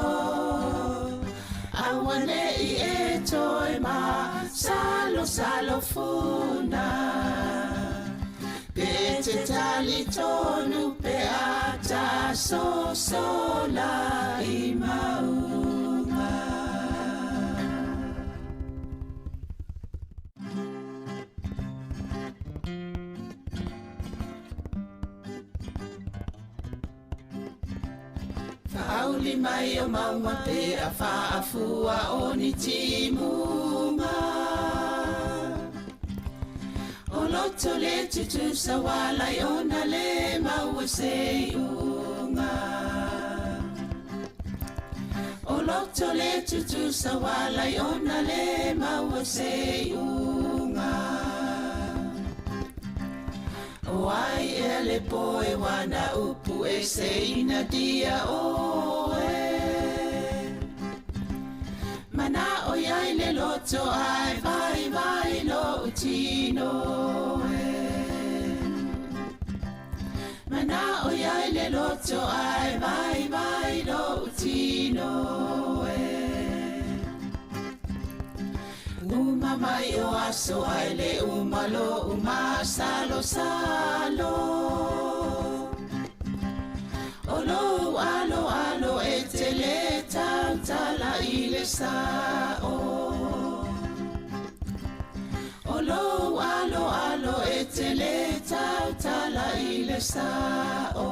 Aua ne i e toe ma salo salo funa. Pe Pe te talitonu pe a ta sosola i mauga. Faauli mai o mauga pe a faafua o ni timuga. O loto le tutusa walai ona le maua se iuga. O loto le tutusa walai ona le maua se iuga. O ai ea le poe wana upu e se ina dia oe. Mana o iai le loto ai vai vai lo utino e. Mana o iai le loto ai vai vai lo utino e. Uma mai o aso ai le uma lo uma salo salo. O lo alo alo e te le tautala i le sao. O lo alo alo e te le tautala i le sao.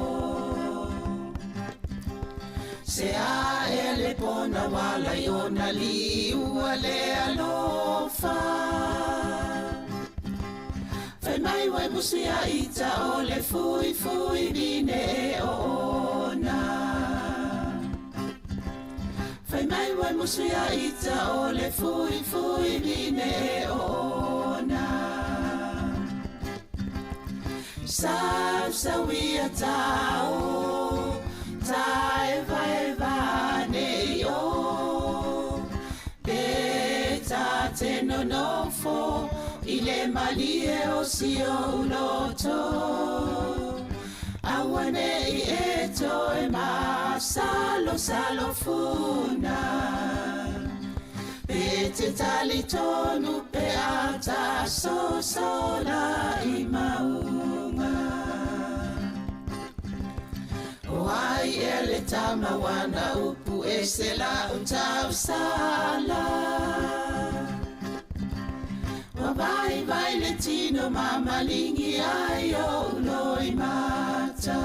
Se a e le pona wala i ona liua le alofa. Fai mai wai musia ita o le fui fui vine e o ona. Fai mai wai musia ita o le fui fui vine e o ona. Sau sau ia tau, tae vai vane o. Pe ta te nonofo i le malie o si o uloto. Aua ne i e toe ma salo salo funa. Pe te talitonu pe a ta sosola i mauga. O ai e le tama wana upu e se la utau sala. Wa vai vai le tino mamalingi ai o uloi mata.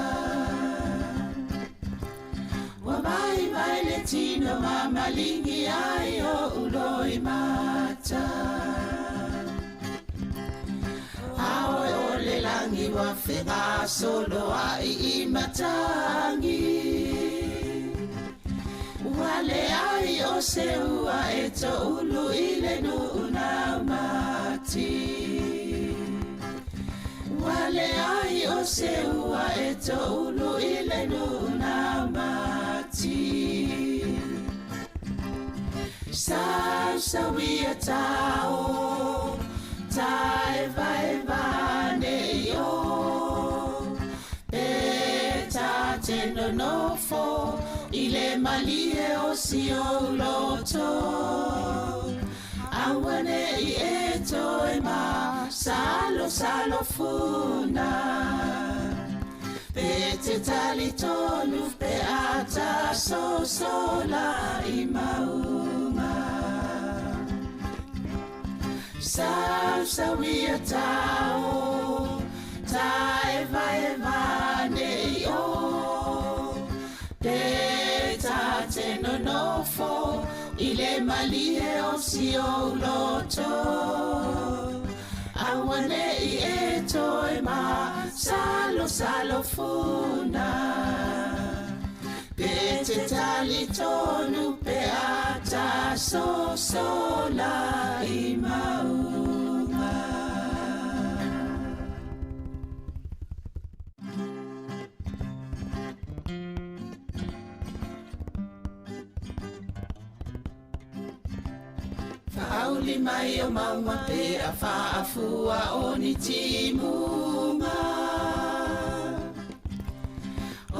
Wa vai vai le tino mamalingi ai o uloi mata. Aoe o le langi wa whenga solo ai i matangi. Ua le ai o se ua e to ulu i le nuu nau mati. Ua le ai o se ua e to ulu i le nuu nau mati. Sau sau ia tau, tae vai vane i o. Pe ta te nonofo i le malie o si o loto. Aua ne i e toe ma salo salo funa. Pe te talitonu pe a ta sosola i mauga. Sau sau ia tau, tae vai vane i o. Pe ta te nonofo i le malie o si o loto. Aua ne i e toe ma salo salo funa. Pe te talitonu pe a ta sosola i mauga. Faauli mai o mauga pe a faafua o ni timuga.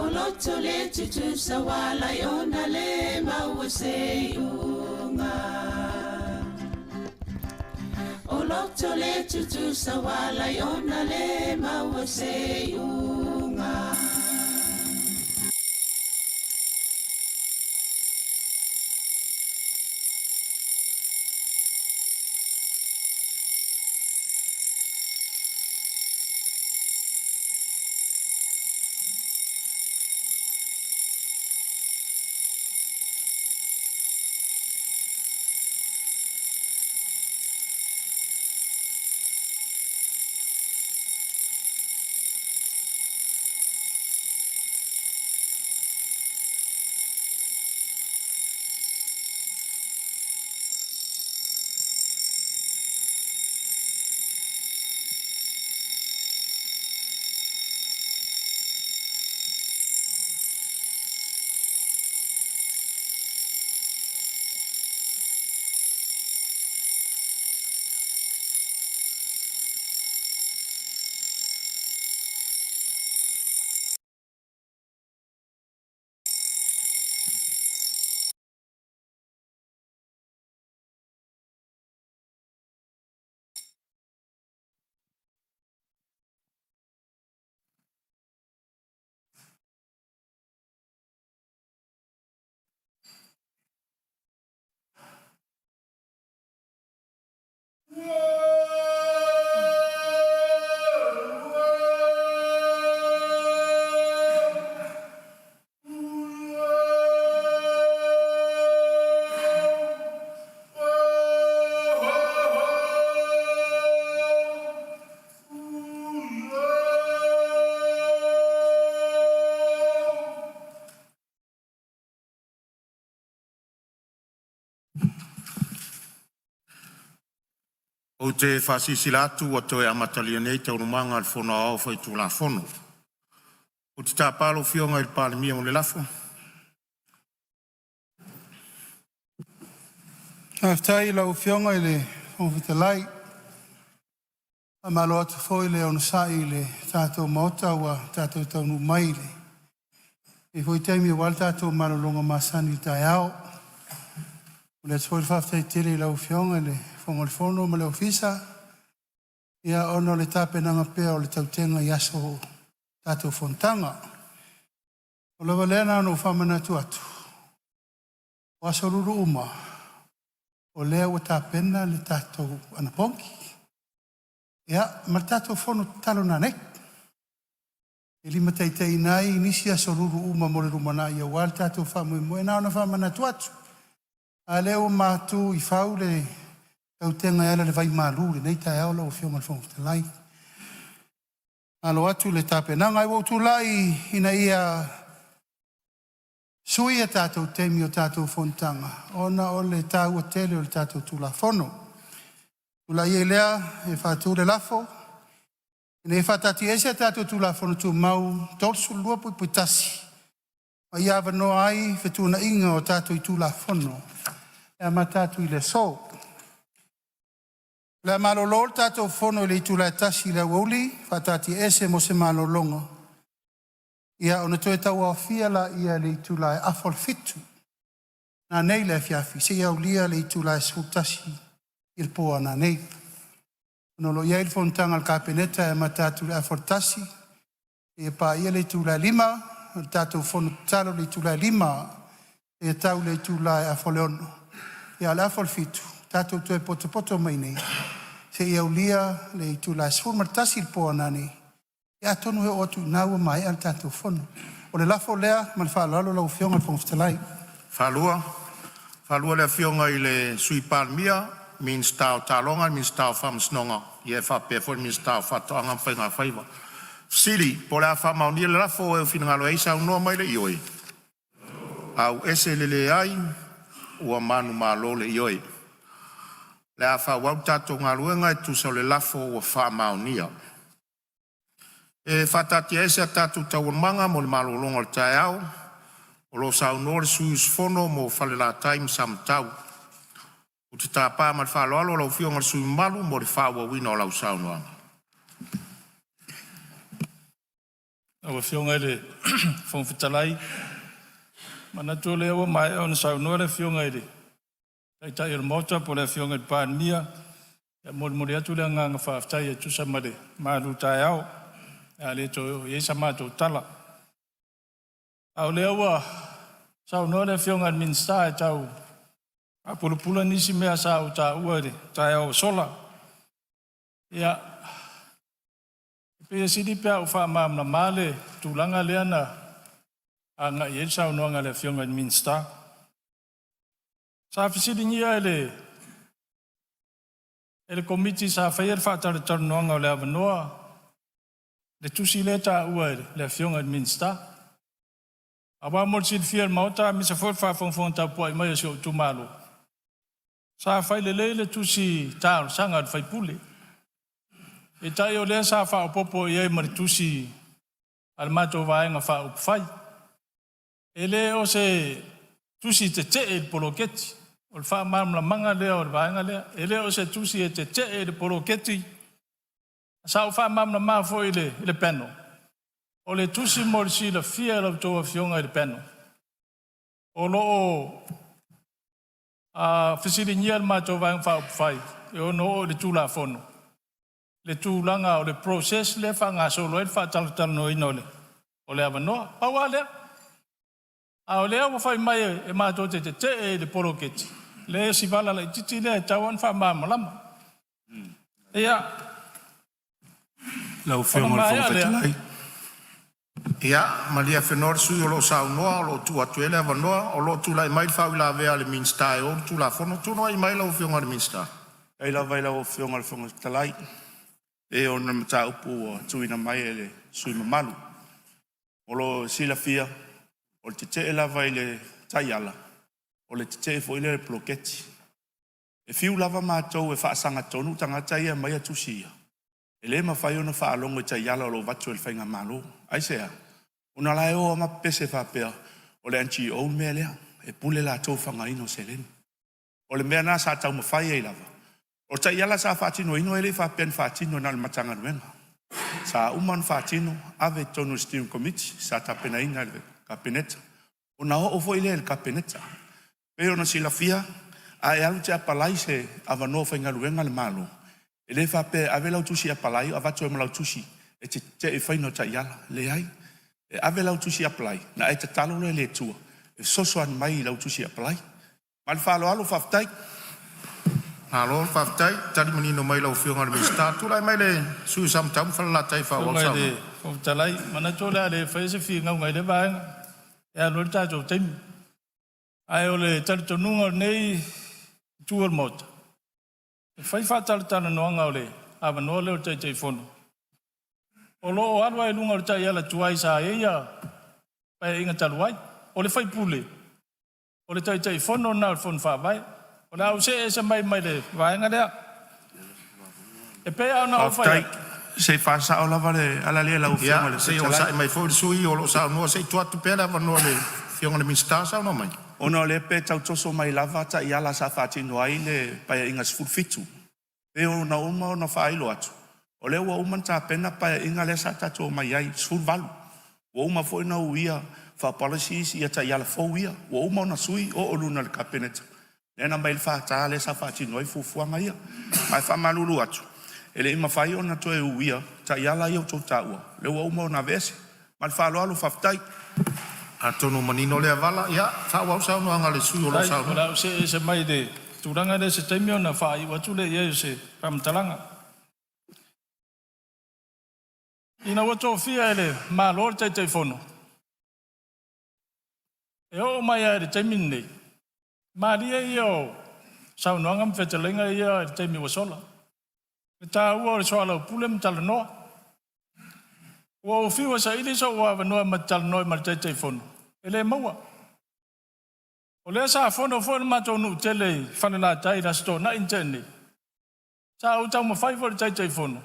O loto le tutusa walai ona le maua se iuga. O loto le tutusa ua alai ona le maua se iuga. Ou te faasilasila atu ua toe amatalia nei Taualumaga a le Fono Aoao Faitulafono. Ou te tapa lau Afioga i le Palemia mo le lafo. Faafetai i lau Afioga i le Fofoga Fetalai. Faamalo atu foi le onosai i le tatou Maota ua tatou taunuu mai i lenei foi taimi aua le tatou malologa masani i le taeao. E momoli atu foi le faafetai tele i lau Afioga i le Fofoga o le Fono ma le Ofisa, ia ona o le tapenaga pea o le tautega i aso o tatou fonotaga. Ua lava lea na ona ou faamanatu atu, o aso Lulu uma, o lea ua tapena le tatou anapogi, ia ma le tatou fono tatalo nanei, e limataitaiina ai nisi aso Lulu uma mo le lumanai aua le tatou faamoemoe. Na ona faamanatu atu, a o lea ua matu i fau le tautega e ala i le vaimalu i lenei taeao lau Afioga i le Fofoga Fetalai. Alo atu le tapenaga. Ae ua ou tulai ina ia sui a tatou taimi o tatou fonotaga ona o le taua tele o le tatou Tulafono. Tulai ai lea e faatu le lafo, Ina ia faataatiaese a tatou Tulafono Tumau 32(1), ma ia avanoa ai fetuunaiga o tatou itula Fono e amata atu i le aso. O le a malolo le tatou Fono i le itula e 1:00 i le aoauli, faataatiaese mo se malologa, ona toe tauaofia lea i le itula e 6:30 nanei i le afiafi seia aulia le itula e 11:00 i le po a nanei. Ona o lo o i ai le fonotaga a le Kapeneta e amata atu i le 12:30 seia paia le itula e 5:00 o le tatou fono tatalo i le itula e 5:00 seia tau i le itula e 5:30. A o le 6:30 tatou toe potopoto mai i inei seia aulia le itula e 11:00 i le po a nanei, ia atonu e oo atu i ina ua maea le tatou fono. O le lafo lea ma le faaaloalo lau Afioga i le Fofoga Fetalai. Faalua, le Afioga i le Sui Palemia, Minisita o Taaloga, Minisita o Faamasinoga faapea foi le Minisita o Faatoaga ma Faiga Faiva. Fesili: Po o le a faamaonia le lafo, ua e finagalo ai saunoa mai le ioe, auese le leai, ua manumalo le ioe. O le a faaauau le tatou galuega e tusa o le lafo ua faamaonia. E faataatiaese a tatou Taualumaga mo le malologa o le taeao o lo o saunoa le sui usufono mo Falelatai ma Samatau. Ou te tapa ma le faaaloalo lau Afioga i le sui usufono mamalu mo le faaauauina o lau saunoaga. Lau Afioga i le Fofoga Fetalai, e manatu o lea ua maea ona saunoa le Afioga i le Taitai o le Maota po o le Afioga i le Palemia E molimoli atu le agaga faafetai e tusa ma le malu taeao, a le toe oo i ai sa matou tala. A o lea ua saunoa le Afioga i le Minisita e tau faapulapula nisi mea sa ou taua i le taeao ua sola. Ia, e pei e sili pe a ou faamalamalama le tulaga lea na agai i ai le saunoaga a le Afioga i le Minisita. Sa fesiligia e le e le Komiti sa faia le faatalatalanoaga o le avanoa le tusi lea e taua e le Afioga i le Minisita. Aua mo le silafia e le Maota aemaise foi le faafogafoga tapuai mai a si ou itumalo, sa fai lelei le tusi talosaga a le sui usufono. Peitai o lea sa faaopoopo i ai ma le tusi a le matou Vaega Faaupufai. E le o se tusi tetee i le poloketi. O le faamalamalamaga lea o le vaega lea. E le o se tusi e tetee i le poloketi. Sa ou faamalamalama foi i le, i le panel, o le tusi mo le silafia e la outou afioga i le panel, o lo o fesiligia le matou Vaega Faaupufai e ono oo i le Tulafono, le tulaga o le process lea e faagasolo ai le faatalatalanoaina o le, o le avanoa. Pau lava lea. A o lea ua fai mai e matou te tetee i le poloketi, le isi vala laitiiti lea e tatau ona faamalamalama. Ia, Lau ona Afioga i le maea Fofoga lea, Fetalai. Ia, malie afenoa le sui usufono o lo o saunoa o lo o tuu atu i ai le avanoa. O lo o tulai mai le faauilavea a le Minisita e ou le Tulafono. Tulai mai lau Afioga i le Minisita. Faafetai lava i lau Afioga i le Fofoga Fetalai, e ona o le mataupu ua tuuina mai e le sui usufono mamalu. Mo le silafia, o le tetee lava i le taiala, o le tetee foi lea i le poloketi. E fiu lava matou e faasagatonu tagata ia e aumaia tusi ia, e le mafai ona faalogo i taiala o lo o avatu e le faigamalo. Aisea? Ona o la e o lava ma pepese faapea, o le MCIL le mea lea, e pule latou i le faaaogaina o seleni. O le mea lena sa taumafai ai lava. O taiala sa faatinoina e le i faapea na faatino na o le Matagaluega. Sa uma ona faatino, ave i totonu o le Steering Committee sa tapenaina e le Kapeneta, ona oo foi lea i le Kapeneta. E pei ona silafia, a e alu e te apalai i se avanoa faigaluega a le Malo, e le faapea e ave lau tusi apalai avatu ai ma lau tusi e te tetee i le faiga o taiala. Leai, e ave lau tusi apalai ona e tatalo lea i le Atua e fesoasoani mai i lau tusi apalai. Ma le faaaloalo faafetai. Malo faafetai tali manino mai lau Afioga i le Minisita. Tulai mai le sui usufono mo Samatau ma Falelatai e faaauau le Afioga i le saunoaga. Fofoga Fetalai, manatu o le a le faia se finauga i lea vaega e alu ai le tatou taimi. Ae o le talitonuga o lenei itu o le Maota, e fai faatalatalanoaga o le avanoa lea o le Taitaifono, o lo o alu lava i luga o le taiala tuai sa i ai ia Paeaiga talu ai. O le faipule, o le Taitaifono lena o le Fono Faavae. O le a ou see ese mai mai le vaega lea. E pei lava ona ou fai Faafetai. atu, Se i faasao lava le ala lea i lau Afioga Ia, i le se i Fofoga Fetalai. onosai mai foi le sui usufono o lo o saunoa se i tuu atu pea le avanoa i le Afioga i le Minisita. Saunoa mai. Ona o lea e pei e tau toso mai lava taiala sa faatino ai le Paeaiga 17. E pei ona uma ona faailo atu, o lea ua uma ona tapena le Paeaiga lea sa tatou omai ai 18. Ua uma foi ona uia faa-policies ia taiala fou ia. Ua uma ona sui oo i luma o le Kapeneta, lea na aumai ai le FK lea sa faatino ai fuafuaga ia. Ae faamalulu atu, e le i mafai ona toe uia taiala ia ua outou taua, lea ua uma ona aveese. Ma le faaaloalo faafetai. Atonu ua manino lea vala, ia faaauau le saunoaga a le sui usufono o lo o Faafetai. O saunoa. le a ou see ese mai le tulaga lea i se taimi ona faaiu atu lea i ai o se faamatalaga. Ina ua tofia e le Malo le Taitaifono, e oo mai lava i le taimi lenei, malie ia o saunoaga ma fetalaiga ia i le taimi ua sola. Le taua o le soalaupule ma talanoa. Ua ou fiu e saili sou avanoa ma te talanoa ai ma le Taitaifono, e le maua. O lea sa fono foi le matou nuu tele i Falelatai i le Aso Toonai na tea nei. Sa ou taumafai foi i le Taitaifono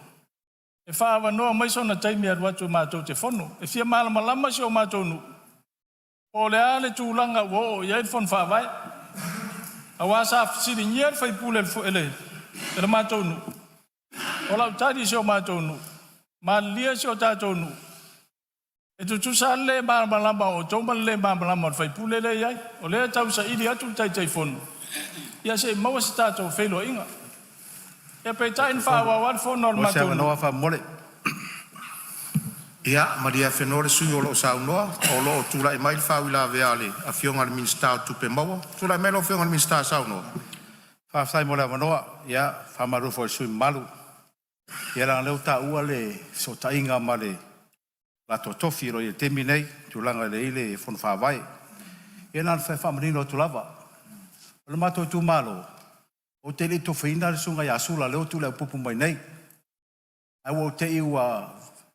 e faaavanoa mai sona taimi e alu atu matou te fono. E fia malamalama si o matou nuu po o le a le tulaga ua oo i ai le Fono Faavae. Aua sa fesiligia le sui usufono e le, e le matou nuu. O lau tali i si o matou nuu, malilie si o tatou nuu, e tutusa lava le le malamalama o outou ma le le malamalama o le sui usufono lea e i ai. O lea e tausaili atu le Taitaifono, ia se i maua se tatou feiloaiga. Ia peitai na faaauau lava le fono a le Mo se matou nuu. avanoa faamomole. Ia, malie afenoa le sui usufono o lo o saunoa o lo o tulai mai le faauilavea a le Afioga i le Minisita o Tupe Maua. Tulai mai lau Afioga i le Minisita e saunoa. Faafetai mo le avanoa. Ia, faamalo foi i le sui usufono mamalu. Ia leaga o lea ua taua le fesootaiga ma le latou tofi o lo o i ai i le taimi nei i le tulaga e i ai le Fono Faavae. Ia na ona fia faamanino atu lava, o le matou itumalo, ou te le i tofiaina le Susuga ia Sula lea ua tuliaupupu mai nei, ae ua ou te i ua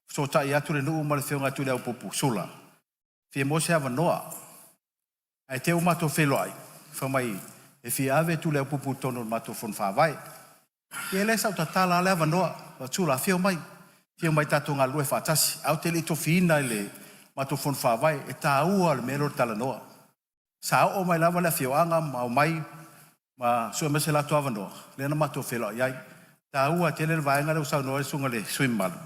fesootai atu le nuu ma le afioga ia Tuliaupupu Sula, e fia maua se avanoa. Ae te i ua matou feiloai, fai mai e fia ave Tuliaupupu i totonu o le matou fono faavae. Ia lea sa ou tatala lava le avanoa, fai atu, Sula afio mai, afio mai tatou galulue faatasi, ae ou te le i tofiina i le matou fono faavae. E taua le mea lea o le talanoa. Sa oo mai lava le afioaga ma omai ma sue mai so latou avanoa, lea na matou feiloai ai. E taua tele le vaega lea ua saunoa ai le susuga i le sui usufono mamalu,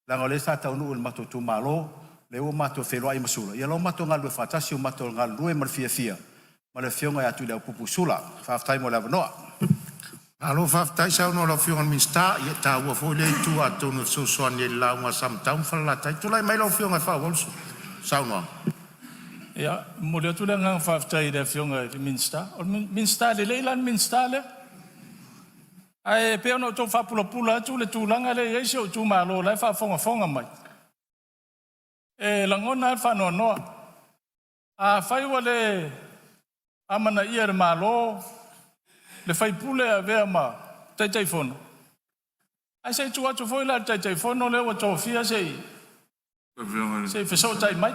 leaga o lea sa taunuu i le matou itumalo, lea ua matou feiloai ma Sula, ia o lea ua matou galulue faatasi, ua matou galulue ma le fiafia ma le afioga ia Tuliaupupu Sula. Faafetai mo le avanoa. Malo faafetai saunoa i lau Afioga i le Minisita, ia e taua foi lea itu atonu e fesoasoani ai i le lauga a Samatau ma Falelatai. Tulai mai lau Afioga e faaauau le saunoaga. Ia, e momoli atu le agaga faafetai i le Afioga i le Minisita. O le Minisita lelei la le Minisita lea. Ae pei ona ou tau faapulapula atu le tulaga lea e i ai si ou itumalo o la e faafogafoga mai, e lagona lava le faanoanoa. Afai ua le amanaia e le Malo le sui usufono e avea ma Taitaifono, ae se i tuu atu foi la i le Taitaifono lea ua tofia se i fesootai mai.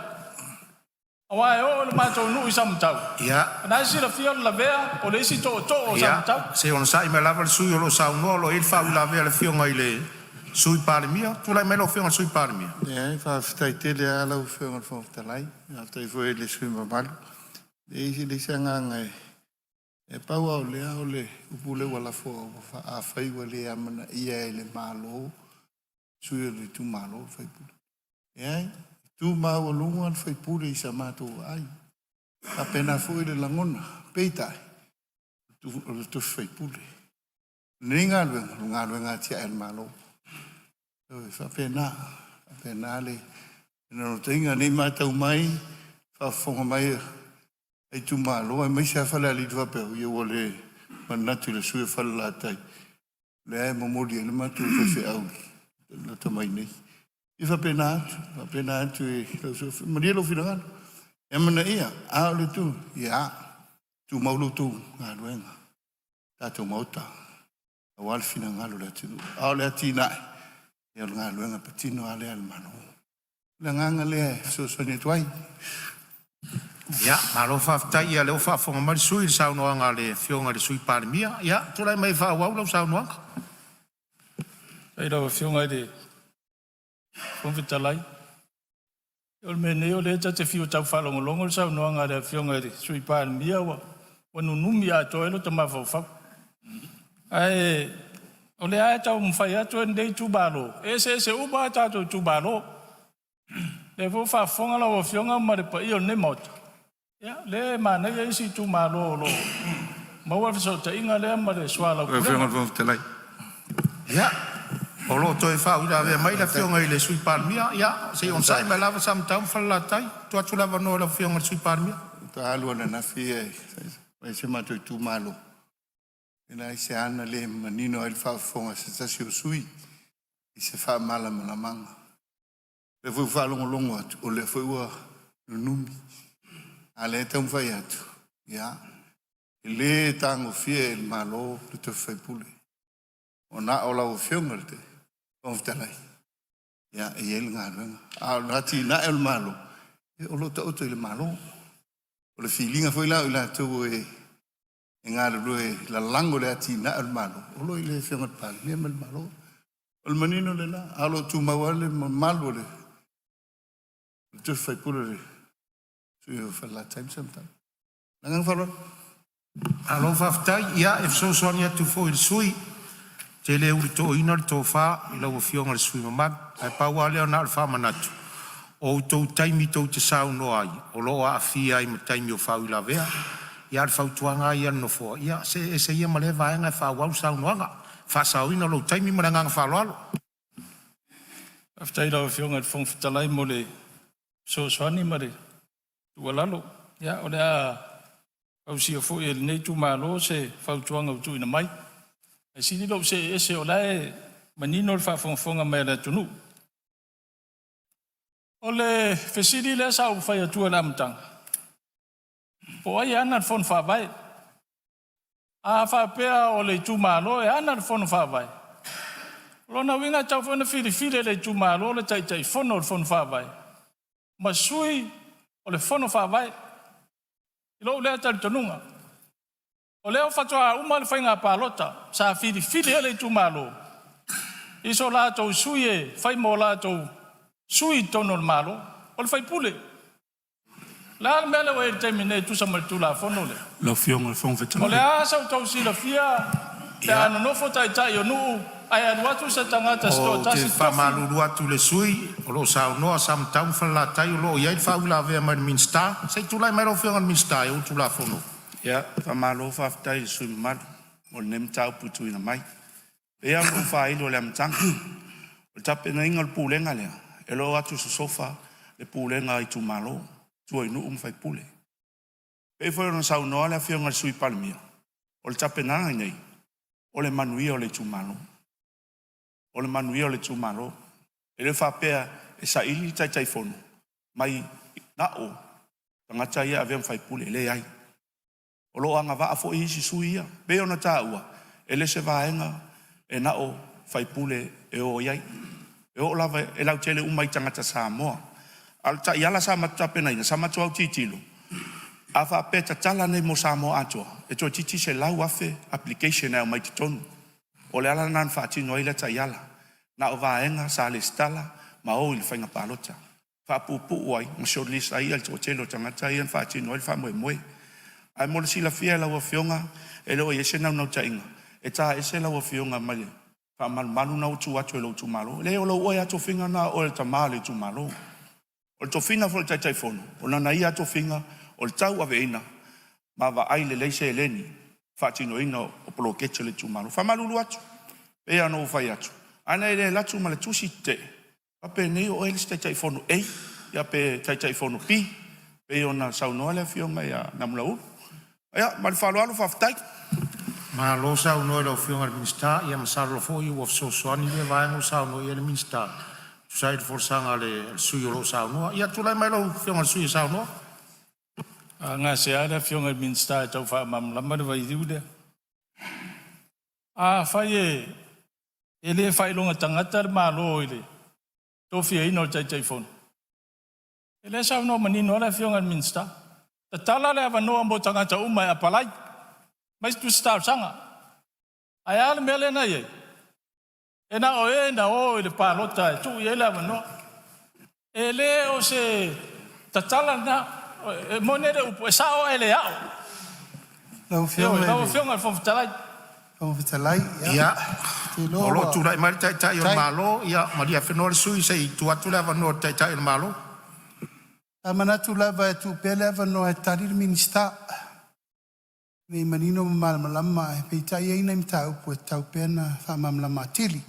Aua e oo i le matou nuu i Samatau, o lena e silafia o le Lavea o le isi tootoo o Samatau. Ia, se i onosai mai lava le sui usufono o lo o saunoa o lo o i ai le faauilavea a le Afioga i le Sui Palemia. Tulai mai lau Afioga i le Sui Palemia. Leai, faafetai tele lava lau Afioga i le Fofoga Fetalai, faafetai foi i le sui usufono mamalu. Leai e leai se agaga e… Pau lava o lea o le upu lea ua lafo, afai ua le amanaia e le Malo sui o le itumalo le sui usufono. Leai, e tu maualuga le sui usufono i sa matou vaai. E faapena foi le lagona, peitai, o le tofi faipule. O lenei galuega, o le galuega atiae a le Malo. E faapena, e faapena le naunautaiga. Ne i matau mai, faafofoga mai a itumalo aemaise lava Falealili faapea, oi ua le manatu i le sui usufono o Falelatai, lea e momoli ai le matou faifeau lata mai nei. E faapena atu, faapena atu i lau afioga, malie lou finagalo, e amanaia, a o le tu, ia, tumau la outou galuega, tatou maota, aua le finagalo o le atunuu. A o le atinae, ia o le galuega patino lava lea a le Malo. O le agaga lea e fesoasoani atu ai. Ia, malo faafetai. Ia o lea ua faafofoga mai le sui usufono i le saunoaga a le Afioga i le Sui Palemia. Ia, tulai mai e faaauau lau saunoaga. Faafetai i lau Afioga i le Fofoga Fetalai. O le mea nei o lea ta te fiu e tau faalogologo i le saunoaga a le Afioga i le Sui Palemia ua nunumi atoa ai lota mafaufau. Ae o lea lava e taumafai atu lenei itumalo, e eseese uma a tatou itumalo. O lea foi ua faafofoga lau Afioga ma le paia o lenei Maota, ia o lea e manaia isi itumalo o lo o maua le fesootaiga lea ma le Lau Afioga i soalaupulega. le Fofoga Fetalai. Ia, o lo o toe faauilavea mai le Afioga i le Sui Palemia. Ia, se i onosai mai lava Samatau ma Falelatai. Tuu atu le avanoa i lau Afioga i le Sui Palemia. Faatoa alu ananafi e fai si o matou itumalo, e leai se ana le manino ai le faafofoga a se tasi o sui usufono i se faamalamalamaga. O lea foi ua faalogologo atu, o lea foi ua nunumi, a o lea e taumafai atu, ia, e le tagofia e le Malo le tofi faipule. Ua na o lau Afioga i le Fofoga Fetalai, ia, e i ai le galuega. A o le atinae o le Malo, ia o lo o taoto i le Malo. O le filiga foi la o i latou e galulue e lalago le atinae o le Malo, o lo o i le Afioga i le Palemia ma le Malo. O le manino lena, ae o lo o tumau lava le mamalu o le tofi faipule o le sui usufono o Falelatai ma Samatau. Ma le agaga faaaloalo. Malo faafetai. Ia, e fesoasoani atu foi i le sui usufono, ou te le ulutoina le tofa i lau Afioga i le sui usufono mamalu. Ae pau lava lea na o le faamanatu, o outou taimi tou te saunoa ai, o lo o aafia ai ma taimi o faauilavea. Ia, a o le fautuaga lava ia a le Nofoa, ia see ese ia ma lea vaega ae faaauau le saunoaga. faasaoina o lou taimi ma le agaga faaaloalo. Faafetai i lau Afioga i le Fofoga Fetalai mo le fesoasoani ma le tuualalo. Ia, o le a ausia foi e lenei itumalo se fautuaga ua tuuina mai. Ae sili lou see ese o la e manino le faafogafoga mai a le atunuu. O le fesili lea sa ou fai atua i le amataga, po o ai e ana le Fono Faavae? A faapea o le itumalo e ana le Fono Faavae, o lona uiga e tatau foi ona filifili e le itumalo le Taitaifono o le Fono Faavae ma sui o le Fono Faavae. I lou lea talitonuga, o lea faatoa uma le faiga palota sa filifili ai le itumalo i so latou sui e fai ma o latou sui i totonu o le Malo, o le faipule. O le a le mea lea ua i ai i le taimi nei e tusa ma le Tulafono lea? Lau Afioga i le Fofoga O le Fetalai. a sa outou silafia pe a nonofo taitai o nuu ae alu atu se tagata se Ou te toatasi tofi? faamalulu atu i le sui usufono o lo o saunoa Samatau ma Falelatai, o lo o i ai le faauilavea mai le Minisita. Se i tulai mai lau Afioga i le Minisita e ou le Tulafono. Ia, faamalo faafetai i le sui usufono mamalu mo lenei mataupu ua tuuina mai. E pei lava ona ou faailo i le amataga, o le tapenaina o le pulega lea, e le o o atu sosofa le pulega a itumalo, tua i nuu ma faipule. E pei foi ona saunoa le Afioga i le Sui Palemia, o le tapenaga lenei, o le manuia o le itumalo. O le manuia o le itumalo. E le faapea e saili le Taitaifono mai na o tagata ia e avea ma faipule, e leai. O lo o agavaa foi isi sui ia. E pei ona taua, e le o se vaega e na o faipule e o i ai. E oo lava, e lautele uma i tagata Samoa. A o le taiala sa matou tapenaina, sa matou autilotilo, a faapea e tatala nei mo Samoa atoa, e toeitiiti 100,000 application e aumai totonu. O le ala lena na faatino ai lea taiala, na o vaega sa resitala ma o i le faiga palota, faapuupuu ai ma shortlist ai le toatele o tagata ia na faatino ai le faamoemoe. Ae mo le silafia e lau Afioga, e le o i ai se naunautaiga e taese lau Afioga mai le faamalumalu lena ua tuu atu e lou itumalo. E leai o lou oe lava tofiga lena o oe o le tama o le itumalo. O le tofiga foi o le Taitaifono, o lana ia lava tofiga o le tauaveina ma vaai lelei seleni i le faatinoina o poloketi a le itumalo. E faamalulu atu, e pei lava ona ou fai atu, ana e le alu atu ma le tusi tetee, faapenei o oe le isi Taitaifono A ia pe Taitaifono B, pei ona saunoa le Afioga ia Namulauulu. Ia ma le faaaloalo faafetai. Malo saunoa i lau Afioga i le Minisita. Ia masalo foi ua fesoasoani lea vaega ua saunoa i ai le Minisita e tusa ai o le folasaga a le sui usufono o lo o saunoa. Ia tulai mai lau Afioga i le sui usufono e saunoa. A gasea le Afioga i le Minisita e tau faamalamalama le vailiu lea. Afai e le faailoga tagata le Malo i le tofiaina o le Taitaifono, e lea e saunoa manino lava le Afioga i le Minisita, tatala le avanoa mo tagata uma e apalai mai tusi talosaga. Ae a le mea lea na i ai? E na o e na o i le palota e tuu i ai le avanoa. E le o se tatala lena. E moni le upu, e sao ae le ao. Lau Afioga Ioe, i lau le Afioga i le Fofoga Fetalai. Fofoga Fetalai, ia, Ia, ou te iloa o lo o ua tulai mai le Taitai o le tai. Malo. Ia malie afenoa le sui usufono se i tuu atu le avanoa i le Taitai o le Malo. Sa manatu lava e tuu pea le avanoa e tali le Minisita ina ia manino ma malamalama, ae peitai e i ai nai mataupu e tatau pea ona faamalamalama atili.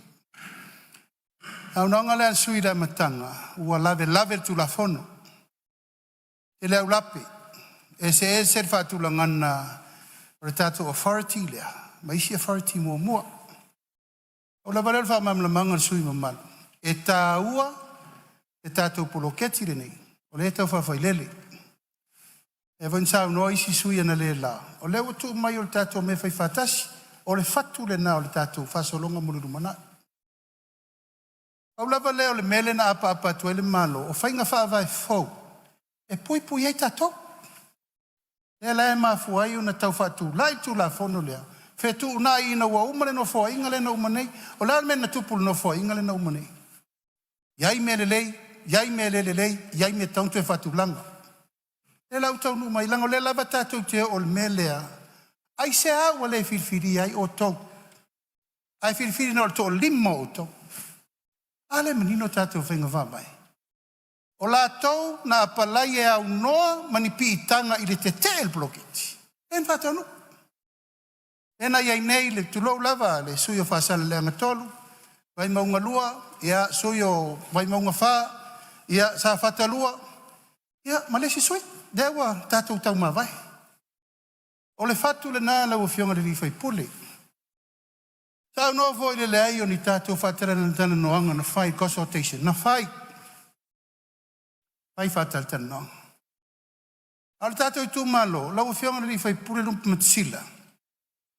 O le saunoaga lea a le sui usufono i le amataga, ua lavelave le Tulafono, tele aulape, eseese le faatulagaga o le tatou authority lea ma isi authority muamua. Pau lava lea o le faamalamalamaga a le sui usufono mamalu, e taua le tatou poloketi lenei, o lea e tau faafailele. E pei foi ona saunoa isi sui usufono analeila, o lea ua tuu mai o le tatou mea e faifaatasi. O le fatu lena o le tatou faasologa mo le lumanai. Pau lava lea o le mea lea na apaapa atu ai le Malo, o faiga faavae fou e puipui ai tatou. Lea la e mafua ai ona tau faatulai le Tulafono lea, fetuunai ina ua uma le Nofoaiga lea na uma nei. O le a le mea na tupu i le Nofoaiga lea na uma nei? I ai mea lelei, i ai mea le lelei, i ai mea e tatau ona toe faatulaga. O lea la ua taunuu mai, leaga o lea lava tatou te oo i le mea lea, aisea ua le filifilia ai outou, ae filifili na o le toalima o outou? A lea e manino tatou faiga faavae? O latou na apalai e aunoa ma ni piitaga i le tetee i le poloketi, lea na faataunuu. Lea na i ai nei le tulou lava le sui o Faasaleleaga 3, Vaimauga 2, ia sui o Vaimauga 4, ia Safata 2, ia ma le isi sui. Lea ua tatou taumavae. O le fatu lena lau Afioga i le sui usufono. Saunoa foi i le leai o ni tatou faatalatalanoaga na fai, consultation na fai, fai faatalatalanoaga. A o le tatou itumalo, lau Afioga i le sui usufono Lupematasila,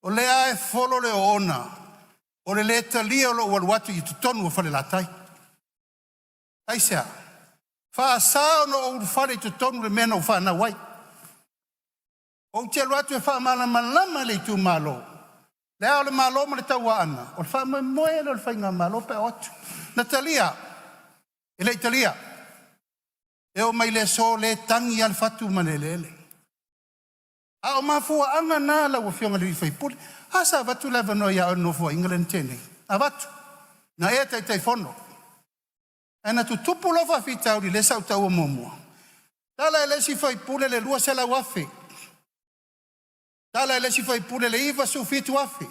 o lea e folo le oona o le lē talia o lou alu atu i totonu o Falelatai. Aisea? Faasa ona ou ulufale i totonu o le mea na ou fanau ai. Ou te alu atu e faamalamalama le itumalo, Le Ao o le Malo ma le Tauaana, o le faamoemoe lea o le faigamalo pe a o atu. Na talia? E le i talia. E oo mai i le aso lea e tagi lava le fatu ma le eleele. A o mafuaaga na lau Afioga i le sui usufono. A, sa avatu le avanoa ia oe i le nofoaiga lea na tea nei? Na avatu, na e Taitaifono. Ae na tutupu loa faafitauli lea sa ou taua muamua, tala e le isi sui usufono le $200,000, tala e le isi sui usufono le $97,000,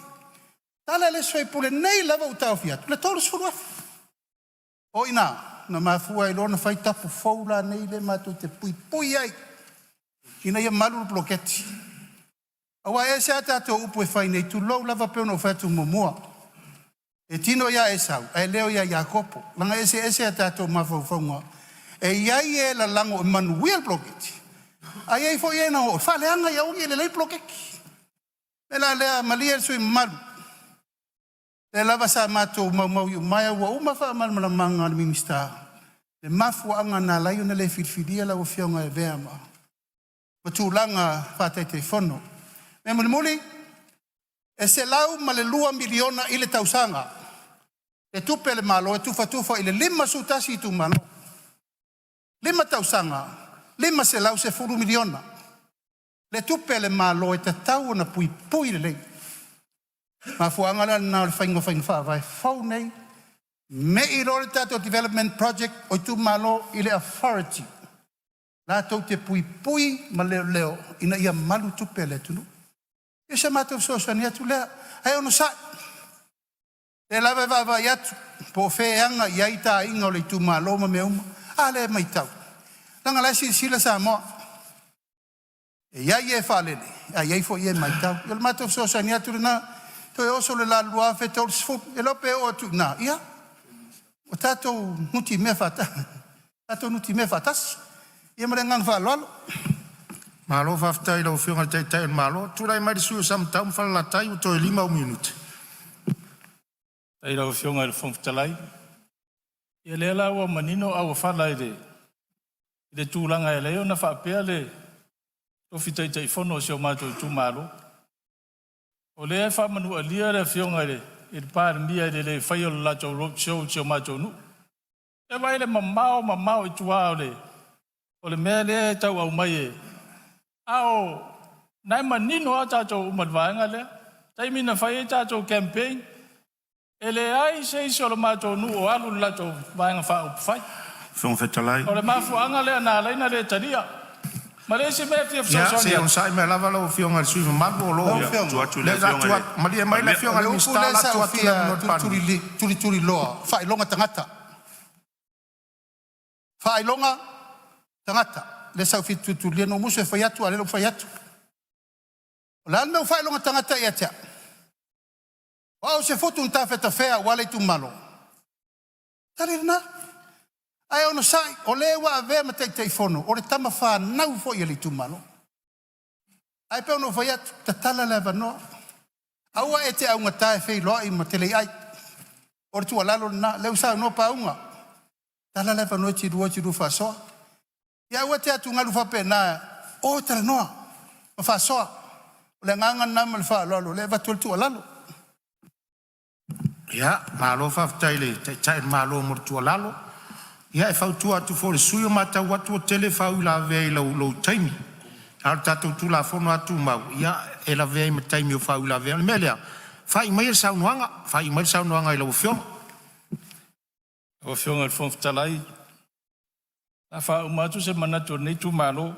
tala e le isi sui usufono nei lava ua taofia atu le $30,000. O i ina na mafua ai loa ona fai tapu fou la nei lea matou te puipui ai ina ia malu le poloketi. Aua e ese a tatou upu e fai nei, tulou lava, pei ona ou fai atu muamua, e tino ia Esau ae leo ia Iakopo, leaga e eseese a tatou mafaufauga. E i ai e lalago e manuia le poloketi, ae i ai foi e na o e faaleaga ia aua ne i lelei le poloketi. O le mea la lea, malie le sui usufono mamalu, lea lava sa matou maumau iumaea ua uma faamalamalamaga a le Minisita le mafuaaga na ala ai ona le filifilia lau Afioga e avea ma tulaga faa-Taitaifono. Mea mulimuli, e $102 miliona i le tausaga le tupe a le Malo e tufatufa i le 51 itumalo. 5 tausaga, $510 miliona le tupe a le Malo e tatau ona puipui lelei. Mafuaaga la lena o le faiga o faiga faavae fou nei, mei loa le tatou development project o itumalo i le authority latou te puipui ma leoleo ina ia malu tupe a le atunuu. Ia o si a matou fesoasoani atu lea, ae onosai, o lea lava e vaavaai atu po o fea e aga i ai taaiga o le itumalo ma mea uma. A lea e matau, leaga o la e silasila Samoa, e i ai e faalele ae i ai foi e matau. Ia o le matou fesoasoani atu lena, toe oso le la i le 2030, e le iloa pe oo atu i ina, ia ua tatou nutimea faatasi, tatou nutimea faatasi. Ia ma le agaga faaaloalo. Malo faafetai i lau Afioga i le Taitai o le Malo. Tulai mai le sui usufono mo Samatau ma Falelatai, ua toe 5 ou minute. Faafetai i lau Afioga i le Fofoga Fetalai. Ia o lea la ua manino auofala i le tulaga e ala ai ona faapea le tofi Taitaifono o si o matou itumalo. O lea e faamanualia le Afioga i le Palemia i le le faia o le latou road show i si o matou nuu. E vaai le mamao mamao i tua o le mea lea e tau aumai e... A o na e manino lava tatou uma i le vaega lea. Taimi na fai ai tatou campaign, e leai se isi o le matou nuu o alu i le latou vaega faaupufai. Fofoga Fetalai. O le mafuaaga lea na ala ai ona le talia. Ma le isi mea e fia Ia, se fesoasoani i atu, onosai mai lava lau Afioga i le sui usufono mamalu o lo Lau o... Afioga, Tuu atu i le Lea o le a Afioga tuu i le atu, malie mai le Palemia. Afioga o i le le upu Minisita o lea le a sa tuu ou atu le fia avanoa i le Palemia. tulituliloa, faailoga tagata. Faailoga tagata, lea sa ou fia tulituliloa, na ou musu e fai atu, a o lea ua ou fai atu. O le a le mea ua faailoga tagata ai ia te au? O au o se futu na tafetafea aua le itumalo. Tali lena. Ae onosai, o le ua avea ma Taitaifono, o le tama fanau foi a le itumalo. Ae pei ona ou fai atu, tatala le avanoa. Aua e te augata e feiloai ma te le ai. O le tuualalo lena, lea ua saunoa Pauga, tatala le avanoa e te lua o e te lua faasoa. Ia aua e te atugalu faapena, o e talanoa ma faasoa. O le agaga lena ma le faaaloalo o lea e avatu ai le tuualalo. Ia, malo faafetai i le Taitai o le Malo mo le tuualalo. Ia e fautua atu foi i le sui usufono, ua matau atu ua tele faauilavea i lou taimi, a o le tatou Tulafono lava Tumau, ia e lavea ai ma taimi o faauilavea. O le mea lea, faaiu maia le saunoaga, faaiu mai le saunoaga i lau Afioga. Lau Afioga i le Fofoga Fetalai, o le a faauma atu se manatu o lenei itumalo.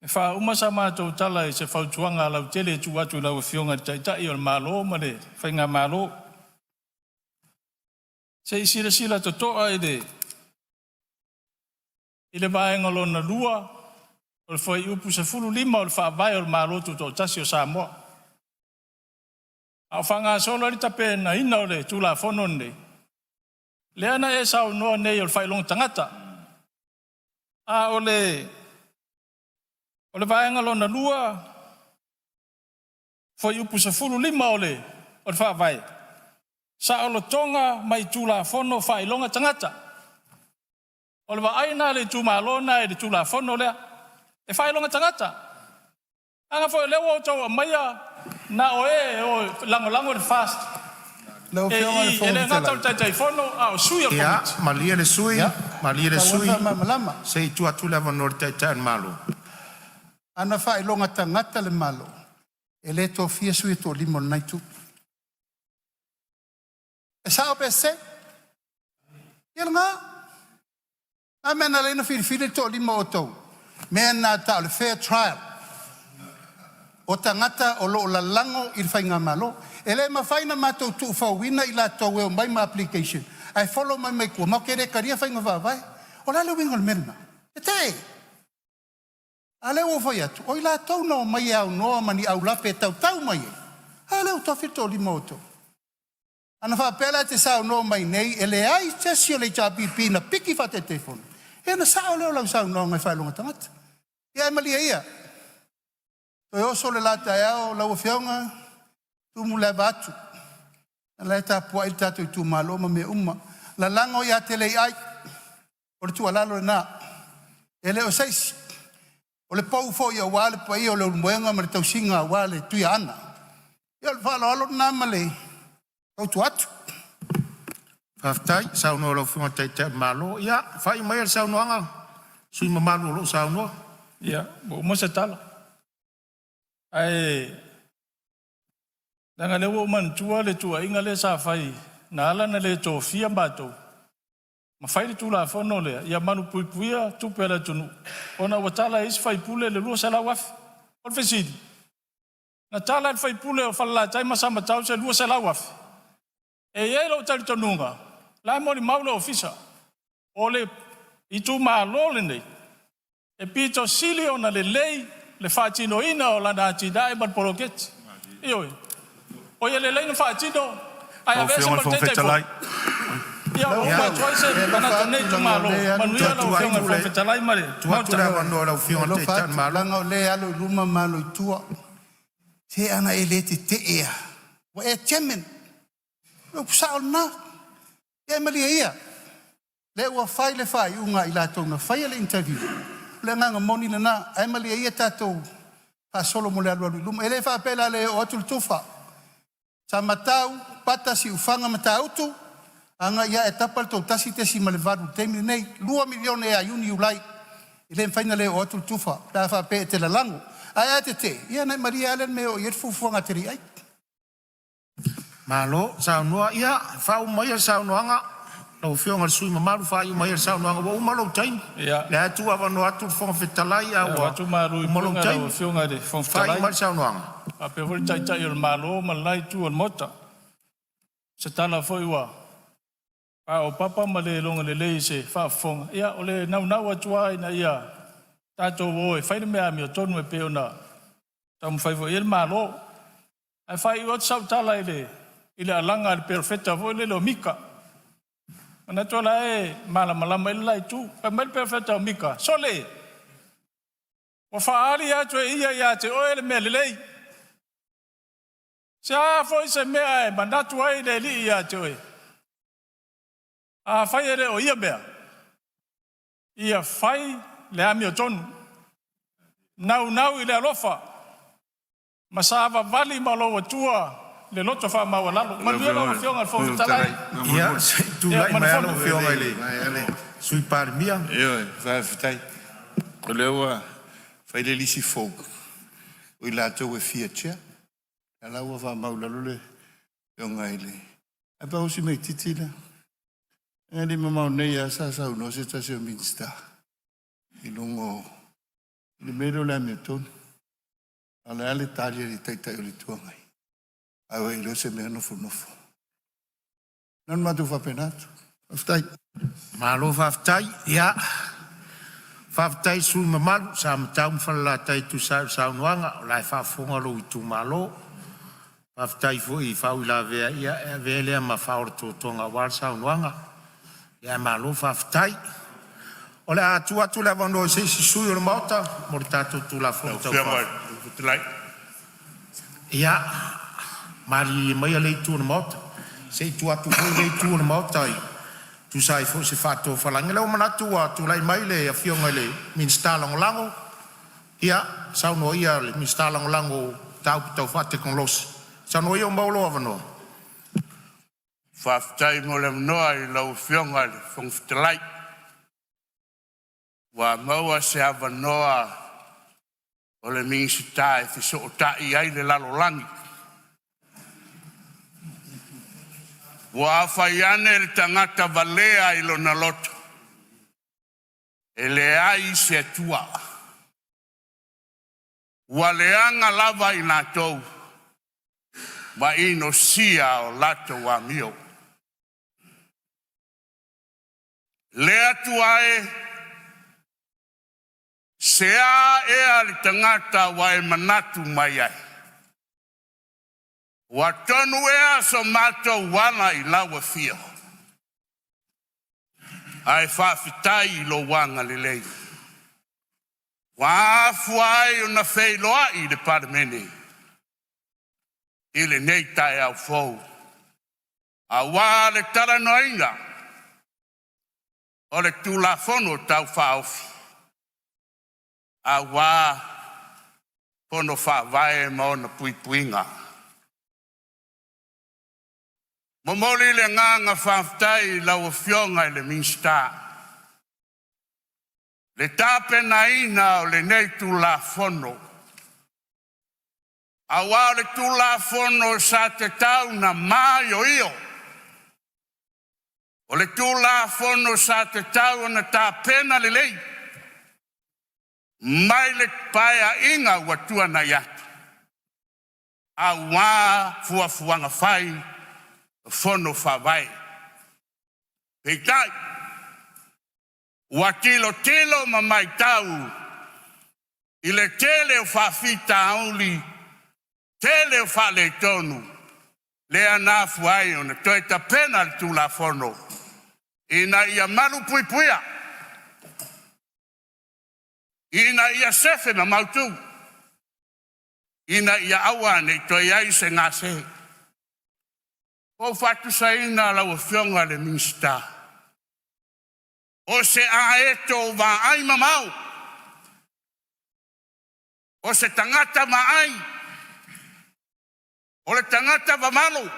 E faauma sa matou tala i se fautuaga lautele e tuu atu i lau Afioga i le Taitai o le Malo ma le Faigamalo. Se i silasila totoa i le i le vaega lona lua o le fuaiupu 15 o le Faavae o le Malo Tutoatasi o Samoa. A o faagasolo ai le tapenaina o le Tulafono lenei, lea na e saunoa nei o le faailoga tagata, a o le o le vaega lona lua, fuaiupu 15 o le o le Faavae, saolotoga mai Tulafono faailoga tagata. O le vaai lena a le itumalo lena i le Tulafono lea, e faailoga tagata. Leaga foi o lea ua outou aumaia na o e o e lagolago i le FAST Lau e Afioga i le i, e Fofoga le gata o Fetalai, le Taitaifono a o sui o le Ia, Komiti. malie le sui ia, usufono, malie e le tatau sui ona usufono, faamalamalama. se i tuu atu le avanoa i le Taitai o le Malo. Ana faailoga tagata le Malo, e le tofia sui e toalima o lena itu. E sao pe sese? Ia lena. A mea na ala ai ona filifili le toalima o outou? Mea lena e tau o le fair trial. O tagata o lo o lalago i le faigamalo. E le mafai ona matou tuufauina i latou e omai ma application ae follow mai ma i tua, matou te le talia faiga faavae. O le a le uiga o le mea lena? Tetee! A lea ua ou fai atu, o i latou na omai e aunoa ma ni aulape e tautau mai ai, a lea ua tofi le toalima o outou. Ana faapea la e te saunoa mai nei e leai se isi o le HRPP na piki faa-Taitaifono, ia ona sao lea o lau saunoaga i faailoga tagata. Ia ae malie ia, toe oso le la taeao lau Afioga, tumu le ava atu, o la e tapuai le tatou itumalo ma mea uma. Lalago ia te Lei'ai, o le tuualalo lena, e le o se isi, o le pou foi aua le paia o Leulumoega ma le tausiga aua le Tuiaana. Ia o le faaaloalo lena ma le fautua atu. Faafetai saunoa i lau Afioga i le Taitai o le Malo. Ia, faaiu maia le saunoaga a le sui usufono mamalu o lo o saunoa. Ia, ua uma se tala. Ae leaga o lea ua ou manatua le tuuaiga lea sa fai na ala ona le tofia matou ma fai le Tulafono lea ia malupuipuia tupe a le atunuu ona ua tala e isi sui usufono le $200,000. O le fesili, na tala e le sui usufono o Falelatai ma Samatau se $200,000? E i ai lou talitonuga, o la e molimau le ofisa, o le itumalo lenei e pito sili ona lelei le faatinoina o lana atinae ma le poloketi. Ioe. Oi e lelei ona faatino ae Lau aveese Afioga i ma le le Fofoga Taitaifono. Fetalai, Ia ua Lau uma atu Afioga, ai se e alofa manatu o atu lenei leaga o itumalo. lea e alu Manuia Tuu lau atu Afioga i le le Fofoga Fetalai ma le tuu atu Maota. le Ioe, avanoa i lau e Afioga i le alofa Taitai o le atu, Malo. leaga o lea e alo i luma ma alo i tua. Se ana e le tetee lava, ua e chairman. O le upu sao lena. Ia malie ia, lea ua fai le faaiuga a i latou na faia le interview, o le agaga moni lena. Ae malie ia tatou faasolo mo le alualu i luma. E le faapea o le a le oo atu le tufa. Samatau, Pata, Siufaga, Matautu, agai ae tapa le tou 1.8 i le taimi lenei, $2 miliona ia Iuni, Iulai. E le mafai ona le oo atu le tufa pe a faapea e te lalago. Ae a tetee, ia ona e malie lava lea i le mea e oo i ai le fuafuaga a Teleiai. Malo saunoa. Ia faauma maia le saunoaga lau Afioga i le sui usufono mamalu, faaiu maia le saunoaga ua uma lou taimi. Ia, Lea e tuuavanoa atu le Fofoga Fetalai e a ua avatu malu i uma lou puega i lau taimi. Afioga i le Fofoga Faaiu Fetalai, mai le saunoaga. faapea foi le Taitai o le Malo ma le la itu o le Maota. O se tala foi ua paopapa ma le logo lelei i se faafofoga, ia o le naunau atu lava ina ia tatou o e fai le mea amiotonu e pei ona taumafai foi i ai le Malo. Ae faaiu atu sau tala i le i le alaga a le perofeta foi lele o Mika. Manatu o la e malamalama i le la itu. Fai mai le perofeta o Mika, “Sole, ua faaali atu e ia ia te oe le mea lelei. Se a foi se mea e manatu ai le Alii ia te oe? Afai e le o ia mea, ia fai le amiotonu, naunau i le alofa ma savavali ma lou Atua i le loto faamaualalo. Lau Manuia lau Afioga i le Afioga i le Fofoga Fofoga Fetalai Fetalai, Ia, faamolemole. se i ia tulai ma le mai lava lau Fono. Afioga i le Sui Palemia. Ioe, faafetai. O lea ua fai le lisi fou, o i latou e fia chair. A la ua faamau i lalo le afioga i le... Ae pau si mea itiiti lea. E le i mamao nei lava sa saunoa se tasi o Minisita i luga o I le mea lea o le amiotonu, a o le a le tali a le Taitai o le Itu Agai? Ae ua e iloa se mea nofonofo. Na ona matou faapena atu. Faafetai. Malo faafetai. Ia, faafetai i le sui usufono mamalu o Samatau ma Falelatai e tusa ai o le saunoaga, o la e faafofoga lou itumalo. Faafetai foi i faauilavea, ia e avea lea ma faaola totoga aua le saunoaga. Ae malo faafetai. O le a tuu atu le avanoa i se isi sui usufono o le Maota mo le tatou Tulafono Tau Faaofi. Ia, malilie maia lea itu o le Maota, se i tuu atu foi lea itu o le Maota e tusa ai foi o se faatofalaiga. O lea ua manatu ua tulai mai le Afioga i le Minisita Lagolago, ia saunoa ia le Minisita Lagolago i mataupu tau Faatekonolosi. Saunoa ia ua maua lou avanoa. Faafetai mo le avanoa i lau Afioga i le Fofoga Fetalai, ua maua se avanoa o le Minisita e fesootai ai le lalolagi. Ua afai ane le tagata valea i lona loto, e leai se Atua. Ua leaga lava i latou ma inosia a latou amio. Le Atua e, se a ea le tagata ua e manatu mai ai? Ua tonu ea so matou ala i lau afio? Ae faafetai i lou agalelei ua afua ai ona feiloai le Palemene i lenei taeao fou, aua le talanoaina o le Tulafono Tau Faaofi aua Fono Faavae ma ona puipuiga. Momoli le agaga faafetai i lau Afioga i le Minisita i le tapenaina o lenei Tulafono, aua o le Tulafono sa tatau ona maioio, o le Tulafono sa tatau ona tapena lelei mai le Paeaiga ua tuanai atu, aua fuafuaga fai o Fono Faavae. Peitai, ua tilotilo ma matau i le tele o faafitauli, tele o faaletonu, lea na afua ai ona toe tapena le Tulafono ina ia malupuipuia, ina ia sefe ma mautu, ina ia aua ne i toe i ai se gase. Ua ou faatusaina lau Afioga i le Minisita, o se aeto vaai mamao, o se tagata vaai, o le tagata vavalo,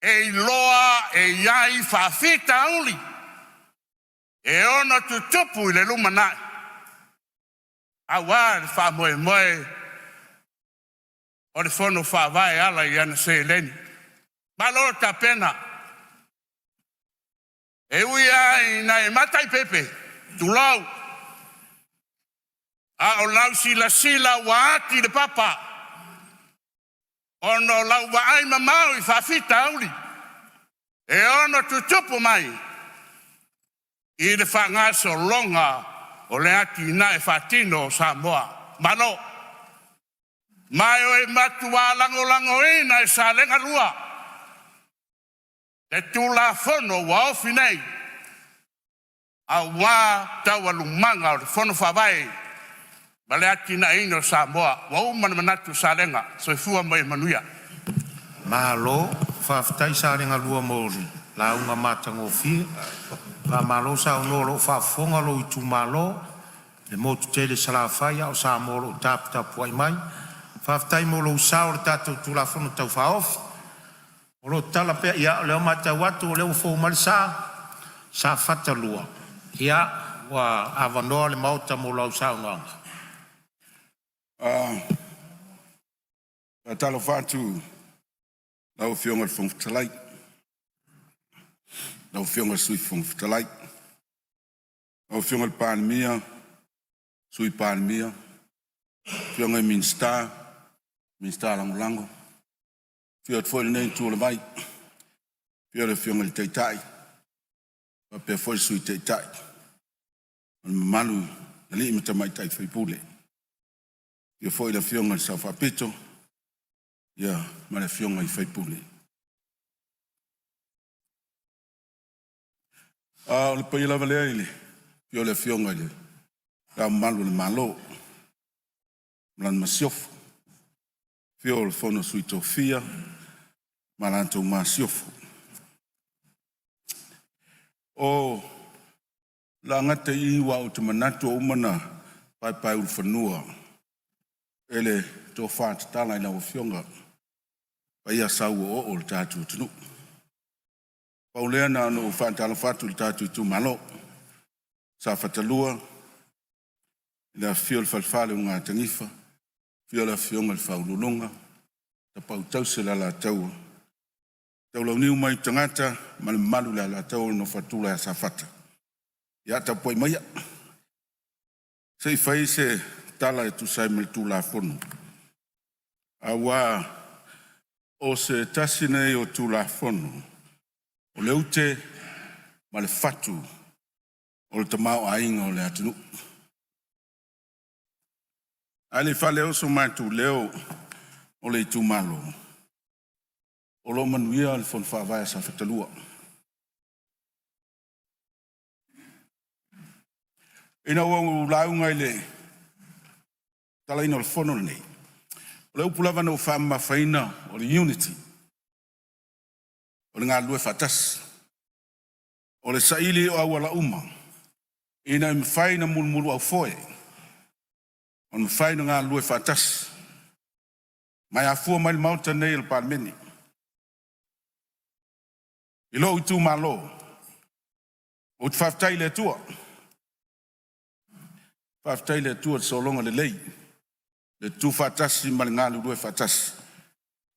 e iloa e i ai faafitauli e ono tutupu i le lumanai aua le faamoemoe o le Fono Faavae e ala i ana seleni. Malo tapena. E ui lava ina e mataipepe, tulou, a o lau silasila ua ati le papa ona o lau vaai mamao i faafitauli e ono tutupu mai i le faagasologa o le atinae faatino o Samoa. Malo! Ma e matua lagolagoina e Salega 2 le Tulafono ua ofi nei aua taualumaga o le Fono Faavae ma le atinaeina o Samoa. Ua uma ona manatu Salega. Soifua ma ia manuia. Malo faafetai Salega 2 mo le lauga matagofie. Faamalo saunoa o lo o faafofoga lou itumalo i le motu tele i Salafai, a o Samoa o lo o taputapuai mai. Faafetai mo lou sao i le tatou Tulafono Tau Faaofi. O lo o tatala pea, ia o lea ua matau atu o lea ua fou mai le sa, Safata 2, ia ua avanoa le Maota mo lau saunoaga. Faatalofa atu i lau Afioga i le Fofoga Fetalai, lau Afioga i le Sui Fofoga Fetalai, lau Afioga i le Palemia, Sui Palemia, Afioga i Minisita, Minisita Lagolago. Afio atu foi i lenei itu o le vai, afio le Afioga i le Taitai faapea foi le Sui Taitai ma le mamalu i alii ma tamaitai sui usufono. Afio foi le Afioga i le Sao Faapito ma le afioga i faipule. A o le paia lava lea i le afio o le Afioga i Le Ao Mamalu o le Malo ma lana Masiofo, afio le Fono a Sui Tofia ma la outou Masiofo. O le a gata i i aua ou te manatu ua uma ona paepaeulufanua e le tofa tatala i lau Afioga paia sau o'oo'o o le tatou atunuu. Pau lea na ona ou faatalofa atu i le tatou itumalo Safata 2 i le afifio o le Falefa o le Ulugatanifa, afio le Afioga i le Faauluuluga, Tapaau tausi o le Alataua, Taulauniu ma aitu tagata ma le mamalu i le Alataua, le nofo a tula ia Safata. Ia tapuai maia se i fai se tala e tusa ai ma le Tulafono, aua o se tasi lenei o Tulafono o le ute ma le fatu o le tamaoaiga o le atunuu. Ae le i faaleo so matou leo o le itumalo, o lo o manuia le Fono Faavae a Safata 2. Ina ua ou lauga i le tatalaina o le fono lenei, o le upu lava na ou faamamafaina o le unity, o le galulue faatasi, o le saili o auala uma ina ia mafai ona mulumuluaufoe, ona mafai ona galulue faatasi, ma e afua mai i le Maota lenei o le Palemene. I lou itumalo, ou te faafetai i le Atua, faafetai i le Atua i le sologa lelei, le tutufaatasi ma le galulue faatasi. E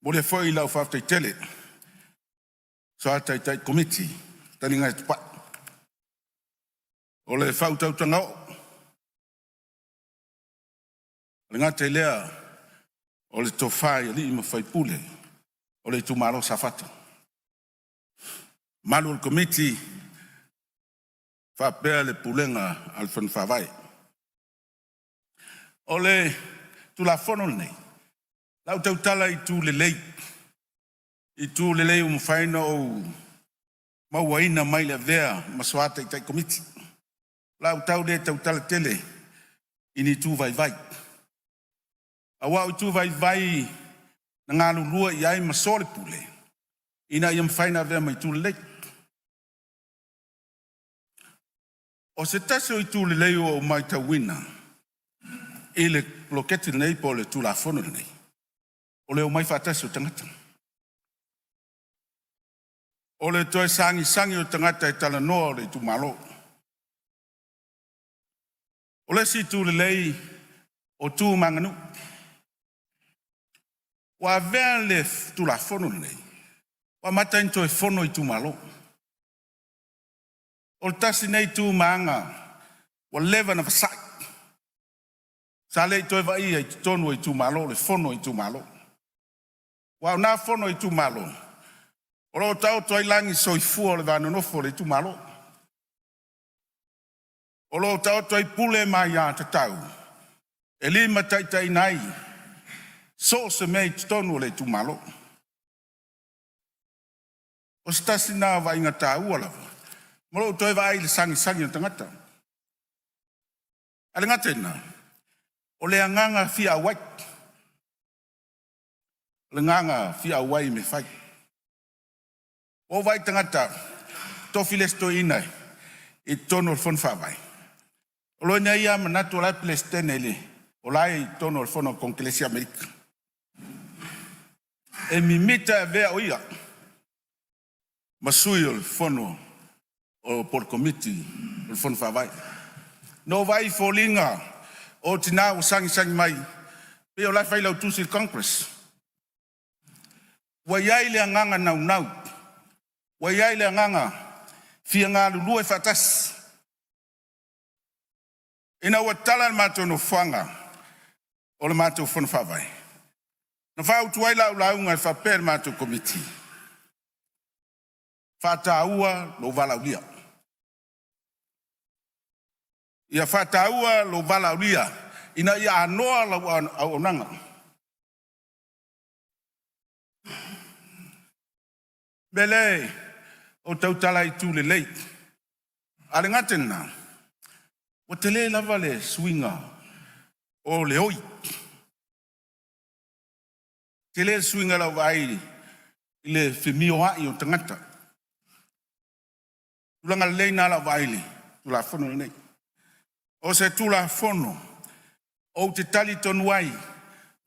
momoli ai foi lau faafetai tele i le Taitai Komiti, fetalaiga Tupai. O le faautautaga oo, e le gata i lea o le tofa i alii ma faipule o le itumalo Safata. Mamalu o le Komiti faapea le Pulega a le Fono Faavae. O le Tulafono lenei, o le a ou tautala i itu lelei, itu lelei ua mafai ona ou mauaina mai le avea ma soa Taitai Komiti. O le a ou tau le tautala tele i ni itu vaivai, aua o itu vaivai na galulue i ai ma soalepule ina ia mafai ona avea ma itu lelei. O se tasi o itu lelei ua ou matauina i le poloketi lenei po o le Tulafono lenei, o le omai faatasi o tagata. O le toe sagisagi o tagata e talanoa o le itumalo. O le isi itu lelei o tu ma aganuu. Ua avea le Tulafono lenei ua amata ai ona toe fono itumalo. O le tasi lenei tu ma aga ua leva ona vasai, sa le toe vaaia i totonu o itumalo le fono a itumalo. Aua o na fono a itumalo, o lo o taoto ai lagi soifua o le vanonofo a le itumalo. O lo o taoto ai pule ma aiatatau e limataitaiina ai so o se mea i totonu o le itumalo. O se tasi lena o vaaiga taua lava ma lou toe vaai i le sagisagi o tagata. Ae le gata i lena, o le agaga fia auai, o le agaga fia auai i mea e fai. Ua ou vaai i tagata, tofi le isi toeaina i totonu o le Fono Faavae, o lona ia lava manatu o la e Peresetene i le, o la e i totonu o le Fono a Konekelesi a Amerika. E mimita e avea o ia ma sui o le fono po o le Komiti o le Fono Faavae. Na ou vaai i foliga o tina ua sagisagi mai, pei o la e failautusi i le Congress. Ua i ai le agaga naunau, ua i ai le agaga fia galulue faatasi. Ina ua tatala le matou nofoaga o le matou Fono Faavae, na fautua ai lau lauga e faapea i le matou Komiti, faataua lou valaaulia. Ia faataua lou valaaulia ina ia anoa lau auaunaga. O le mea lea ou te tautala ai i itu lelei. Ae le gata i lena, ua tele lava le suiga o le oi, tele le suiga i lau vaai i le femioai o tagata. O tulaga lelei na i lau vaai i le Tulafono lenei. O se Tulafono ou te talitonu ai o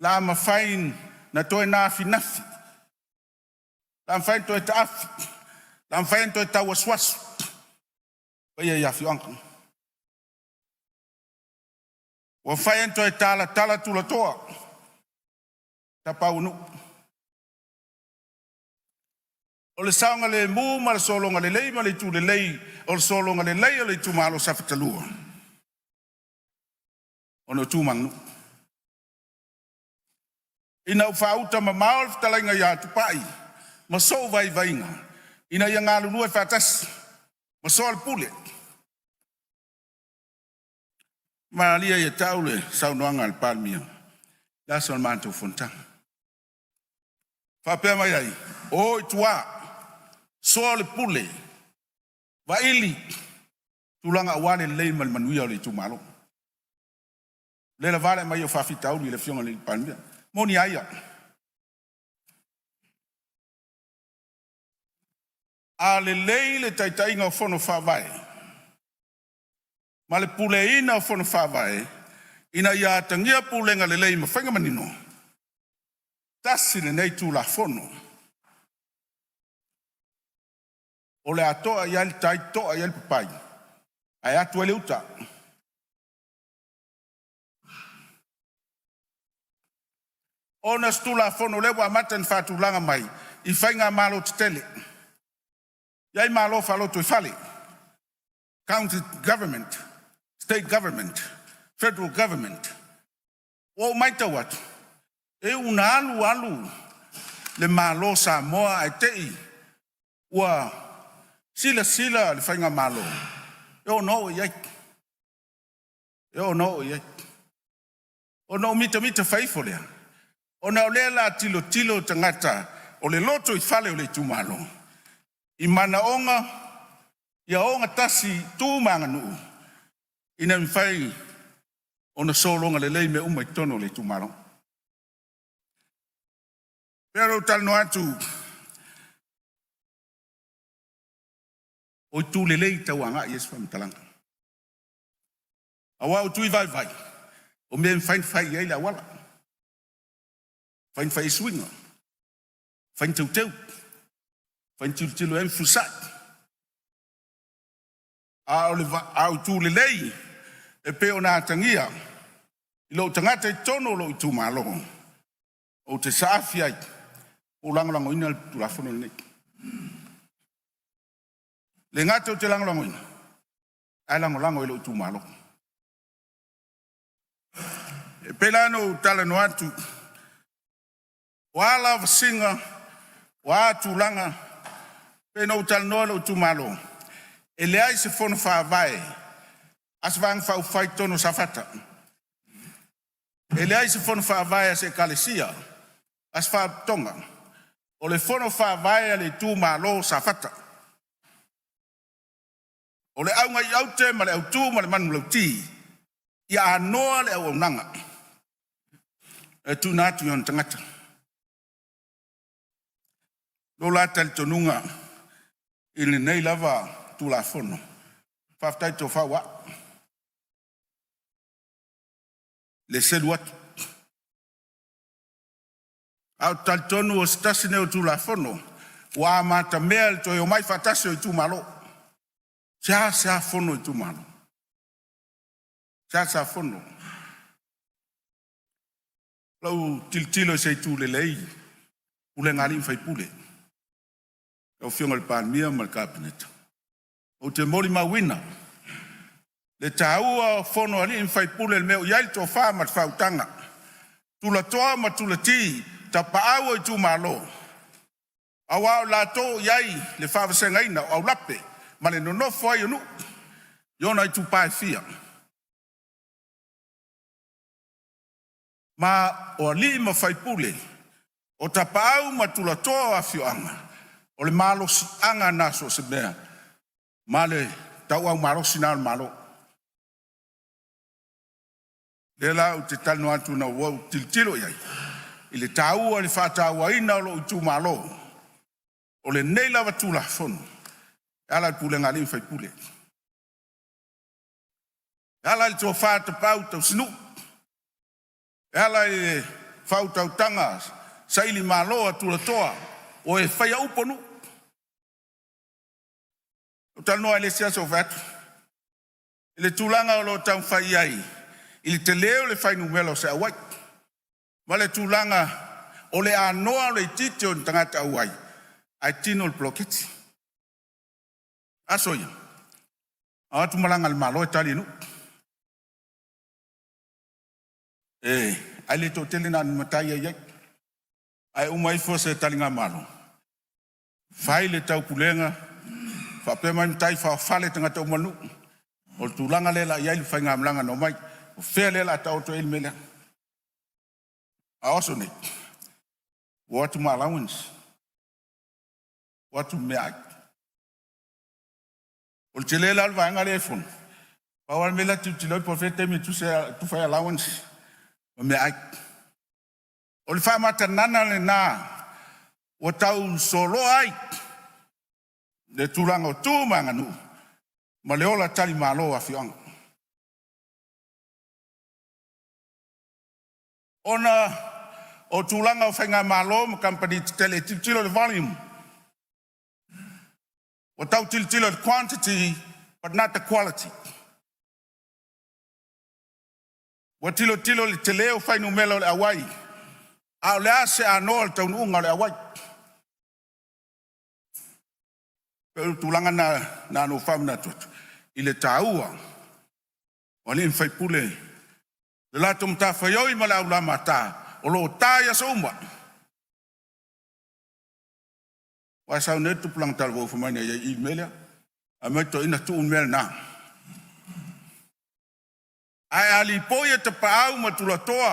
le a mafai ona toe nafinafi, o le a mafai ona toe taafi, o le a mafai ona toe tauasuasu paia i afioaga. Ua mafai ona toe talatala tulatoa o tapaau o nuu. O le saogalemu ma le sologa lelei ma le itu lelei o le sologa lelei o le itumalo o Safata 2, ona o tu ma aganuu. Ina ua faauta mamao le fetalaiga ia Tupai ma sou vaivaiga ina ia galulue faatasi ma soalaupule, malie ia te au le saunoaga a le Palemia i le aso o le matou fonotaga, faapea mai ai, o i tua, soalaupule, vaili tulaga aua le lelei ma le manuia o le itumalo. O le lava le aumai o faafitauli i le Afioga i le Palemia. E moni a ia, a lelei le taitaiga o fono faavae ma le puleaina o fono faavae ina ia atagia pulega lelei ma faiga manino, tasi lenei Tulafono o le a to'a i ai le tai to'a i ai le papai, ae atu ai le uta. Ona o se Tulafono o lea ua amata ona faatulaga mai i faigamalo tetele. E i ai malo faalotoifale, County Government, State Government, Federal Government. Ua ou matau atu, e ui ina alu alu le Malo o Samoa ae te i ua silasila le faigamalo e ono oo i ai, e ono oo i ai. Ona ou mitamita fai ifo lea, ona o lea o le a tilotilo tagata o le lotoifale o le itumalo i manaoga ia ogatasi tu ma aganuu ina ia mafai ona sologa lelei mea uma i totonu o le itumalo. E pei ona ou talanoa atu, o itu lelei e tau agai i ai se faamatalaga. Aua o tui vaivai o mea e mafai ona fai i ai le auala, mafai ona fai i ai suiga, mafai ona teuteu, mafai ona tilotilo i ai ma fefulisai. A o itu lelei e pei ona atagia i lou tagata i totonu o lou itumalo, ou te saafi ai ma ou lagolagoina le Tulafono lenei. E le gata ou te lagolagoina, ae lagolago i lou itumalo. E pei la ona ou talanoa atu, o a lavasiga, o a tulaga, e pei ona ou talanoa i lou itumalo, e leai se fono faavae a se Vaega Faaupufai i totonu o Safata. E leai se fono faavae a se Ekalesia, a se faalapotopotoga. O le fono faavae a le itumalo o Safata. O le auga i aute ma le autu ma le manulauti, ia anoa le auaunaga e tuuina atu i ona tagata. O lou la talitonuga i lenei lava Tulafono, faafetai i le tofa ua a'e, i le selu atu. Ae ou te talitonu o se tasi lenei o Tulafono ua amatamea i le toe omai faatasi o itumalo. E seasea fono itumalo, seasea fono. O lau tilotilo i se itu lelei, pulega a alii ma faipule, lau Afioga i le Palemia ma le Kapeneta, ou te molimauina Le taua o fono a alii ma faipule, le mea o i ai le tofa ma le faautaga, tulatoa ma tulati, tapaau o itumalo, aua o latou o i ai le faavasegaina o aulape ma le nonofo ai o nuu i ona itupa e fia. Ma o alii ma faipule, o tapaau ma tulatoa o afioaga, o le malosiaga lena so o se mea ma le malosi o le Malo. O lea la ou te talanoa atu ina ua ou tilotilo i ai i le taua o le faatauaina o lou itumalo. O lenei lava Tulafono e ala i le pulega a alii ma faipule, e ala i le tofa tapaau tausinuu, e ala i le faautautaga sailimalo a tulatoa o e faia upu o nuu. Na ou talanoa ai i le isi aso ou fai atu, i le tulaga o lo o taumafai ai i le tele o le fuainumera o se auai, ma le tulaga o le anoa o le itiiti o ni tagata auai ae tino le poloketi. Aso ia, a o atu malaga a le Malo e tali e nuu. Ae le toatele na o ni matai e i ai. Ae uma ifo se taligamalo, fai le taupulega faapea mai matai faofale tagata uma o le nuu. O le tulaga lea o le a i ai le faigamalaga na omai. O fea lea o le a taoto ai le mea lea? A o aso nei, ua o atu ma allowance, o atu ma meaai. O le tele la o le vaega lea e fono, pau lava le mea la e tilotilo ai po o fea le taimi e tufa ai allowance ma meaai. O le faamatagana lena ua tau soloa ai le tulaga o tu ma aganuu ma le ola talimalo o afioaga. Ona o tulaga o faigamalo ma kamupani tetele e tilotilo i le volume, ua tau tilotilo i le quantity but not the quality. Ua tilotilo i le tele o fuainumera o le auai, a o le a se anoa o le taunuuga o le auai? E pei o le tulaga lena na ona ou faamanatu atu i le taua o alii ma faipule, le latou matafaioi ma le aulamata o lo o ta i aso uma. Aua e sau nei le tupulaga talavou fai mai na i ai i i le mea lea, ae omai toeaiina tuu le mea lena. Ae a lipoi e tapaau ma tulatoa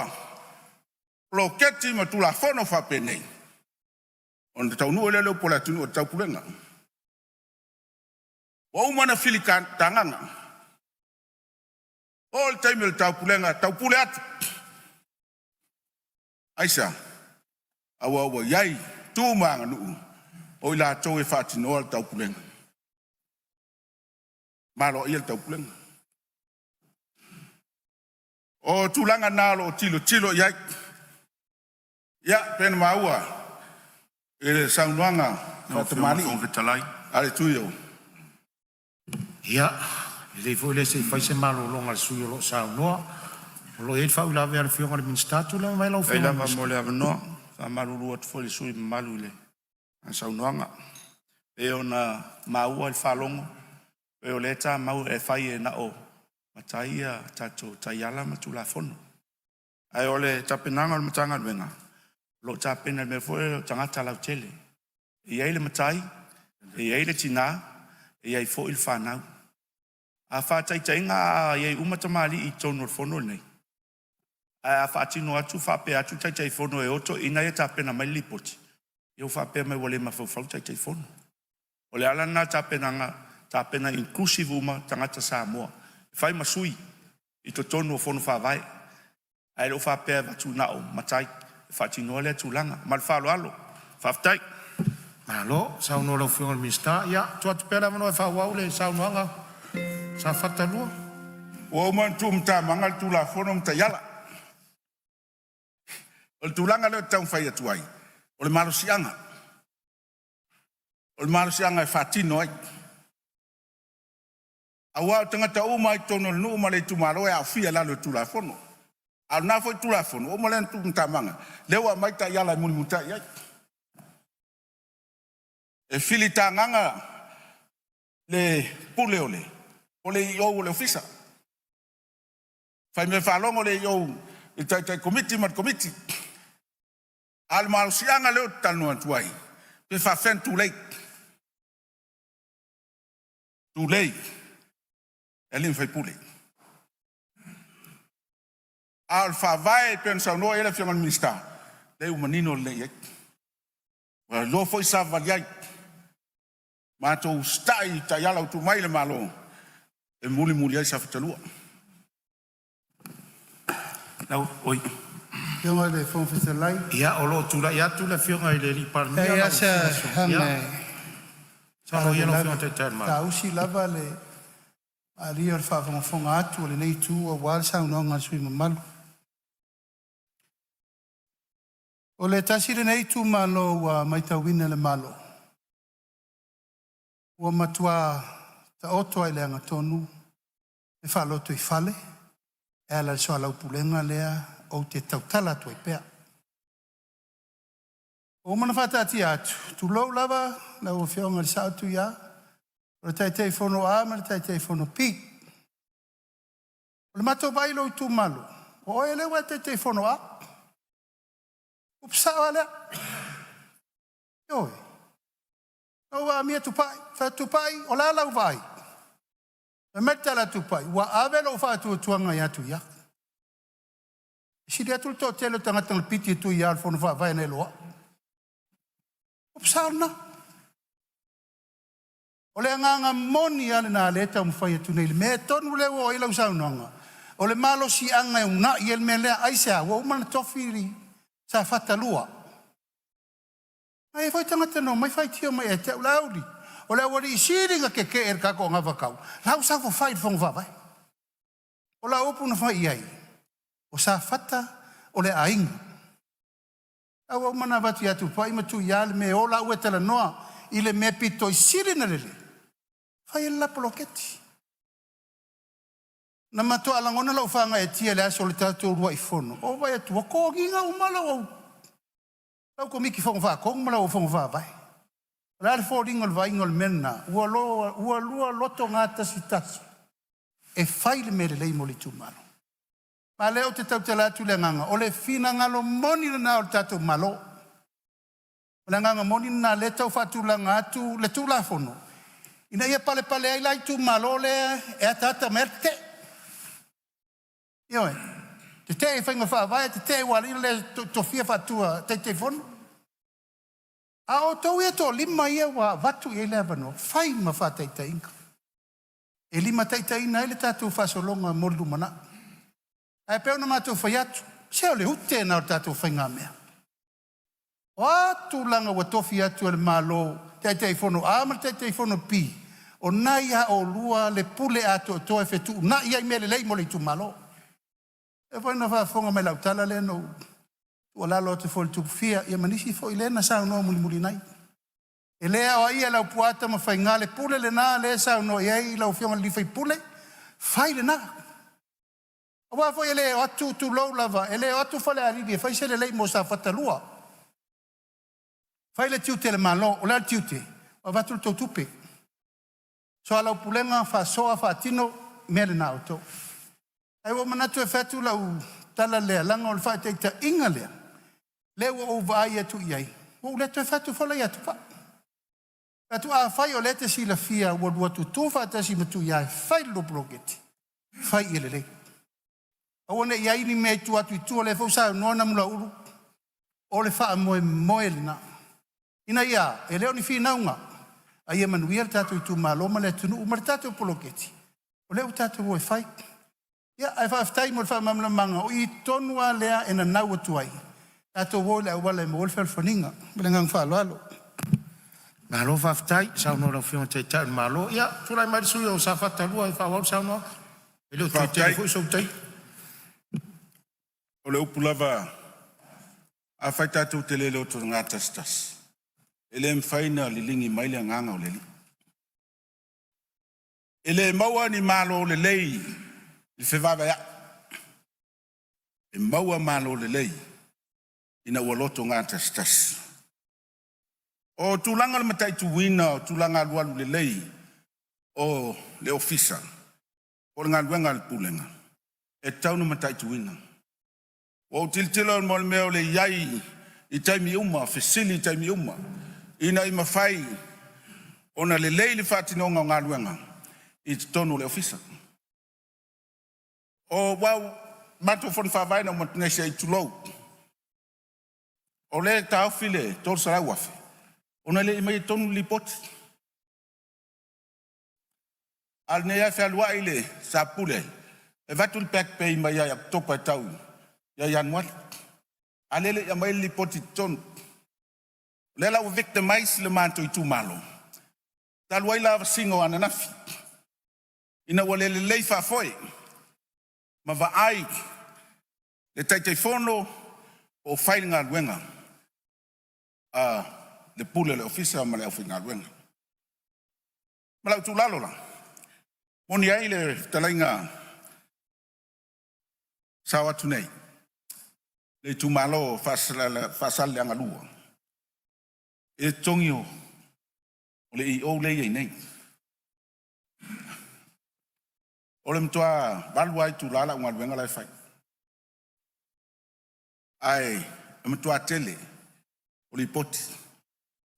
poloketi ma tulafono faapenei, ona taunuu lea o le upu a le atunuu o le taupulega. Ua uma ona filitagaga, oo i le taimi o le taupulega, taupule atu. Aisea? Aua ua i ai tu ma aganuu o i latou e faatinoa le taupulega, ma aloaia le taupulega. O tulaga na o lo o tilotilo i ai. Ia, pei ona maua i le saunoaga Lau Afioga i le faatamalii Fofoga Fetalai. a le sui usufono o Ia, lelei foi lea se i fai se malologa a le sui usufono o lo o saunoa. O lo o i ai le faauilavea a le Afioga i le Minisita. Tulai mai lau Faafetai Afioga i le lava mo Minisita. le avanoa. E faamalulu atu foi i le sui usufono mamalu i lana saunoaga. E pei ona maua i le faalogo, pei o lea e tamau e fai na o matai ia tatou taiala ma Tulafono. Ae o le tapenaga a le Matagaluega, o lo o tapena i le mea foi lea o tagata lautele. E i ai le matai, e i ai le tina, e i ai foi le fanau. A faataitaiga a i ai uma tamalii i totonu o le fono lenei, ae a faatino atu faapea atu le Taitaifono e o toeaiina ia e tapena mai le lipoti, ia ua faapea mai ua le mafaufau le Taitaifono. O le ala lena o le tapenaga, tapena inclusive uma tagata Samoa e fai ma sui i totonu o Fono Faavae, ae le o faapea e avatu na o matai e faatinoa lea tulaga. Ma le faaaloalo, faafetai. Malo saunoa i lau Afioga i le Minisita. Ia, tuu atu pea le avanoa e faaauau le saunoaga a Safata 2. Ua uma ona tuumatamaga le Tulafono ma taiala. O le tulaga lea ou te taumafai atu ai, o le malosiaga, o le malosiaga e faatino ai. Aua o tagata uma lava i totonu o le nuu ma le itumalo e aofia i lalo o le Tulafono. A o lena foi Tulafono ua uma ona tuumatamaga, lea ua aumai taiala e mulimulitai i ai. E filitagaga le pule o le o le ofisa. Faimea faalogo le i le taitai komiti ma le komiti. A o le malosiaga lea ou te talanoa atu ai, pe faafefea ona tulei, tulei e alii ma faipule. A o le faavae e pei ona saunoa i ai le Afioga i le Minisita, lea ua manino lelei i ai. Ua iloa foi savavali ai. Matou usitai i taiala ua tuu mai e le Malo e mulimuli ai Safata 2. Oi, Afioga i le Fofoga Fetalai, ia, o lo o tulai atu le Afioga i le e Palemia. leai Lau lava se Afioga, agaga ia, e saunoa ia lau faalavelave, Afioga i le Taitai o le Malo. saausi lava le malie o le faafogafoga atu a lenei itu aua le saunoaga a le sui usufono mamalu. O le tasi lenei itumalo ua matauina e le Malo, ua matua taoto lava i le agatonu le faalotoifale e ala i le soalaupulega lea ou te tautala atu ai pea. Ua uma ona faataatia atu, tulou lava lau Afioga i le Sao Tuia, o le Taitaifono A ma le Taitaifono B. O le matou vaai i lou itumalo, o oe lea ua e Taitaifono A. Upu sao lava lea. Ioe. Na ou amia Tupai, fai atu, Tupai, o le a lau vaai? Fai mai le tala a Tupai, ua ave lou faatuatuaga ia Tuia. E sili atu le toatele o tagata na piki e Tuia i le fono faavae nai lo au. Upu sao lena. O le agaga moni lava lena lea e taumafai atu nei i le mea tonu lea ua oo i ai lau saunoaga, o le malosiaga e uunai ai le mea lea. Aisea? Ua uma ona tofi Safata 2. Na i ai foi tagata na omai faitio mai ia te au, Laauli, o le aualii sili ona tetee i le tatou anavatau, la ua saofafai i le Fono Faavae. O lau upu na fai i ai, o Safata o le aiga. A ua uma ona avatu ia Tupai ma Tuia le mea e o laua e talanoa i le mea pito i sili ona lelei, fai ai le la poloketi. Na matua lagona lou faagaeetia i le aso o le tatou uluai fono, ou vaai atu ua toniga uma lau Komiti Fono Faatonu ma lau Fono Faavae. O le a le foliga o le vaaiga o le mea lena? Ua lua lotogatasitasi e fai le mea lelei mo le itumalo. Ma o lea ou te tautala atu i le agaga, o le finagalo moni lena o le tatou Malo. O le agaga moni lena o lea e tau faatulaga atu le Tulafono ina ia palepale ai la itumalo lea e ataata mai ai le tetee. Ioe, tetee i faiga faavae, tetee ua ala ai ona le tofia faaTaitaifono. A o outou ia e toalima ia ua avatu i ai le avanoa, fai ma faataitaiga, e limataitaiina ai le tatou faasologa mo le lumanai. Ae pei ona matou fai atu, se o le ute lena o le tatou faigamea. O a tulaga ua tofi atu e le Malo Taitaifono A ma le Taitaifono B, o lena e ia oulua le pule atoatoa e fetuunai ai mea lelei mo le itumalo. E pei foi ona faafofoga mai i lau tala lea na ou tuualalo atu foi i le Tupufia ia ma nisi foi lea na saunoa mulimuli nei. E le aoaia e Laupua Tamafaiga, le pule lena lea e saunoa i ai lau Afioga i le sui usufono, fai lena. Aua foi e le o atu, tulou lava, e le o atu Falealili e fai se lelei mo Safata 2. Fai le tiute o le Malo. O le a le tiute? Ua avatu le tou tupe, soalaupulega, faasoa, faatino mea lena a outou. Ae ua ou manatu e fai atu lau tala lea, leaga o le faataitaiga lea, lea ua ou vaai atu i ai, ua ou le toe fai atu foi la ia Tupai. Fai atu, afai o lea e te silafia ua lua tutu faatasi ma Tuia e fai le lua poloketi, fai ia lelei. Aua ne i i ai ni mea i tua atu i tua, lea foi ua saunoa Namulauulu, o le faamoemoe lena. Ina ia, e le o ni finauga, a ia manuia le tatou itumalo ma le atunuu ma le tatou poloketi, o lea ua tatou o e fai. Ia, ae faafetai mo le faamalamalamaga, o i tonu lava lea e nanau atu ai, tatou o i le auala e maua ai le fealofaniga. Ma le agaga faaaloalo. Malo faafetai saunoa i lau Afioga i le Taitai o le Malo. Ia, tulai mai le sui usufono mo Safata 2 e faaauau le saunoaga. E le o toe tele Faafetai. foi sou taimi. O le upu lava, afai tatou te le lotogatasitasi, e le mafai ona liligi mai le agaga o le Alii. E le maua ni malo lelei i le fevaveai, e maua malo lelei ina ua loto gatasitasi. O tulaga o le mataituina o tulaga alualu lelei o le Ofisa po o le galuega a le Pulega, e tatau ona mataituina. Ua ou tilotilo mo le mea o le i ai i taimi uma, fesili i taimi uma, ina ia mafai ona lelei le faatinoga o galuega i totonu o le Ofisa. O matou Fono Faavae na uma atu nei, se i tulou, o lea e taofi le $300,000 ona e le i aumaia i totonu le lipoti. A o lenei lava e fealuai le sa pule e avatu le back pay mai ia Oketopa e tau ia Ianuari, a o lea e le i aumaia le lipoti i totonu. O lea la ua victimize le matou itumalo talu ai lavasiga o ananafi ina ua le lelei faafoe ma vaai le Taitaifono po o fai le galuega a le Pule o le Ofisa ma le aufaigaluega. Ma lau tuualalo la, moni ai le fetalaiga sao atu nei, le itumalo o Faasaleleaga 2 i le totogi o le EO lea e i ai nei. O le matua 8 lava itula lau galuega la e fai, ae matua tele o lipoti.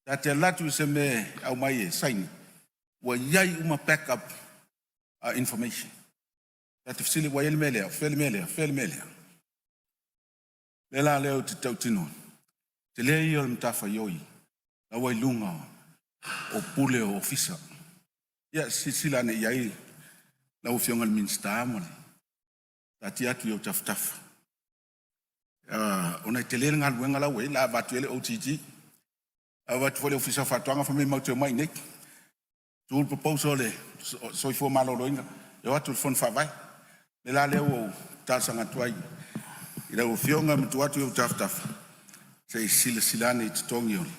Ta te alu atu i se mea e aumai e saini, ua i ai uma backup information. Ta te fesili ua i ai le mea lea, o fea le mea lea, o fea le mea lea. O le mea la lea ou te tautino, tele ia o le matafaioi la ua i luga o pule o ofisa. Ia silasila ane i ai lau Afioga i le Minisita ma le taatia atu i ou tafatafa, ona e tele le galuega la ua i ai, o le a avatu ai le OGG, avatu foi le Ofisa o Faatoaga fai mai matou te omai i inei. Tu le proposal a le Soifua Maloloina e o atu i le Fono Faavae. O le mea la lea ua ou talosaga atu ai i lau Afioga ma tuu atu i ou tafatafa se i silasila ane i totogi o le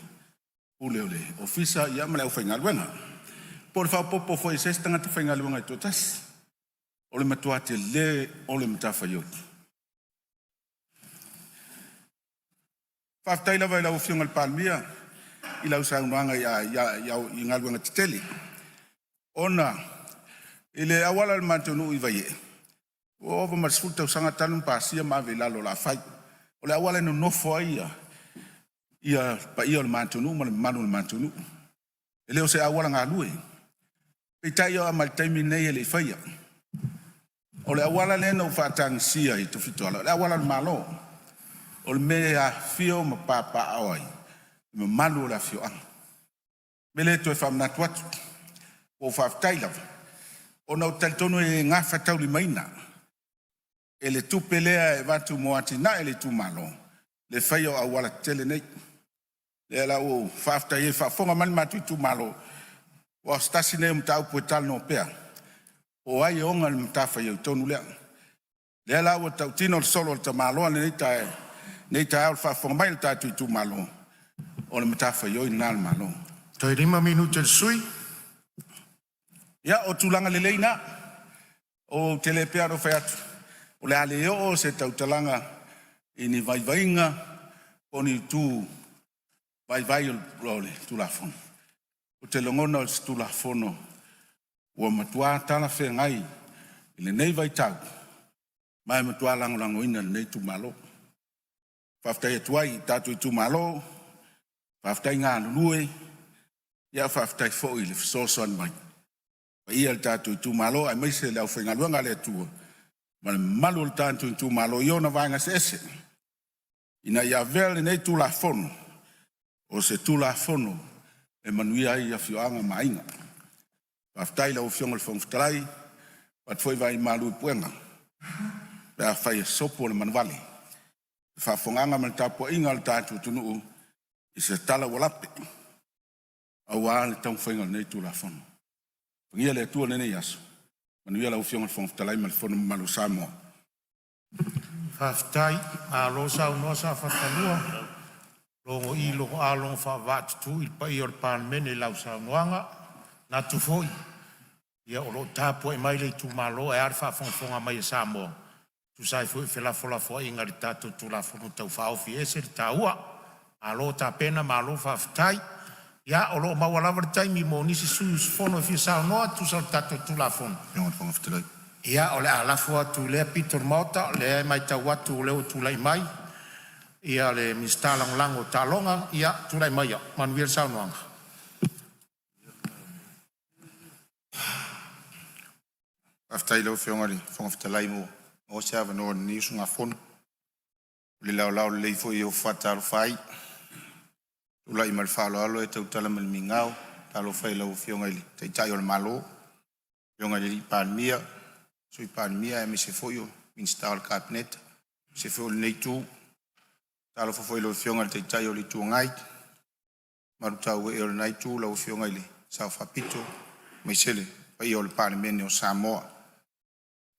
Pule o le Ofisa ia ma le aufaigaluega. Po o le faaopoopo foi o se isi tagata faigaluega e toatasi. O le matua tele o le matafaioi. Faafetai lava i lau Afioga i le Palemia i lau saunoaga i galuega tetele, ona i le auala o le matou nuu i Vaiee, ua ova ma le 10 tausaga talu ona pasia ma ave i lalo o le a fai. O le auala e nonofo ai le paia o le matou nuu ma le mamalu o le matou nuu. E le o se auala galue. Peitai e oo mai lava i le taimi lenei e le i faia. O le auala lea na ou faatagisia i Tafitoala, o le auala o le Malo. O le mea e afifio ma papaaao ai le mamalu o le afioaga. O le mea lea e toe faamanatu atu, ua ou faafetai lava ona ou te talitonu e le gafataulimaina e le tupe lea e avatu mo atinae a le itumalo le faia o auala tetele nei. Lea la ua ou faafetai ai i le faafofoga mai a le matou itumalo, aua o se tasi lenei o mataupu e talanoa pea, po o ai e ona le matafaioi tonu lea. Lea la ua tautino le solo a le tamaloa i lenei taeao i le faafofoga mai a le tatou itumalo, o le matafaioi lena a le Malo. Toe 5 minute o le sui. Ia, o tulaga lelei na, ou te le pei lava ona ou fai atu, o le a le oo se tautalaga i ni vaivaiga po o ni itu vaivai o le Tulafono. Ou te lagona o se Tulafono ua matua talafeagai i lenei vaitau ma e matua lagolagoina e lenei itumalo. Faafetai atu ai i le tatou itumalo, faafetai galulue, faafetai foi i le fesoasoani mai. Le paia i le tatou itumalo aemaise le aufaigaluega a le Atua ma le mamalu o le tatou itumalo i ona vaega eseese ina ia avea lenei Tulafono o se Tulafono e manuia ai afioaga ma aiga. Faafetai i lau Afioga i le Fofoga Fetalai, avatu foi vaai malu i puega pe afai e sopo le manuvale i le faafofogaaga ma le tapuaiga a le tatou atunuu i se tala ua lape aua le taumafaiga o lenei Tulafono. Faamanuia le Atua i lenei aso, manuia lau Afioga i le Fofoga Fetalai ma le fono mamalu a Samoa. Faafetai, malo saunoa Safata 2, logo i logo a logo faavaatutu i le paia o le Palemene i lau saunoaga. E manatu foi ia o lo o tapuai mai le itumalo ae a le faafogafoga mai a Samoa e tusa ai foi o felafolafoaiga i le tatou Tulafono Tau Faaofi, e ese le taua. Malo tapena malo faafetai. Ia o lo o maua lava le taimi mo nisi sui usufono e fia saunoa e tusa o le tatou Tulafono. Ia, o le a lafo atu i lea pito o le Maota, o lea e matau atu o lea ua tulai mai ia le Minisita Lagolago o Taaloga. Ia, tulai maia, manuia le saunoaga. Faafetai i lau Afioga i le Fofoga Fetalai ua maua se avanoa o lenei usugafono. O le laolao lenei foi e faatalofa ai, tulai ma le faaaloalo e tautala ma le migao. Talofa i lau Afioga i le Taitai o le Malo, afioga i le Palemia, Sui Palemia aemaise foi o Minisita o le Kapeneta aemaise foi o lenei itu. Talofa foi i lau Afioga i le Taitai o le Itu Agai, malutauee o lena itu, lau Afioga i le Sao Faapito aemaise le paia o le Palemene o Samoa.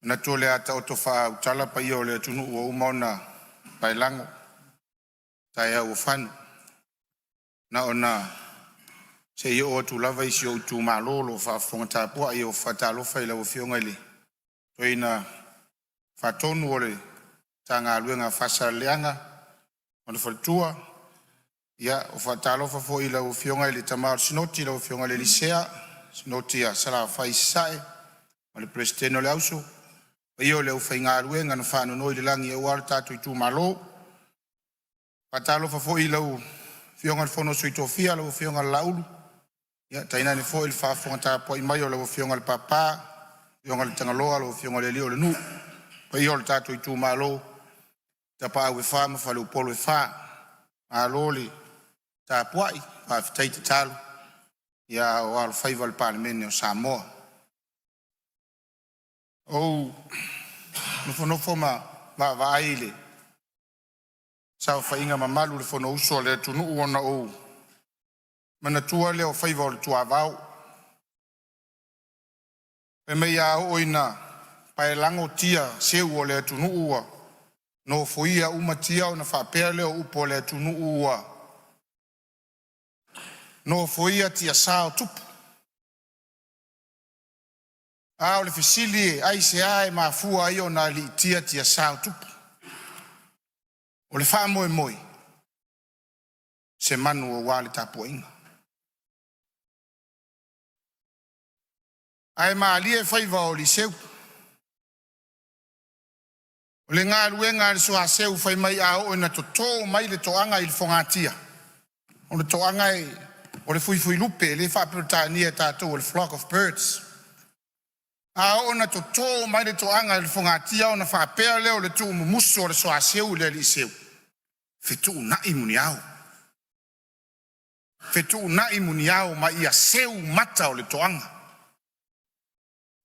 E manatu o le a taoto faaulutala paia o le atunuu ua uma ona paelago, taeao ua fano. Na ona se i oo atu lava i si ou itumalo o lo o faafofoga tapuai. E faatalofa i lau Afioga i le Toeaina Faatonu o le Matagaluega a Faasaleleaga ma le faletua. E faatalofa foi i lau Afioga i le Tama o le Sinoti lau Afioga Sia Sinoti a Salafai i Sasae ma le Peresetene o le Auso, le paia o le aufaigaluega na faanonoi i le lagi aua lo tatou itumalo. Faatalofa foi i lau Afioga i le Sui o le Fono a Sui Tofia lau Afioga Lalaulu, tainane foi le faafofoga tapuai mai o lau Afioga i le Papa, afioga i le Tagaloa, lau Afioga i le alii o le nuu, paia o le tatou itumalo i Tapaau e fa ma faleupolu e fa. Malo le tapuai, faafetai tatalo a o alofaiva le Palemene o Samoa. Ou nofonofo ma vaavaai i le saofaiga mamalu i le Fonousu a le atunuu ona ou manatua lea o faiva o le tuavao. Fai mai a oo ina paelago tia seu o le atunuu ua nofoia uma tia ona faapea lea o upu a le atunuu, ua nofoia tiasa o tupu. A o le fesili e aisea e mafua ai ona aliitia tiasa o tupu? O le faamoemoe, se manu aua le tapuaiga. Ae malie faiva o aliiseu. O le galuega a le soaseu fai mai a oo ina toto mai le toaga i le fogatia, o le toaga o le fuifuilupe lea e faa-Peretania e tatou o le flock of birds. A oo ina toto mai le toaga i le fogatia ona faapea lea o le tuumumusu o le soaseu i le alii seu, fetuunai muniao, fetuunai muniao ma ia seu mata o le toaga.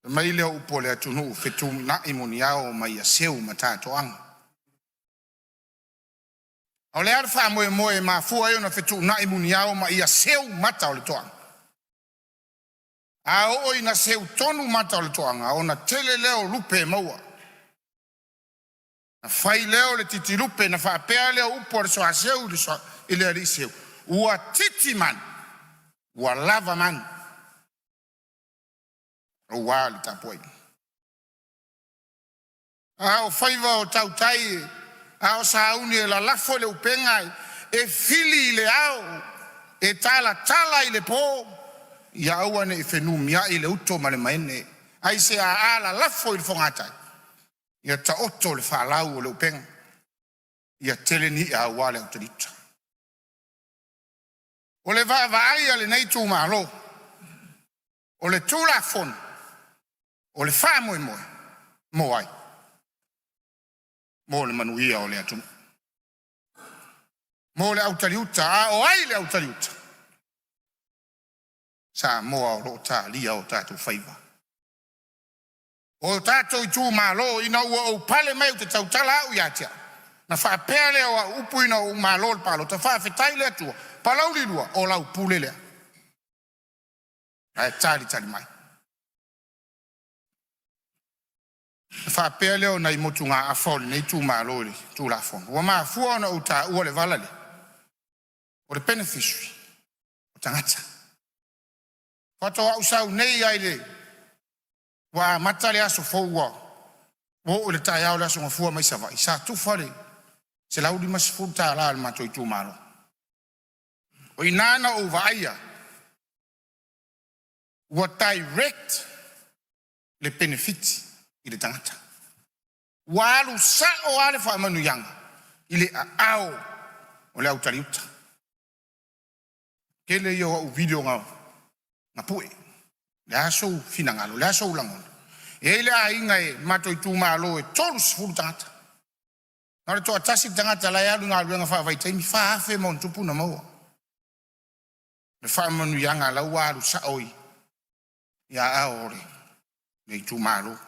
Fai mai lea o upu a le atunuu, fetuunai muniao ma ia seu mata toaga. A o le a le faamoemoe e mafua ai ona fetuunai muniao ma ia seu mata o le toaga? A oo ina seu tonu mata o le toaga ona tele lea o lupe e maua. Ona fai lea o le titi lupe ona faapea lea o upu a le soaseu i le alii seu, ua titi manu ua lava manu aua le tapuaiga. A o faiva o tautai a o sauni e lalafo le upega e fili i le ao, e talatala i le po, ia aua ne i fenumiai le uto ma le maene. Aisea? A lalafo i le fogatai, ia taoto le faalau o le upega, ia tele ni ia aua le autaliuta. O le vaavaai a lenei itumalo, o le Tulafono, o le faamoemoe mo ai? Mo le manuia o le atunuu, mo le autaliuta. A o ai le autaliuta? O Samoa o lo o talia o tatou faiva. O tatou itumalo ina ua ou pale mai ou te tautala au ia te au, ona faapea lea o au upu ina ua ou malo i le palota, faafetai i le Atua, Palauli 2, o lau pule lea. Ae talitali mai. Ona faapea lea o nai motugaafa a lenei itumalo i le Tulafono. Ua mafua ona ou taua le vala lea, o le beneficiary o tagata. Faatoa ou sau nei lava i le ua amata le aso fou ua oo i le taeao o le aso Gafua mai Savaii, sa tufa le $150 a le matou itumalo. O i na na ou vaaia ua direct le penefiti i le tagata. Ua alu sa'o lava le faamanuiaga i le aao o le autaliuta. Tele ia o au video na pue. Le a sou finagalo, o le a sou lagona. E i ai le aiga i le matou itumalo e 30 tagata. Na o le toatasi le tagata la e alu i galuega faavaitaimi, 4,000+ ona maua. Le faamanuiaga la ua alu sao i aao o le itumalo.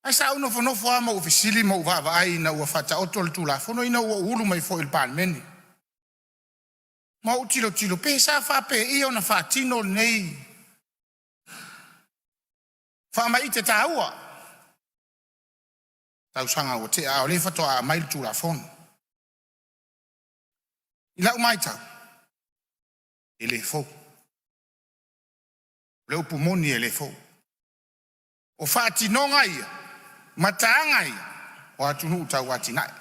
Ae sa ou nofonofo lava ma ou fesili ma ou vaavaai ina ua faataoto le Tulafono ina ua ou ulu mai foi i le Palemene. Ma ou tilotilo pe sa faapei ona faatino lenei faamaite taua i tausaga ua tea, a o lea faatoa aumai le Tulafono. I lau matau, e le fou. O le upu moni e le fou. O faatinoga ia, mataaga ia o atunuu tau atinae.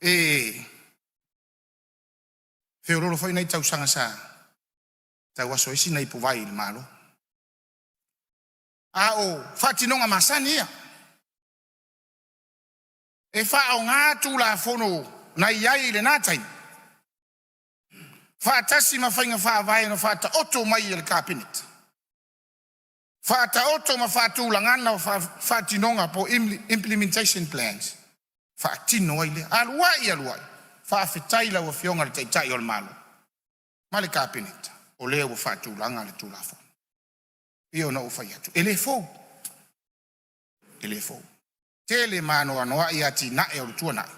E feoloolo foi nai tausaga sa tauaso ai sina ipuvai i le Malo, a o faatinoga masani ia. E faaaoga Tulafono na i ai i lena taimi faatasi ma faiga faavae na faataoto mai e le Kapeneta, faataoto ma faatulagana o faatinoga po o implementation plans, faatino ai lea. Alu ai alu ai, faafetai i lau Afioga i le Taitai o le Malo ma le Kapeneta o lea ua faatulaga le Tulafono. E pei ona ou fai atu, e le fou, e le fou. Tele ma anoanoai atinae o le tuanai,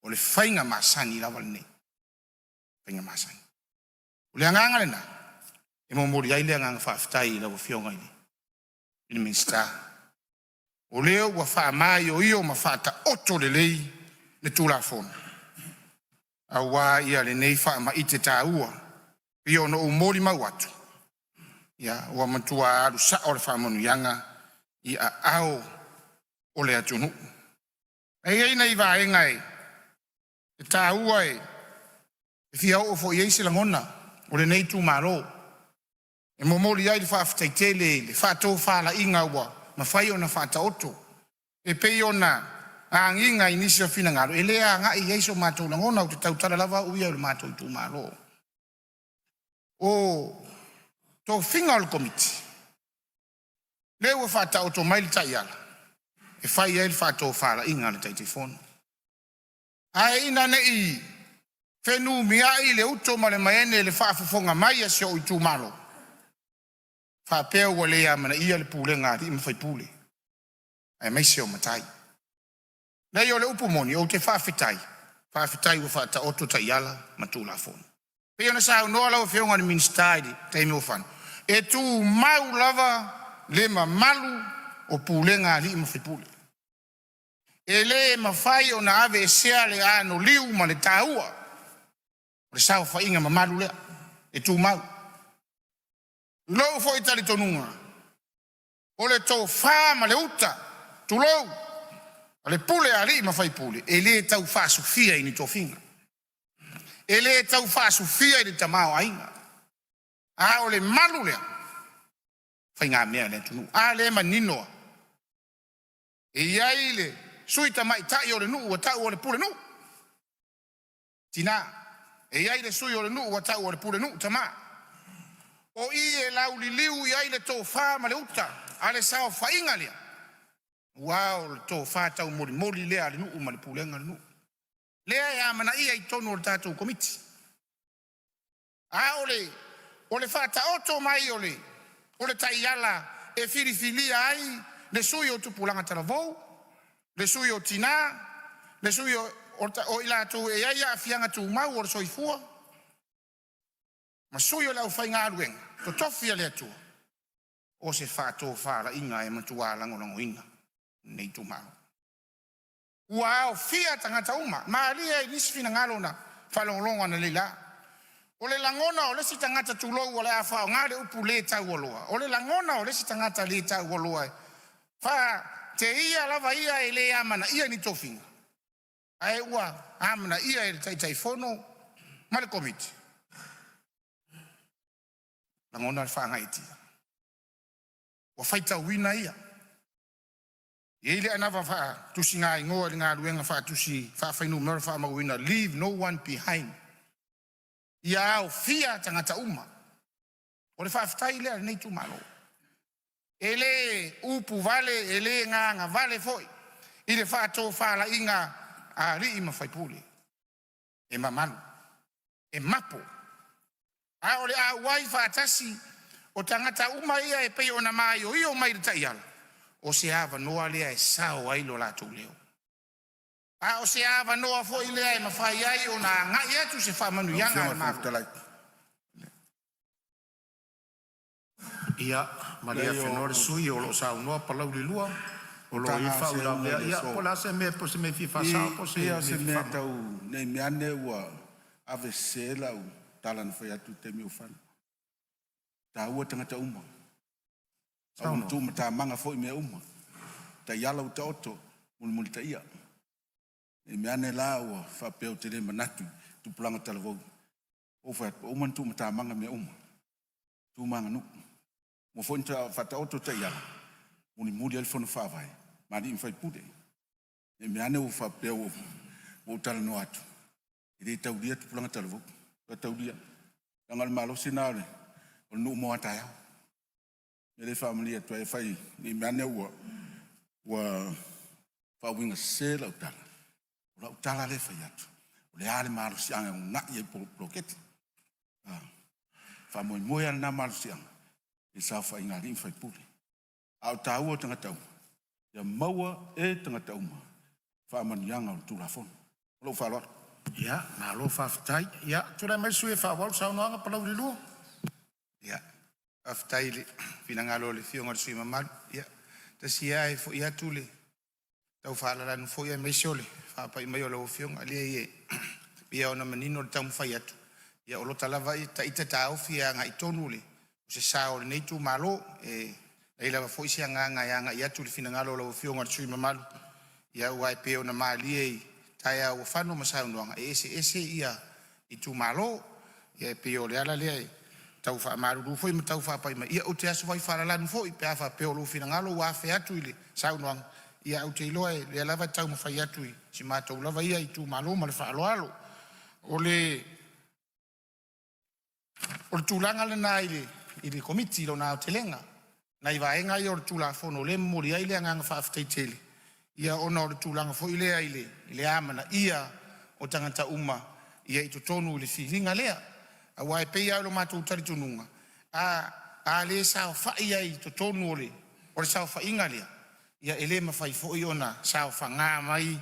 o le faiga masani lava lenei, faiga masani. O le agaga lena e momoli ai le agaga faafetai i lau Afioga i le Minisita, o lea ua faamaioio ma faataoto lelei le Tulafono aua lenei faamaite taua. E pei ona ou molimau atu, ia ua matua alu sao le faamanuiaga i aao o le atunuu. E i ai nai vaega e taua e fia oo foi i ai se lagona o lenei itumalo e momoli ai le faafetai tele i le faatofalaiga ua mafai ona faataoto e pei ona agiga i nisi o finagalo e le agai i ai so matou lagona. Ou te tautala lava au ia i lo matou itumalo. O tofiga o le Komiti, lea ua faataoto mai le taiala e fai ai le faatofalaiga a le Taitaifono. Ae ina ne i fenumiai le uto ma le maene i le faafofoga mai a si ou itumalo, faapea ua le amanaia le pulega a alii ma faipule aemaise o matai. Leai o le upu moni, ou te faafetai, faafetai ua faataoto taiala ma Tulafono. E pei ona saunoa lau Afioga i le Minisita i le taimi ua fano, e tumau lava le mamalu o pulega a alii ma faipule. E le mafai ona aveesea le anoliu ma le taua o le saofaiga mamalu lea e tumau. I lou foi talitonuga, o le tofa ma le uta, tulou, o le pule a alii ma faipule, e le tau faasufia i ni tofiga, e le tau faasufia i le tamaoaiga, a o le malu lea, o faigamea a le atunuu. A lea e manino lava, e i ai le sui tamaitai o le nuu ua tau o le pulenuu, tina, e i ai le sui o le nuu ua tau o le pulenuu tama. O i e lauliliu i ai le tofa ma le uta a le saofaiga lea, aua o le tofa taumolimoli lea a le nuu ma le pulega a le nuu, lea e amanaia i totonu o le tatou Komiti. A o le faataoto mai o le taiala e filifilia ai le sui o tupulaga talavou, le sui o tina, le sui o i latou e i ai aafiaga tumau o le soifua, ma sui o le aufaigaluega totofi a le Atua, o se faatofalaiga e matua lagolagoina e lenei itumalo. Ua aofia tagata uma, malie i nisi finagalo na faalogologo analeila. O le lagona o le isi tagata, tulou, o le a faaaoga le upu le taualoa, o le lagona o le isi tagata le taualoa e faateia lava ia e le amanaia ni tofiga, ae ua amanaia e le Taitaifono ma le Komiti, e lagona le faagaeetia. Ua faitauina ia, E i ai le anava faatusigaigoa i le galuega faatusi faafainumerai faamauina “Leave No One Behind”, ia aofia tagata uma. O le faafetai lea a lenei itumalo. E le upu vale, e le gagavale foi i le faatofalaiga a alii ma faipule, e mamalu, e mapo. A o le auai faatasi o tagata uma ia e pei ona maioio mai i le taiala, o se avanoa lea e sao ai lo latou leo. A o se avanoa foi lea e mafai ai ona agai atu se Lau faamanuiaga Afioga a i le le Fofoga Malo. Fetalai, Ia, malie leai afenoa le o sui usufono o lo o saunoa Palauli 2, o lo o i tag ai lava o se uga faauilavea. i le Ia aso. po o le a se mea, po o se mea e fia I faasao po o se pei mea o e se fia mea faamalamalama. tau nei meaane ua ave sese lau tala na fai atu i le taimi ua fano. E taua tagata uma, a ua Saunoa. tuumatamaga foi mea uma, taiala ua taoto, mulimulitaia. Ne i meaane la ua faapea ou te le manatu i tupulaga talavou, ua ou fai atu ua uma ona tuumatamaga mea uma, tu ma aganuu. Ua uma foi ona faataoto taiala, mulimuli ai le fono faavae ma alii ma faipule. Ne i meaane ua faapea ua ou talanoa atu e le taulia tupulaga talavou, e taulia. Leaga o le malosi lena o le nuu mo a taeao. O le mea lea e faamalie atu ai, afai ne i meaane ua faauiga sese lau tala, o lau tala lea e fai atu, o le a le malosiaga e uunai ai poloketi. A faamoemoe lava lena malosiaga i le saofaiga a alii ma faipule. A o le taua o tagata uma, ia maua e tagata uma faamanuiaga o le Tulafono. Ma lou faaaloalo. Ia, malo faafetai. Ia, tulai mai le sui usufono e faaauau le saunoaga Palauli 2. Ia, faafetai i le finagalo o le Afioga i le sui usufono mamalu. Ia, tasi ia ae foi atu le tau faalalanu foi aemaise o le faapai mai o lau Afioga. E leai e pei lava ona manino le taumafai atu, ia o lota lava ita taofi e agai tonu se sao o lenei itumalo. E leai lava foi se agaga e agai atu i le finagalo o lau Afioga i le sui usufono mamalu, aua e pei ona malie i taeao ua fano ma saunoaga, e eseese itumalo. Ia e pei o le ala lea e tau faamalulu foi ma tau faapai mai, ia ou te aso fai faalalanu foi pe a faapea o lou finagalo ua afe atu i le saunoaga, ae ou te iloa o lea lava e taumafai atu i si matou lava ia itumalo ma le faaaloalo. O le tulaga lena i le Komiti i lona aotelega, nai vaega ia o le Tulafono o lea e momoli ai le agaga faafetai tele, ona o le tulaga foi lea i le amanaia o tagata uma i totonu i le filiga lea. Aua e pei lava o lo matou talitonuga, a le saofai ai i totonu o le saofaiga lea, ia e le mafai foi ona saofaga mai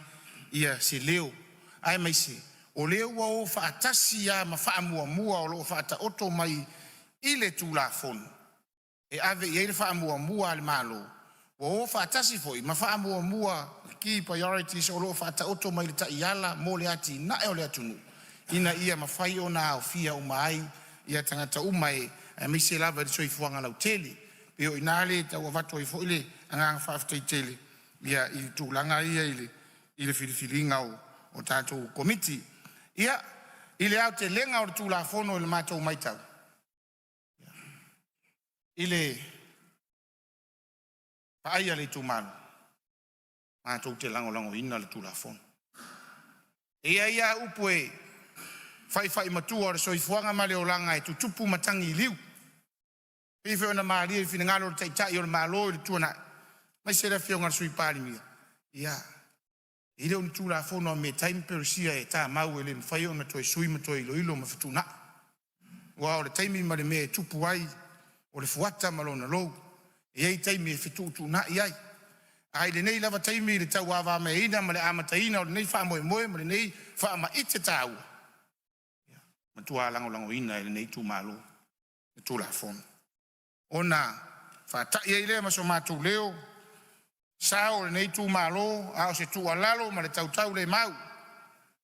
se leo, aemaise o lea ua o faatasi lava ma faamuamua o lo o faataoto mai i le Tulafono e ave i ai le faamuamua a le Malo, ua o faatasi foi ma faamuamua, key priorities o lo o faataoto mai i le taiala mo le atinae o le atunuu ina ia mafai ona aofia uma ai tagata uma aemaise lava i le soifuaga lautele. E pei o i ina lea e tau avatu ai foi le agaga faafetai tele i tulaga ia i le filifiliga o tatou Komiti. Ia, i le aotelega o le Tulafono i le matou matau, i le vaai a le itumalo, matou te lagolagoina le Tulafono. E i ai lava upu e faifai matua, o le soifuaga ma le olaga e tutupu matagi i liu, e pei foi ona malie i finagalo o le Taitai o le Malo i le tuanai aemaise le Afioga i le Sui Palemia, ia, e le o ni Tulafono a Metai ma Peresia e tamau e le mafai ona toe sui ma toe iloilo ma fetuunai. Aua o le taimi ma le mea e tupu ai, o le fuata ma lona lou. E i ai taimi e fetuutuunai ai. A i lenei lava taimi i le tauavameaina ma le amataina o lenei faamoemoe ma lenei faamaite taua, e matua lagolagoina e lenei itumalo le Tulafono, ona faatai ai lea ma so matou leo, sao o lenei itumalo, a o se tuualalo ma le tautaulemau. Le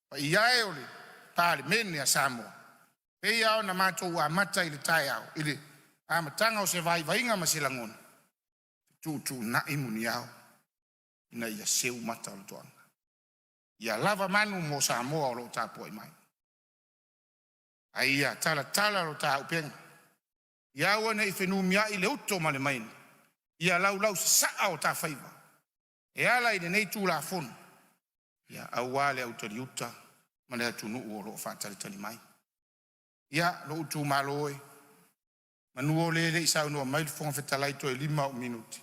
paia e o le Palemene a Samoa, e pei lava ona matou amata i le taeao i le amataga o se vaivaiga ma se lagona, fetuutuunai muniao ina ia seu mata o le toaga, ia lava manu mo Samoa o lo o tapuai mai, a ia talatala lo ta auupega, ia aua ne i fenumiai le uto ma le maina, ia laulausasaa o ta faiva. E ala i lenei Tulafono, ia aua le autaliuta ma le atunuu o lo o faatalitali mai. Ia, lou itumalo e, meamanu o lea e le i saunoa mai le Fofoga Fetalai toe 5 au minute,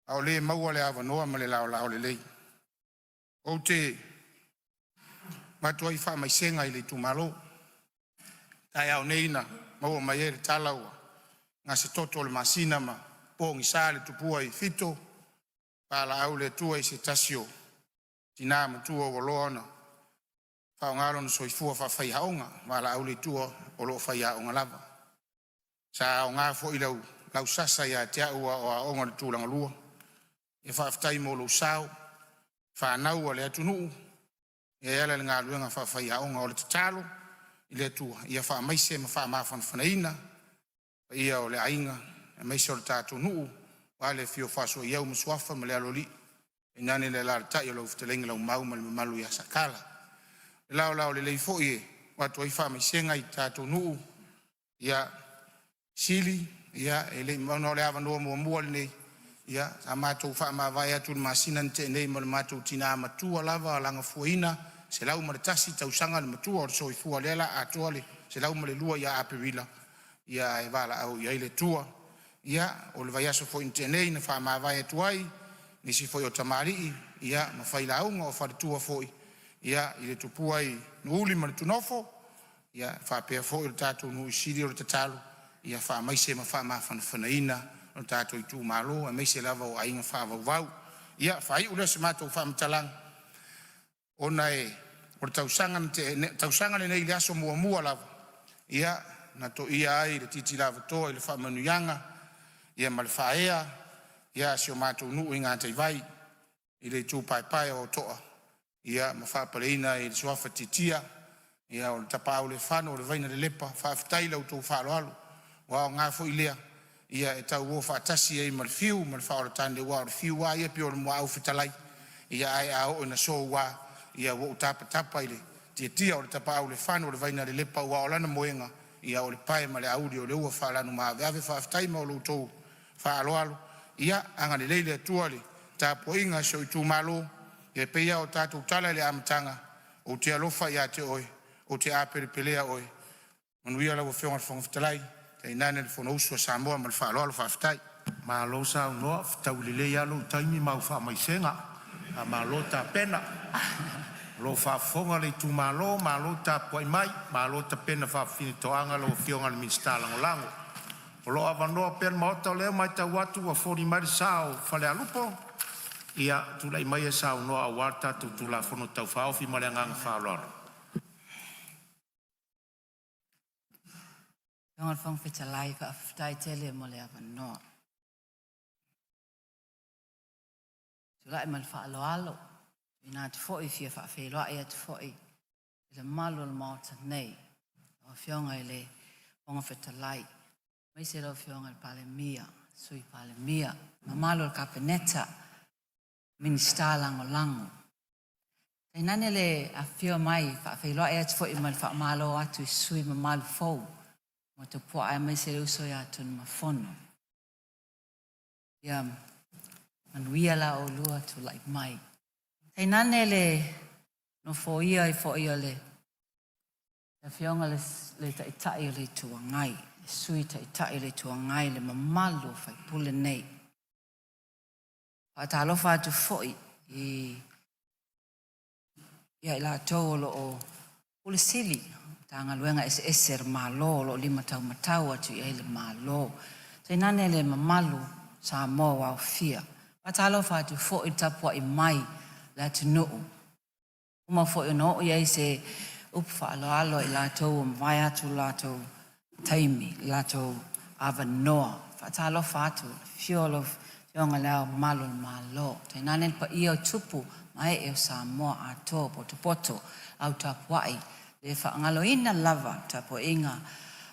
a o lea e maua le avanoa ma le laolao lelei. Ou te avatu ai faamaisega i le itumalo. Taeao nei na maua mai ai le tala ua gasetoto i le masina ma pogisa le tupua i Fito, valaau le Atua i se tasi o tina matua ua loa ona faaaoga lona soifua faafaiaoga, valaau le Atua o lo o faiaoga lava. Sa aoga foi lau sasa ia te au a o aoga i le Tulagalua. Ia faafetai mo lou sao, fanau a le atunuu e ala i le galuega faafaiaoga. O le tatalo i le Atua ia faamaise ma faamafanafanaina le paia o le aiga aemaise o le tatou nuu aua le afio o Faasuaiau ma Suafa ma le Aloalii, tainane le alaalatai o lau fetalaiga Leaumau ma le mamalu ia Sakala. Le laolao lelei foi e avatu ai faamaisega i le tatou nuu ia Sili, ia e le i ona o le avanoa muamua lenei, ia sa matou faamavae atu i le masina na tea nei ma le matou tina matua lava Lagafuaina 101 tausaga le matua o le soifua, lea o le a atoa le 102 ia Aperila, ia ae valaau i ai le Atua. Ia o le vaiaso foi na tea nei na faamavae atu ai nisi foi o tamalii ia ma failauga, o faletua foi ia i le tupua i Nuuuli ma Tunuonofo, ia faapea foi le tatou nuu i Sili. O le tatalo ia faamaise ma faamafanafanaina lo tatou itumalo aemaise lava o aiga faavauvau. Ia faaiu lea o se matou faamatalaga ona o le tausaga na tea nei, tausaga lenei i le aso muamua lava ia na toia ai le titi lavatoa i le faamanuiaga ia ma le faaea ia a si o matou nuu i Gataivai i le itu paepae o To'a ia ma faapaleina ai i le suafa Tiatia ia o le Tapaaulefano o le Vainalelepa. Faafetai i la outou faaaloalo ua aoga foi lea e tauo faatasi ai ma le fiu ma le faaola tane, aua o le fiu lava ia e pei o le muaau fetalai, ae a oo ina soua ua ou tapatapa i le tiatia o le tapaaulefano o le Vainalelepa, aua o lana moega o le pae ma le auli o le ua faalanumaaveave. Faafetai mo lo outou faaaloalo, ia agalelei le Atua i le tapuaiga a si ou itumalo. E pei lava ona tatou tatala i le amataga, ou te alofa ia te oe, ou te apelepelea oe. Manuia lau Afioga i le Fofoga Fetalai, tainane le Fonousu a Samoa ma le faaaloalo faafetai. Malo saunoa, fetaui lelei lava lou taimi ma au faamaisega. Faamalo tapena. O lo o faafofoga le itumalo, malo tapuai mai, malo tapena faafaitoaga lau Afioga i le Minisita Lagolago. O lo o avanoa pea le Maota, o lea ua matau atu ua foli mai le sa o Falealupo. Ia tulai maia e saunoa aua le tatou Tulafono Tau Faaofi ma le agaga faaaloalo. Lau Afioga i le Fofoga Fetalai, faafetai tele mo le avanoa. Tulai ma le faaaloalo, tuuina atu foi e fia faafeiloai atu foi i le mamalu o le Maota nei, lau Afioga i le Fofoga Fetalai, aemaise lau Afioga i le Palemia, Sui Palemia, mamalu o le Kapeneta, Minisita Lagolago. Tainane le afifio mai e faafeiloai atu foi ma le faamalo atu i sui usufono mamalu fou ua topuaa aemaise le uso ia Tunumafono. Ia manuia la oulua tulai mai. Tainane le nofoia ai foi o le Afioga i le Taitai o le Itu Agai, le Sui Taitai o le Itu Agai, le mamalu o sui usufono nei. Faatalofa atu foi i ia i latou o lo o Pule Sili o Matagaluega eseese a le Malo o lo o limataumatau atu i ai le Malo. Tainane le mamalu Samoa ua aofia. Faatalofa atu foi i le tapuai mai a le atunuu. Uma foi ona oo i ai se upu faaaloalo i latou ua mavae atu lo latou taimi, lo latou avanoa. Faatalofa atu i le afio o lau Afioga i Le Ao Mamalu o le Malo, tainane le paia o tupu ma ee o Samoa atoa, potopoto, au tapuai, le faagaloina lava le tapuaiga a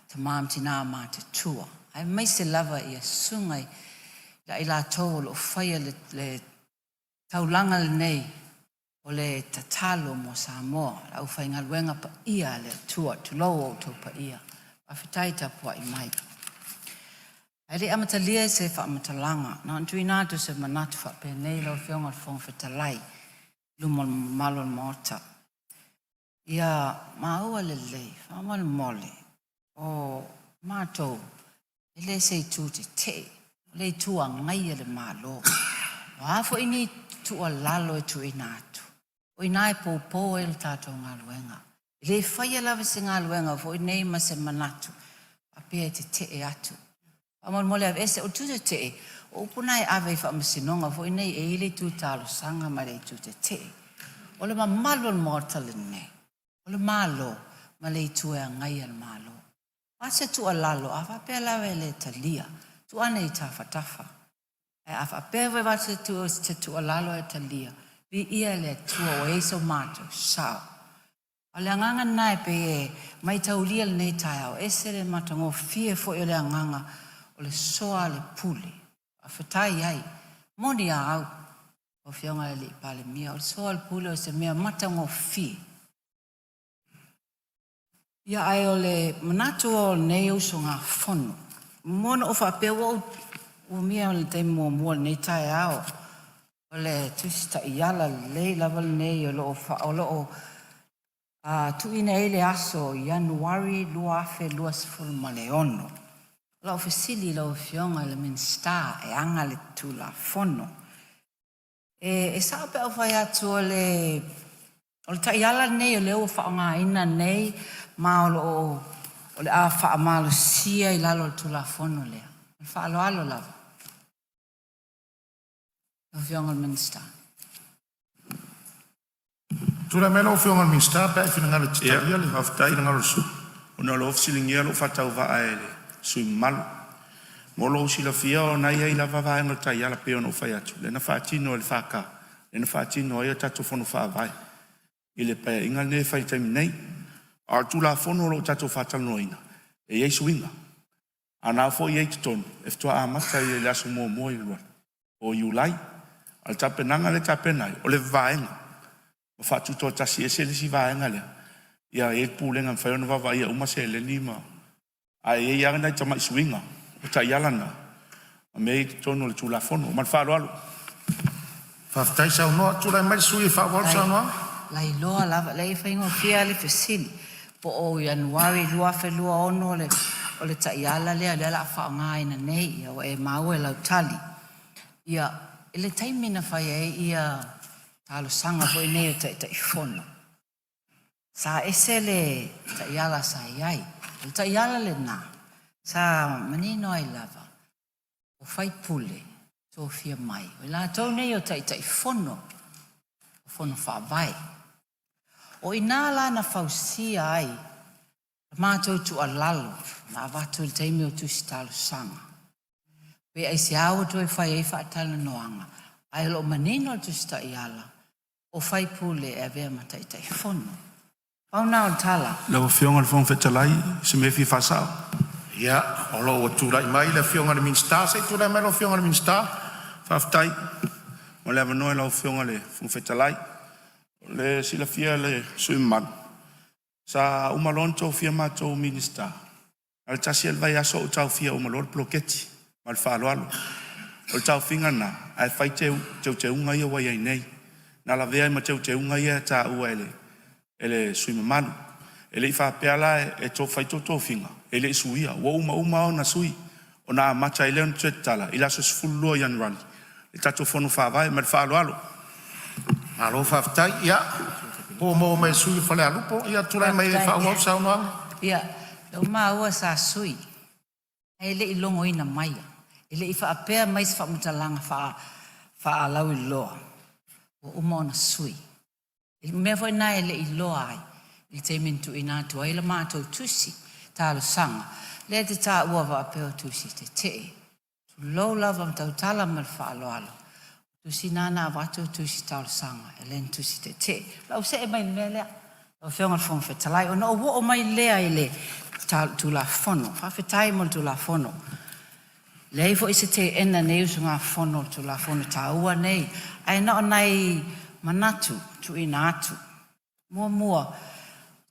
tama ma tina matutua, aemaise lava ia susuga ia i latou o lo o faia le taulaga lenei o le tatalo mo Samoa, le aufaigaluega paia a le Atua. Tulou o outou paia, faafetai tapuai mai. Ae le i amatalia se faamatalaga, na ona tuuina atu o se manatu faapenei lau Afioga i le Fofoga Fetalai i luma o le mamalu o le Maota. Ia maua lelei, faamolemole, o matou e le se itu tetee, o le itu agai a le Malo. O a foi ni tuualalo e tuuina atu, o i ina e poupou ai le tatou galuega. E le faia lava se galuega foi nei ma se manatu faapea e tetee atu. Faamolemole aveese, o le itu tetee, o upu na e ave i faamasinoga foi nei e i ai le itu talosaga ma le itu tetee. O le mamalu o le Maota lenei, o le Malo ma le itu e agaia le Malo. O a se tuualalo, a faapea lava e le talia, tuu ane i tafatafa. Ae a faapea foi e avatu se tuualalo ae talia, viia le Atua ua i ai so matou sao. A o le agaga lena e pei e maitaulia i lenei taeao, e ese le matagofie foi o le agaga o le soa o le pule, faafetai ai. E moni a au lau Afioga i le Palemia, o le soa o le pule o se mea matagofie. Ia ae o le manatu o lenei usugafono, e muamua ona ou faapea ua ou umia le taimi muamua i lenei taeao, o le Tusi Taiala lelei lava lenei o lo o tuuina ai le aso Ianuari 2026. O lau fesili i lau Afioga i le Minisita e ana le Tulafono, e sao pe a ou fai atu o le taiala lenei o lea ua faaaogaina nei ma o lo o o le a faamalosia i lalo o le Tulafono lea? Ma le faaaloalo lava. Lau Afioga i le Minisita. Tulai mai lau Afioga i le Minisita pe a e finagalo e te talia le Faafetai. finagalo o le sui usufono. Ona o lea ua fesiligia lou faatauvaa e le sui usufono mamalu. Mo lou silafia o na e i ai lava vaega o le taiala pei ona ou fai atu, lea na faatino e le FK, lea na faatino ai a tatou Fono Faavae i le Paeaiga lenei e fai i le taimi nei. A o le Tulafono o lo o tatou faatalanoaina, e i ai suiga, a o lena foi e i ai i totonu, e faatoa amata i le aso 1 o Iulai. A o le tapenaga lea e tapena ai, o le vaega ma faatutoatasi ese le isi vaega lea, ia i ai le pulega e mafai ona vaavaaia uma seleni ma… Ae i ai lava nai tamai suiga o taiala na ma mea ia e i totonu o le Tulafono. Ma le faaaloalo. Faafetai saunoa. Tulai mai le sui usufono e faaauau le saunoaga. Lailoa lava, leai e faigofie lava le fesili, po o Ianuari 2026 o le taiala lea o le a faaaogaina nei. Ia ua e maua i lau tali. Ia, i le taimi na fai ai ia talosaga foi nei o Taitaifono, sa ese le taiala sa i ai. O le taiala lena sa manino ai lava o faipule tofia mai, o i latou nei o Taitaifono o Fono Faavae. O i ina la na fausia ai le matou tuualalo na avatu i le taimi o tusi talosaga, pe aisea ua toe fai ai faatalanoaga, ae o lo o manino le Tusi Taiala o faipule e avea ma Taitaifono. Pau lena o le tala. Lau Afioga i le Fofoga Fetalai, o se mea e fia faasao. Ia, o lo o ua tulai mai le Afioga i le Minisita. Se i tulai mai lau Afioga i le Minisita. Faafetai mo le avanoa i lau Afioga i le Fofoga Fetalai. Mo le silafia e le sui usufono mamalu, sa uma loa ona tofia matou o Minisita, na o le tasi lava le vaiaso ou taofia uma loa le poloketi. Ma le faaaloalo. O le taofiga lena ae fai teuteuga ia ua i ai nei. Na lavea ai ma teuteuga ia e taua e le sui usufono mamalu. E le i faapea la e fai tou tofiga e le i suia, ua uma uma ona sui, ona amata ai lea ona toe tatala i le aso 12 o Ianuari le tatou Fono Faavae. Ma le faaaloalo. Malo faafetai. Ia, po ua maua mai e le sui usufono mo Falealupo. Ia tulai mai e faaauau le saunoaga. Ia, ua maua sa sui, ae le i logoina maia. E le i faapea mai se faamatalaga faalauiloa ua uma ona sui. O le mea foi lena e le i iloa ai i le taimi na tuuina atu ai le matou tusi talosaga, lea e te taua faapea o tusi tetee. Tulou lava ma tautala ma le faaaloalo, o tusi na na avatu o tusi talosaga, e le ni tusi tetee. O le a ou see mai i le mea lea. Lau Afioga i le Fofoga Fetalai, ona ou oo mai lea i le Tulafono. Faafetai mo le Tulafono. E leai foi se teena e lenei usugafono o le Tulafono taua nei, ae na o nai manatu tuuina atu. Muamua, o le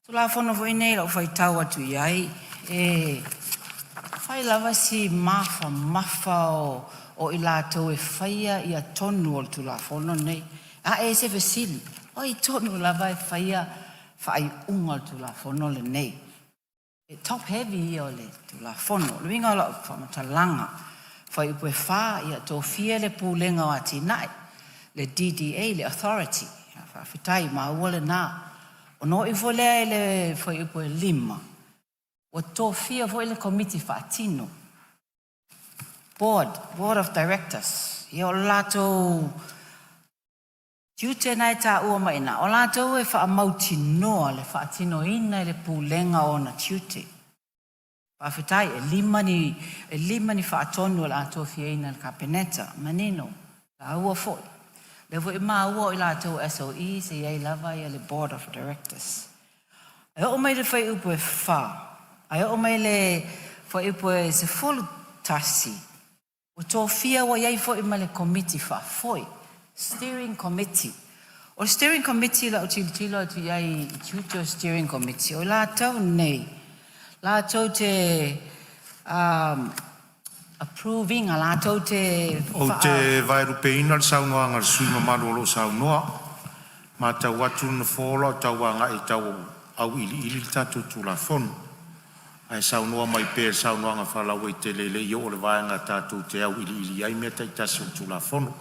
Tulafono foi nei i lau faitau atu i ai, e Fai lava si mafamafa o i latou e faia ia tonu o le Tulafono lenei. A e se fesili, o ai tonu lava e faia faaiuga o le Tulafono lenei? E top heavy ia o le Tulafono. O le uiga o lau faamatalaga, fuaiupu e 4, ia tofia le Pulega o Atinae, le DDA, le Authority. Faafetai, maua lena. Ona oo ifo lea i le fuaiupu e 5, ua tofia foi le Komiti Faatino, Board of Directors. Ia o le latou tiute na e taua mai i ina, o latou e faamautinoa le faatinoina e le Pulega o ona tiute. Faafetai, e 5 ni faatonu o le a tofiaina e le Kapeneta, manino, taua foi. O lea foi e maua o i latou SOEs e i ai lava le Board of Directors. E oo mai le fuaiupu e 4, ae oo mai le fuaiupu e 11, ua tofia ua i ai foi ma le Komiti Faafoe, Steering Committee. O le Steering Committee, lau tilotilo atu i ai i tiute o Steering Committee, o i latou nei, latou te approve ina, latou te Ou te vaelupeina le saunoaga a le sui usufono mamalu o lo o saunoa, matau atu le Nofoa o lo o tau agai e tau auiliili le tatou Tulafono. Ae saunoa mai pea i le saunoaga faalauaitele e le i oo i le vaega tatou te auiliili ai mea taitasi o le Tulafono e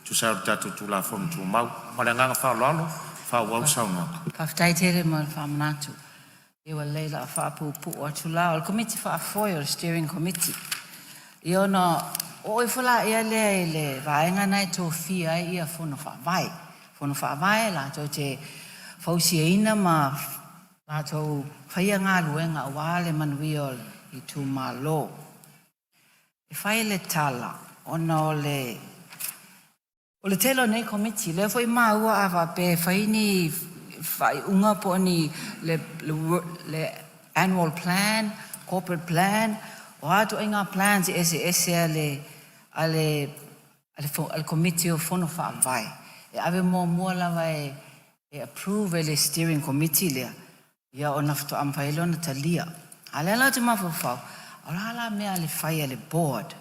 tusa ai o le tatou Tulafono Tumau. Ma le agaga faaaloalo, faaauau le saunoaga. Faafetai tele mo le faamanatu. Ia ua lelei o le a faapuupuu atu la. O le Komiti Faafoe o le Steering Committee. Ia ona oo ifo laia lea i le vaega na e tofia ai ia Fono Faavae. Fono Faavae latou te fausiaina ma latou faia galuega aua le manuia o le itumalo. E fai le tala ona o le tele o nei Komiti, lea foi maua a faapea e fai ni faaiuga po o ni le annual plan, corporate plan, o a ituaiga plans eseese a le Komiti o Fono Faavae, e ave muamua lava e approve e le Steering Committee lea, ia ona faatoa mafai lea ona talia. A o lea la ou te mafaufau, o le a la mea a le fai a le board,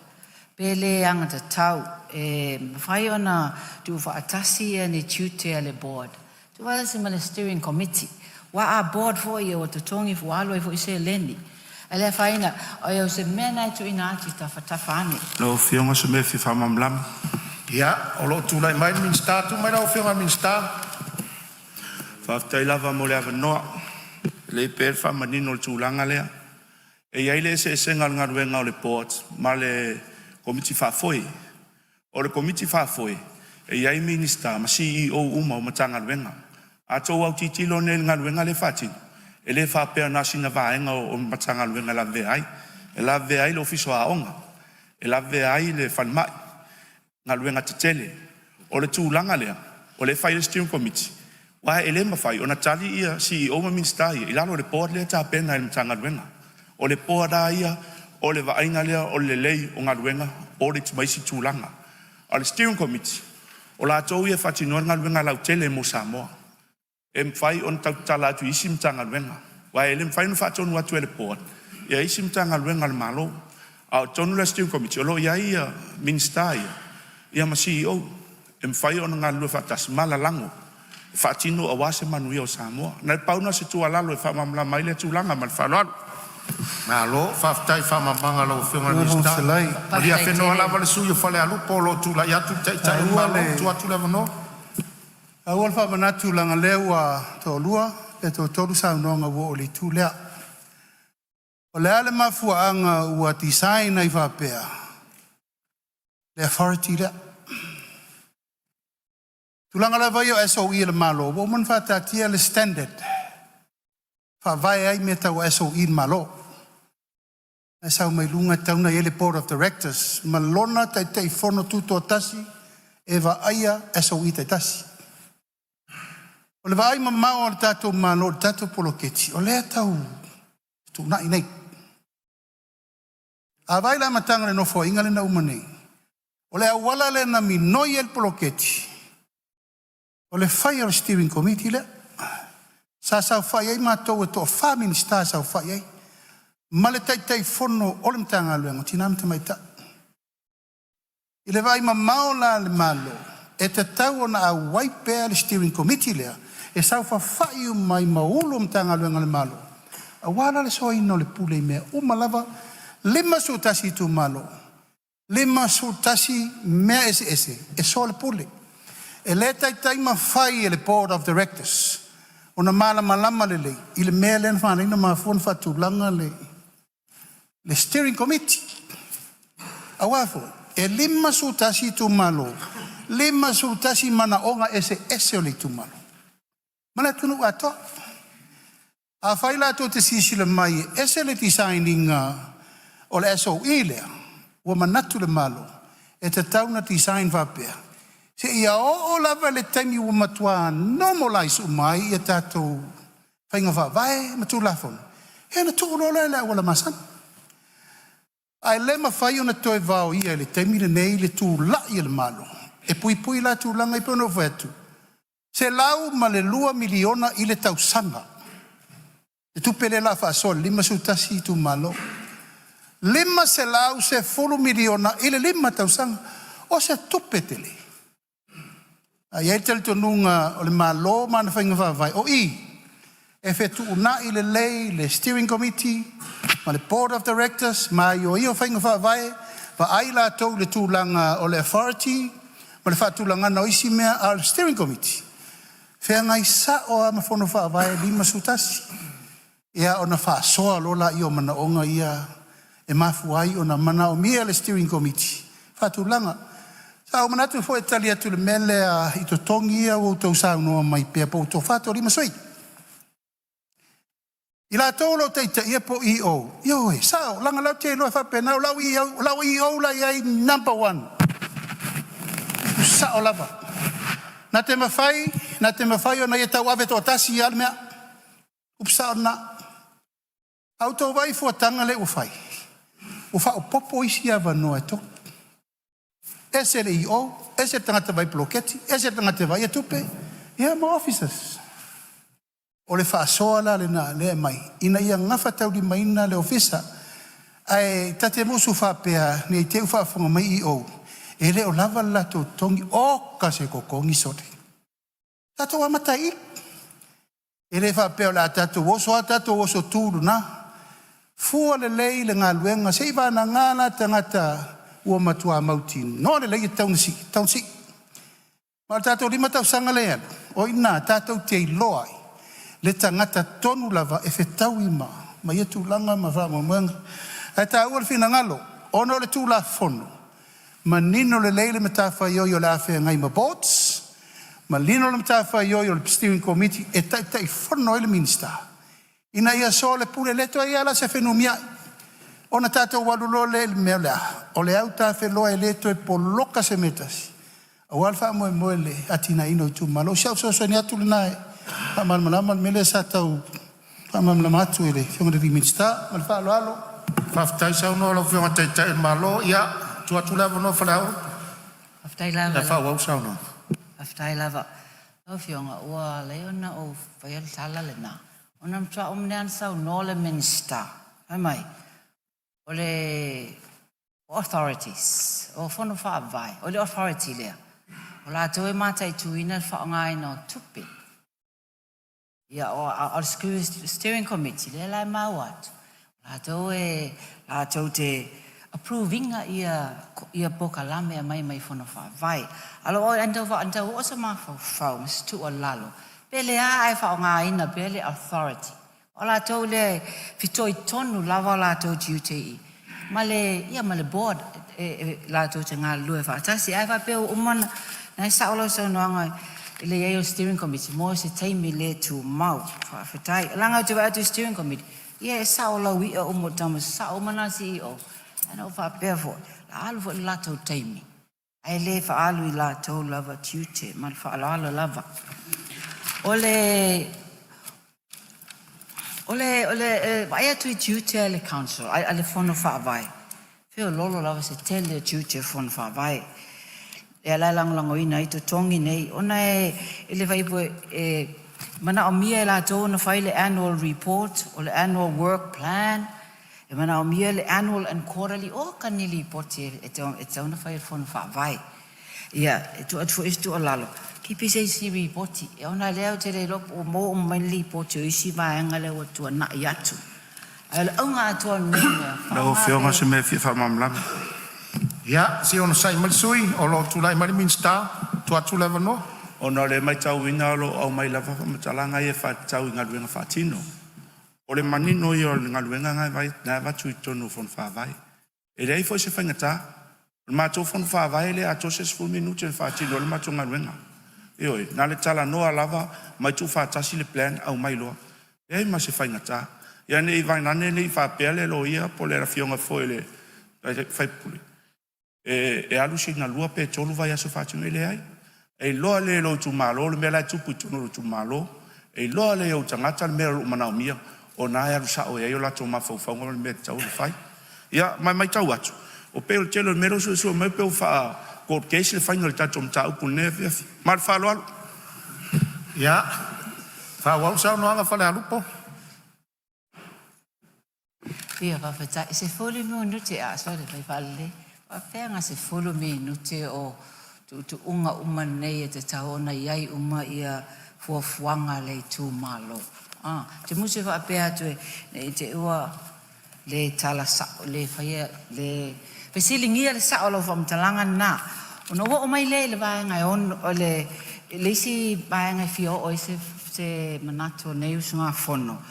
pe le agatatau e mafai ona tuufaatasi ia ni tiute a le board tuufaatasi ma le Steering Committee. Ua a board foi ia ua totogi ua alu ai foi seleni. Ae le afaina, o se mea na e tuuina atu i tafatafa ane. Lau Afioga o se mea e fia faamalamalama. Ia, o lo o tulai mai le Minisita. Tulai mai lau Afioga i le Minisita. Faafetai lava mo le avanoa. E lelei pea le faamanino o le tulaga lea. E i ai le eseesega o le galuega o le Board ma le Komiti Faafoe. O le Komiti Faafoe e i ai Minisita ma CEO uma o Matagaluega. A outou autilotilo nei i le galuega lea e faatino, e le faapea na o sina vaega o Matagaluega e lavevea ai. E lavevea ai le Ofisa o Aoga, e lavevea ai le Falemai, galuega tetele. O le tulaga lea o lea e fai ai le Steering Committee, aua e le mafai ona tali ia CEO ma Minisita ia i lalo o le Board lea e tapena e le Matagaluega. O le Board lava ia o le vaaiga lea o le lelei o galuega, audit ma isi tulaga. A o le Steering Committee, o latou ia e faatinoa le galuega lautele mo Samoa. E mafai ona tau tatala atu i isi Matagaluega, aua e le mafai ona faatonu atu e le Board ia isi Matagaluega a le Malo. A o totonu la o le Steering Committee o lo o i ai ia Minisita ia ma CEO e mafai ona galulue faatasi ma lalago e faatino aua se manuia o Samoa. Na o le pau lena o se tuualalo e faamalamalama ai lea tulaga ma le faaaloalo. Malo, faafetai i faamalamalamaga a lau Afioga i le Fofoga Minisita. Fetalai, Malie Faafetai afenoa tele. lava le sui usufono o Falealupo o lo o tulai atu le Taitai o le taua Malo. le Tuu atu le avanoa. taua le faamanatu leaga o lea ua toalua pe toatolu saunoaga ua oo i le itu lea. O le a le mafuaaga ua design ai faapea le authority lea? Tulaga lava ia o SOE a le Malo, ua uma ona faataatia le standard, faavae ai mea tau SOE a le Malo. E sau mai luga e tatau ona i ai le Board of Directors ma lona Taitaifono tutoatasi e vaaia SOE taitasi. O le vaai mamao a le tatou Malo i le tatou poloketi, o lea e tau fetuunai nei. A vaai i le amataga o le Nofoaiga lea na uma nei, o le auala lea na minoi ai le poloketi, o le faia o le steering committee lea. Sa saofai ai matou e toa-fa Minisita e saofai ai. ma le Taitaifono o le Matagaluega o Tina ma Tamaitai. I le vaai mamao la a le Malo, e tatau ona auai pea le Steering Committee lea e saofafai uma ai ma Ofisa Sili o Matagaluega a le Malo aua la le soaina o le pule i mea uma lava, 51 itumalo, 51 mea eseese e soalepule. E le taitai mafai e le Board of Directors ona malamalama lelei i le mea lea na mafua ona faatulaga le Steering Committee. Aua foi e 51 itumalo, 51 manaoga eseese o le itumalo ma le atunuu atoa. Afai la tou te silasila mai e ese le design ina o le SOE lea, ua manatu le Malo e tatau ona design faapea, seia oo lava i le taimi ua matua normalize uma ai tatou faiga faavae ma Tulafono, ia ona tuu loa lea i le auala masani. Ae le mafai ona toe vaoia i le taimi lenei le tulai o le Malo e puipui la tulaga ia pei ona ou fai atu, $102 miliona i le tausaga le tupe lea o le a faasoa i le 51 itumalo. $510 miliona i le 5 tausaga. O se tupe tele. Ae i ai le talitonuga o le Malo ma ana faiga faavae, o i e fetuunai lelei le Steering Committee ma le Board of Directors ma aioio faiga faavae, vaai latou i le tulaga o le authority ma le faatulagaga o isi mea, a o le Steering Committee, e feagai sao lava ma Fono Faavae e 51. Ia ona faasoa loa lea o manaoga ia e mafua ai ona manaomia le Steering Committee e faatulaga. Sa ou manatu foi e tali atu i le mea lea i totogi ia ua outou saunoa mai pea po ua tofa, toalima sui. I latou o lo o taitaia po o EO, ioe, e sao, leaga o lea ou te iloa e faapena. O lau EO la e i ai number one, sao lava. Na te mafai, na te mafai ona ia tauave toatasi lava le mea, upu sao lena. A outou vaai i fuataga lea ua fai, ua faaopoopo isi avanoa e togi, ese le EO, ese le tagata vaai poloketi, ese le tagata e vaaia tupe, ia ma officers. O le faasoa la lena o lea e aumai ina ia gafataulimaina le ofisa. Ae ta te musu faapea ne i te i ua faafofoga mai EO, e le o lava le latou totogi. Oka se totogi sole! Tatou amata ai i i. E le faapea o le a tatou oso a tatou oso tu lena. Fua lelei le galuega seiavagana la tagata ua matua mautinoa lelei e tatau ona sii, e tatau ona sii. Ma o le tatou 5 tausaga lea e alu, o i ina tatou te iloa ai le tagata tonu lava e fetaui ma ia tulaga ma faamoemoega. Ae taua le finagalo ona o le Tulafono, manino lelei le matafaioi o le a feagai ma boards, manino le matafaioi o le Steering Committee e taitaifono ai le Minisita ina ia soalepule, e le toe i ai lava la se fenumiai ona tatou alu loa lea i le mea o le a? O le autafeloa e le toe poloka se mea e tasi aua le faamoemoe i le atinaeina o itumalo. O si au fesoasoani atu lena e faamalamalama le mea lea sa tau faamalamalama atu e le Afioga i le Minisita. Ma le faaaloalo. Faafetai saunoa i lau Afioga i le Taitai o le Malo. Ia, tuu atu le avanoa Feaveai Faafetai lava e faaauau le saunoaga. Faafetai lava. Lau Afioga, ua ala ai ona ou faia le tala lena, ona na matua uma nei lava ona saunoa le Minisita, fai mai o le authorities, o fono faavae, o le authority lea, o latou e mataituina le faaaogaina o tupe. Ia, o le steering committee, lea la e maua atu, latou e latou te approve ina ia polokalame e aumai mai fono faavae. A o tau oo se mafaufau ma se tuualalo, pe le a ae faaaogaina pea le authority. O latou lea e fitoitonu lava o latou tiute i ma le, ia, ma le board e latou te galulue faatasi. Ae faapea ua uma ona na e sao lau saunoaga i le i ai o steering committee mo se taimi le tumau. Faafetai. Leaga ou te vaai atu i steering committee, ia e sao lau ia uma o tama sao uma na CEO. Ae na ou faapea foi, la alu foi le latou taimi, ae le faaalu i latou lava tiute ma le faaaloalo lava. O le vaai atu i tiute a le council, a le fono faavae, feololo lava se tele o tiute o fono faavae. E ala e lagolagoina ai totogi nei, ona e le fai e manaomia e latou ona fai le annual report, o le annual work plan, E manaomia le annual and quarterly oka ni lipoti e tatau ona fai e le Fono Faavae. Ia, e tuu atu foi se tuualalo, kipi se isi lipoti, ona lea ou te le iloa po ua maua uma mai ni lipoti o isi vaega lea ua tuanai atu. Ae o le auga atoa o lenei mea, Lau faaaoga Afioga o le se mea e fia faamalamalama. Ia, se i onosai mai le sui usufono o lo o tulai mai le Minisita, tuu atu le avanoa. Ona o lea e matauina o lo o aumai lava faamatalaga ia e faatatau i galuega faatino. O le manino ia o le galuega lena e avatu i totonu o Fono Faavae. E leai foi se faigata. O le matou Fono Faavae e le atoa se 10 minute na faatino ai le matou galuega. Ioe, na o le talanoa lava ma tuufaatasi le plan aumai loa. E leai ma se faigata. Ia ne i vaeane ne i faapea le loia po o le afioga foi i le sui usufono e alu sina 2 pe 3 vaiaso faatino ai. E leai. E iloa lelei e lou itumalo le mea la e tupu i totonu o lou itumalo, e iloa lelei e ou tagata le mea o lo o manaomia, o lena e alu sao i ai o latou mafaufauga ma le mea e tatau ona fai. Ia ma e matau atu, e pei o le tele o mea lea ua suesue mai pei ua faa-court case le faiga o le tatou mataupu i lenei afiafi. Ma le faaaloalo. Ia, faaauau le saunoaga Falealupo. Ia, faafetai. E 10 minute a sole fai faalelei. Faapefea ona 10 minute o tuutuuga uma nei e tatau ona i ai uma ia fuafuaga a le itumalo. Ah, te musu e faapea atu e ne i te i ua le tala sa'o, le faia, le fesiligia le sa'o o lau faamatalaga lena. Ona ou oo mai lea i le vaega e ono, o le, le isi vaega e fia oo i ai se manatu o lenei usugafono,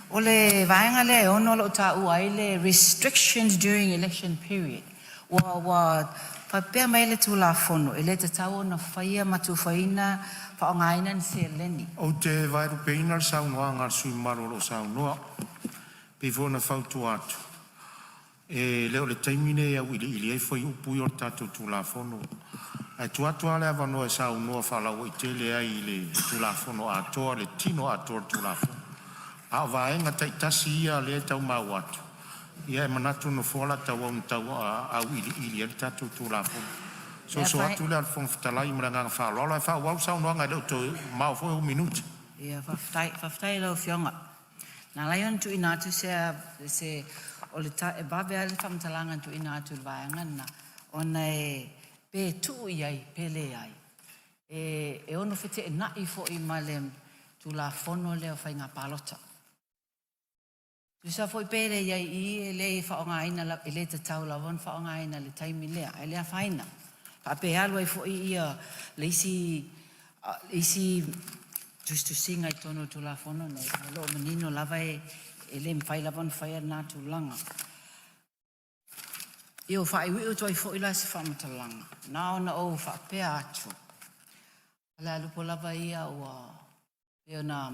o le vaega lea e 6 o lo o taua ai le restrictions during election period. Ua faapea mai le Tulafono e le tatau ona faia ma tufaina faaaogaina ni seleni. Ou te vaelupeina le saunoaga a le sui usufono mamalu o lo o saunoa, e pei foi ona fautua atu, e le o le taimi lenei e auiliili ai fuaiupu ia o le tatou Tulafono. Ae tuu atu lava le avanoa e saunoa faalauaitele ai i le Tulafono atoa, le tino atoa o le Tulafono. A o vaega taitasi ia lea e tau maua atu, ia e manatu le Nofoa o le a tauau ina tau auiliili ai le tatou Tulafono. Soso atu lea a le Fofoga Fetalai ma le agaga faaaloalo, ae faaauau le saunoaga e le o toe mamao foi ou minute. Ia, faafetai, faafetai i lau Afioga. Na ala ai ona tuuina atu se o le e vave lava le faamatalaga na tuuina atu i le vaega lena, ona e pe tuu i ai pe leai, e ono feteenai foi ma le Tulafono lea o Faiga Palota. Tusa foi pe le i ai i i, e le faaaogaina lava, e le tatau lava ona faaaogaina i le taimi lea, ae le afaina. Faapea e alu ai foi ia le isi isi tusitusiga i totonu o le Tulafono lenei, o lo o manino lava e le mafai lava ona faia lena tulaga. Ia, ua faaiuiu atu ai foi la se faamatalaga, na ona ou faapea atu, o Falealupo lava ia ua pei ona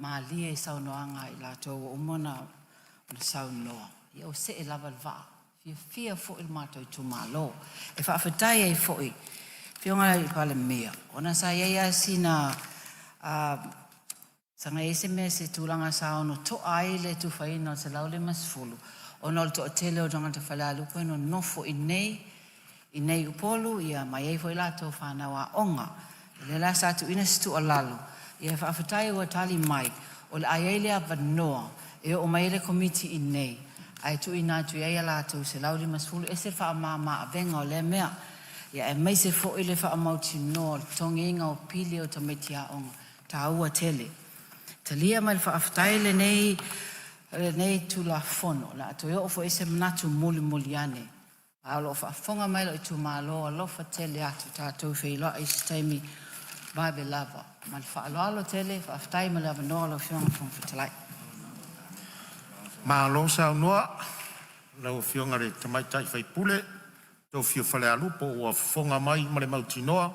malie i saunoaga a i latou ua uma ona saunoa, ia ua see lava le vaa. Fiafia foi le matou itumalo. E faafetai ai foi i le Afioga i le Palemia, ona sa i ai lava sina saga i ai se mea se tulaga sa ono to'a ai le tufaina o le 150, ona o le toatele o tagata Falealupo e nonofo i inei i nei i Upolu ia ma i ai foi latou fanau aoga. O lea la sa tuuina se tuualalo, ia faafetai ua tali mai, o le a i ai le avanoa e oo mai ai le Komiti i inei ae tuuina atu i ai a latou 150, e ese le faamama avega o lea mea, ia aemaise foi le faamautinoa o le totogiina o pili o tamaiti aoga, taua tele. Talia ma le faafetai lenei Tulafono. O le a toe oo foi se manatu mulimuli ane, a o lo o faafofoga mai lou itumalo, alofa tele atu, tatou feiloai i se taimi vave lava. Ma le faaaloalo tele, faafetai mo le avanoa lau Afioga i le Fofoga Fetalai. Malo saunoa lau Afioga i le Tamaitai sui usufono tofia o Falealupo, ua fofoga mai ma le mautinoa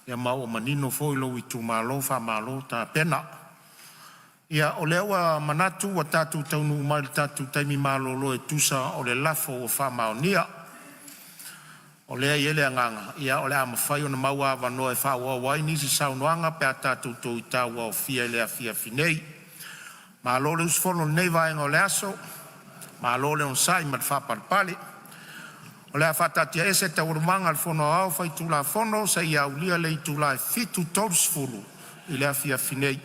ia ma ua manino foi lou itumalo, faamalo tapena. Ia o lea ua manatu ua tatou taunuu mai i le tatou taimi malolo e tusa o le lafo ua faamaonia. O lea e i ai le agaga ia o le a mafai ona maua avanoa e faaauau ai nisi saunoaga pe a tatou toe tauaofia i le afiafi nei. Malo le usufono i lenei vaega o le aso, malo le onosai ma le faapalepale. O le a faataatiaese Taualumaga a le Fono Aoao Faitulafono seia aulia le itula e 7:30 i le afiafi nei.